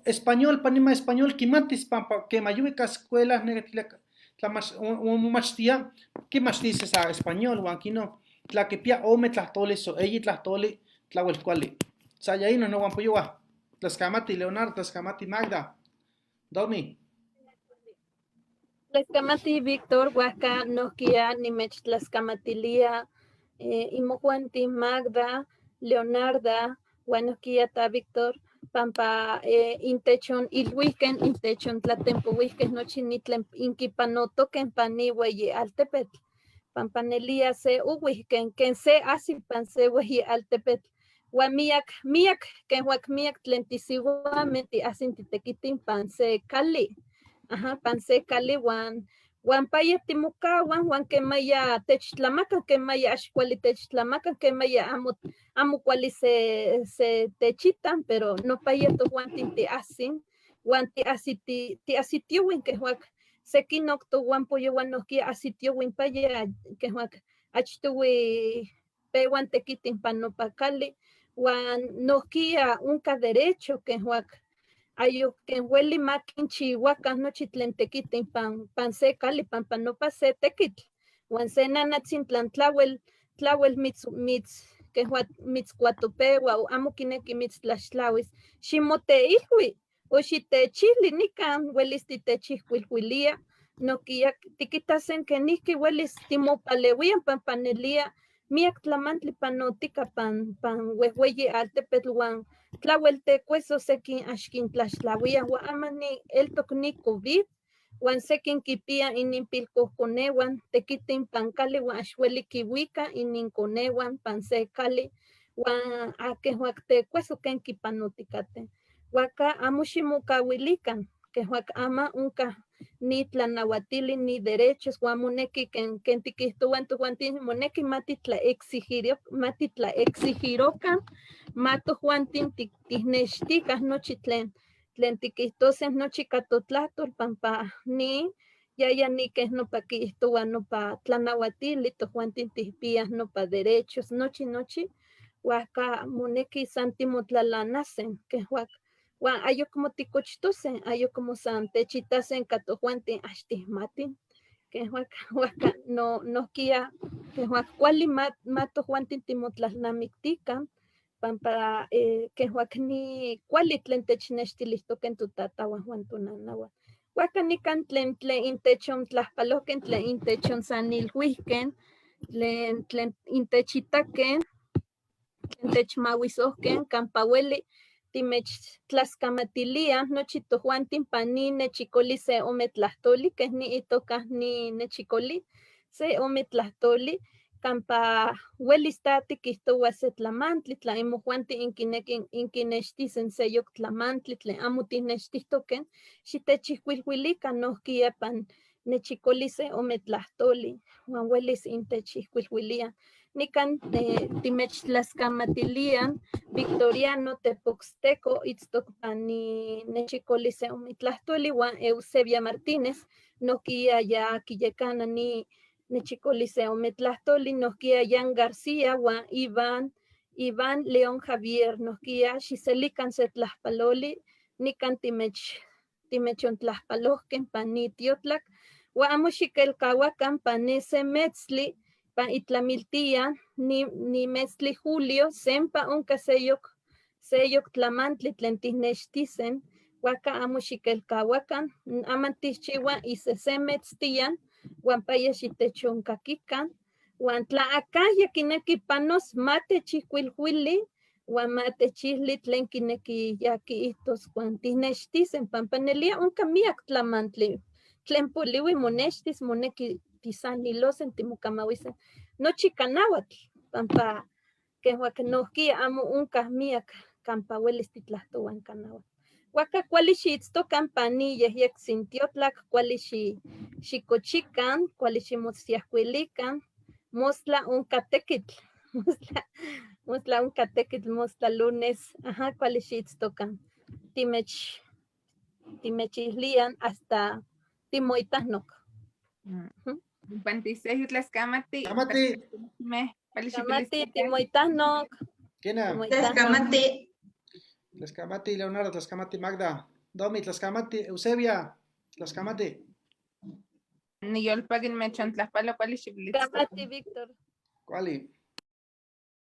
Español, panima español kimatis pampa quema yuwi ka escuela momachtia, kimachtis sa español, huan kino tlaquipia ome tlahtoli so eyi tlahtoli tlawel kuali. Sa ya ino no huan poyowa. Tlaxcamati Leonardo, tlaxcamati Magda. Domi. Tlaxcamati Víctor, huajca nohkia nimechtlaxcamatilia imojuanti Magda, Leonarda, huan nohkia ta Víctor, pampa intechon ilhuihquen, intechon tlatempohuihquen, nochi ni tlen inquipanotoquen pan ni hueyi altepetl, pampa nelia se ohuihquen, ken se asi pan se hueyi altepetl, huan miak, miak, ken huac miak tlen tisihuameh tiahsin titequitin pan se cali, ajá, pan se cali huan huan paya timocahuah huan quemaya techtlamacah, quemaya ax cuali techtlamaca, quemaya amo cuali se techitan, pero nopaya tojuantin tiahsin, huan tiahsitiuin quejuac sequinoc tohuan poyohuan nohkia ahsitiuin paya quejuac achtohui pehuan tequitin pan nopa cali, huan nohkia onca derecho quejuac ayok ken ueli makinchiuacan nochi tlen tequitin pan se cali, pampa nopa se tequitl, huan se nanatzin tlan tlawel, tlawel mitz, quejuac mitzcuatopeua o amo kineki mitztlaxtlawis, ximoteilhui o xitechili nican uelis titechijcuilhuilia, nohkia tiquitasen kenijki uelis timopaleuian pampa nelia miak tlamantli panotica pan huehueyi altepetl huan tlawel tecueso sekin ax kintlaxtlawia, huan aman ni eltok ni COVID, huan sekin kipia ininpilcohconehuan tequitin pan cali huan ax ueli kiuica ininconehuan pan se cali, huan aquejuac tecueso ken kipanoticaten. Huaca amo ximocauilican, quejuac ama onca ni tlanahuatili ni derechos, huan moneki ken tiquihtohuan tojuantin, moneki matitlaexigirocan, ma tojuantin tijnexticah nochi tlen tiquihtosen nochi ka totlahtol, pampa ni yaya ni keh nopa kihtowa nopa tlanahuatili, tojuantin tijpiah nopa derechos, nochi, nochi, huajca moneki san timotlalanasen, quejuac huan ayocmo ticochtosen, ayocmo san techitasen ka tojuantin ax tijmatin, quejuac, huajca no, nohkia, quejuac cuali ma tojuantin timotlalnamictican, pampa quejuac ni cuali tlen technextilihtoquen totatahuan huan tonanahuan. Huajca nican tlen intechon tlajpalohquen, tlen intechon sanilhuihquen, tlen intechitaquen, tlen techmahuisohquen, campa ueli timechtlaskamatilia nochi tojuantin pan ni nechicoli se ome tlahtoli, keh ni itoca ni nechicoli, se ome tlahtoli, campa uelis ta tiquihtoua se tlamantli, tla imojuanti inquinequi inquinextisen seyok tlamantli tlen amo tijnextihtoquen, xitechijcuilhuilica nohkia pan nechicoli se ome tlahtoli, huan uelis intechijcuilhuilia. Nican timechtlaskamatilia Victoriano Tepoxteco itztoc pan ni nechicoli se ome tlahtoli, huan Eusebia Martínez nohkia ya quiyecana ni nechicoli se ome tlahtoli, nohkia Jan García huan Iván León Javier nohkia xiselican se tlajpaloli, nican timechontlajpalohquen pan ni tiotlac, huan amo xiquelcahuacan pan ne se metztli, pan itlamiltia ni metztli julio, sempa onca seyok tlamantli tlen tijnextisen, huaca amo xiquelcahuacan, aman tijchiua isesemetztian, huan paya xitechoncaquican, huan tla acaya kineki panos matechijcuilhuili, huan matechijli tlen kineki ya kiihtos huan tijnextisen, pampa nelia onca miak tlamantli, tlen poliui monextis, moneki tisanilosen, timocamahuisen, nochi canahuatl, pampa quejuac nohkia amo onca miak campa uelis titlahtohuan canahuatl. Huaca cuali xiitztocan pan ni yehyetzin tiotlac, cuali xicochican, cuali ximotziajcuilican, mostla onca tequitl, mostla onca tequitl, mostla lunes, ajá, cuali xiitztocan, timechihlian hasta timoitahnoc. Pantisejo tlaskamati. Kamati. Me. Kuali Tlaskamati, xipilistokan. timoitanoc. Kena, Timoitanoc. Tlaskamati. tlaskamati Leonardo, tlaskamati Magda, Domi, tlaskamati Eusebia, tlaskamati. Niyolpaki nimechontlajpalo, kuali xipilistokan. Tlaskamati, Víctor. Kuali.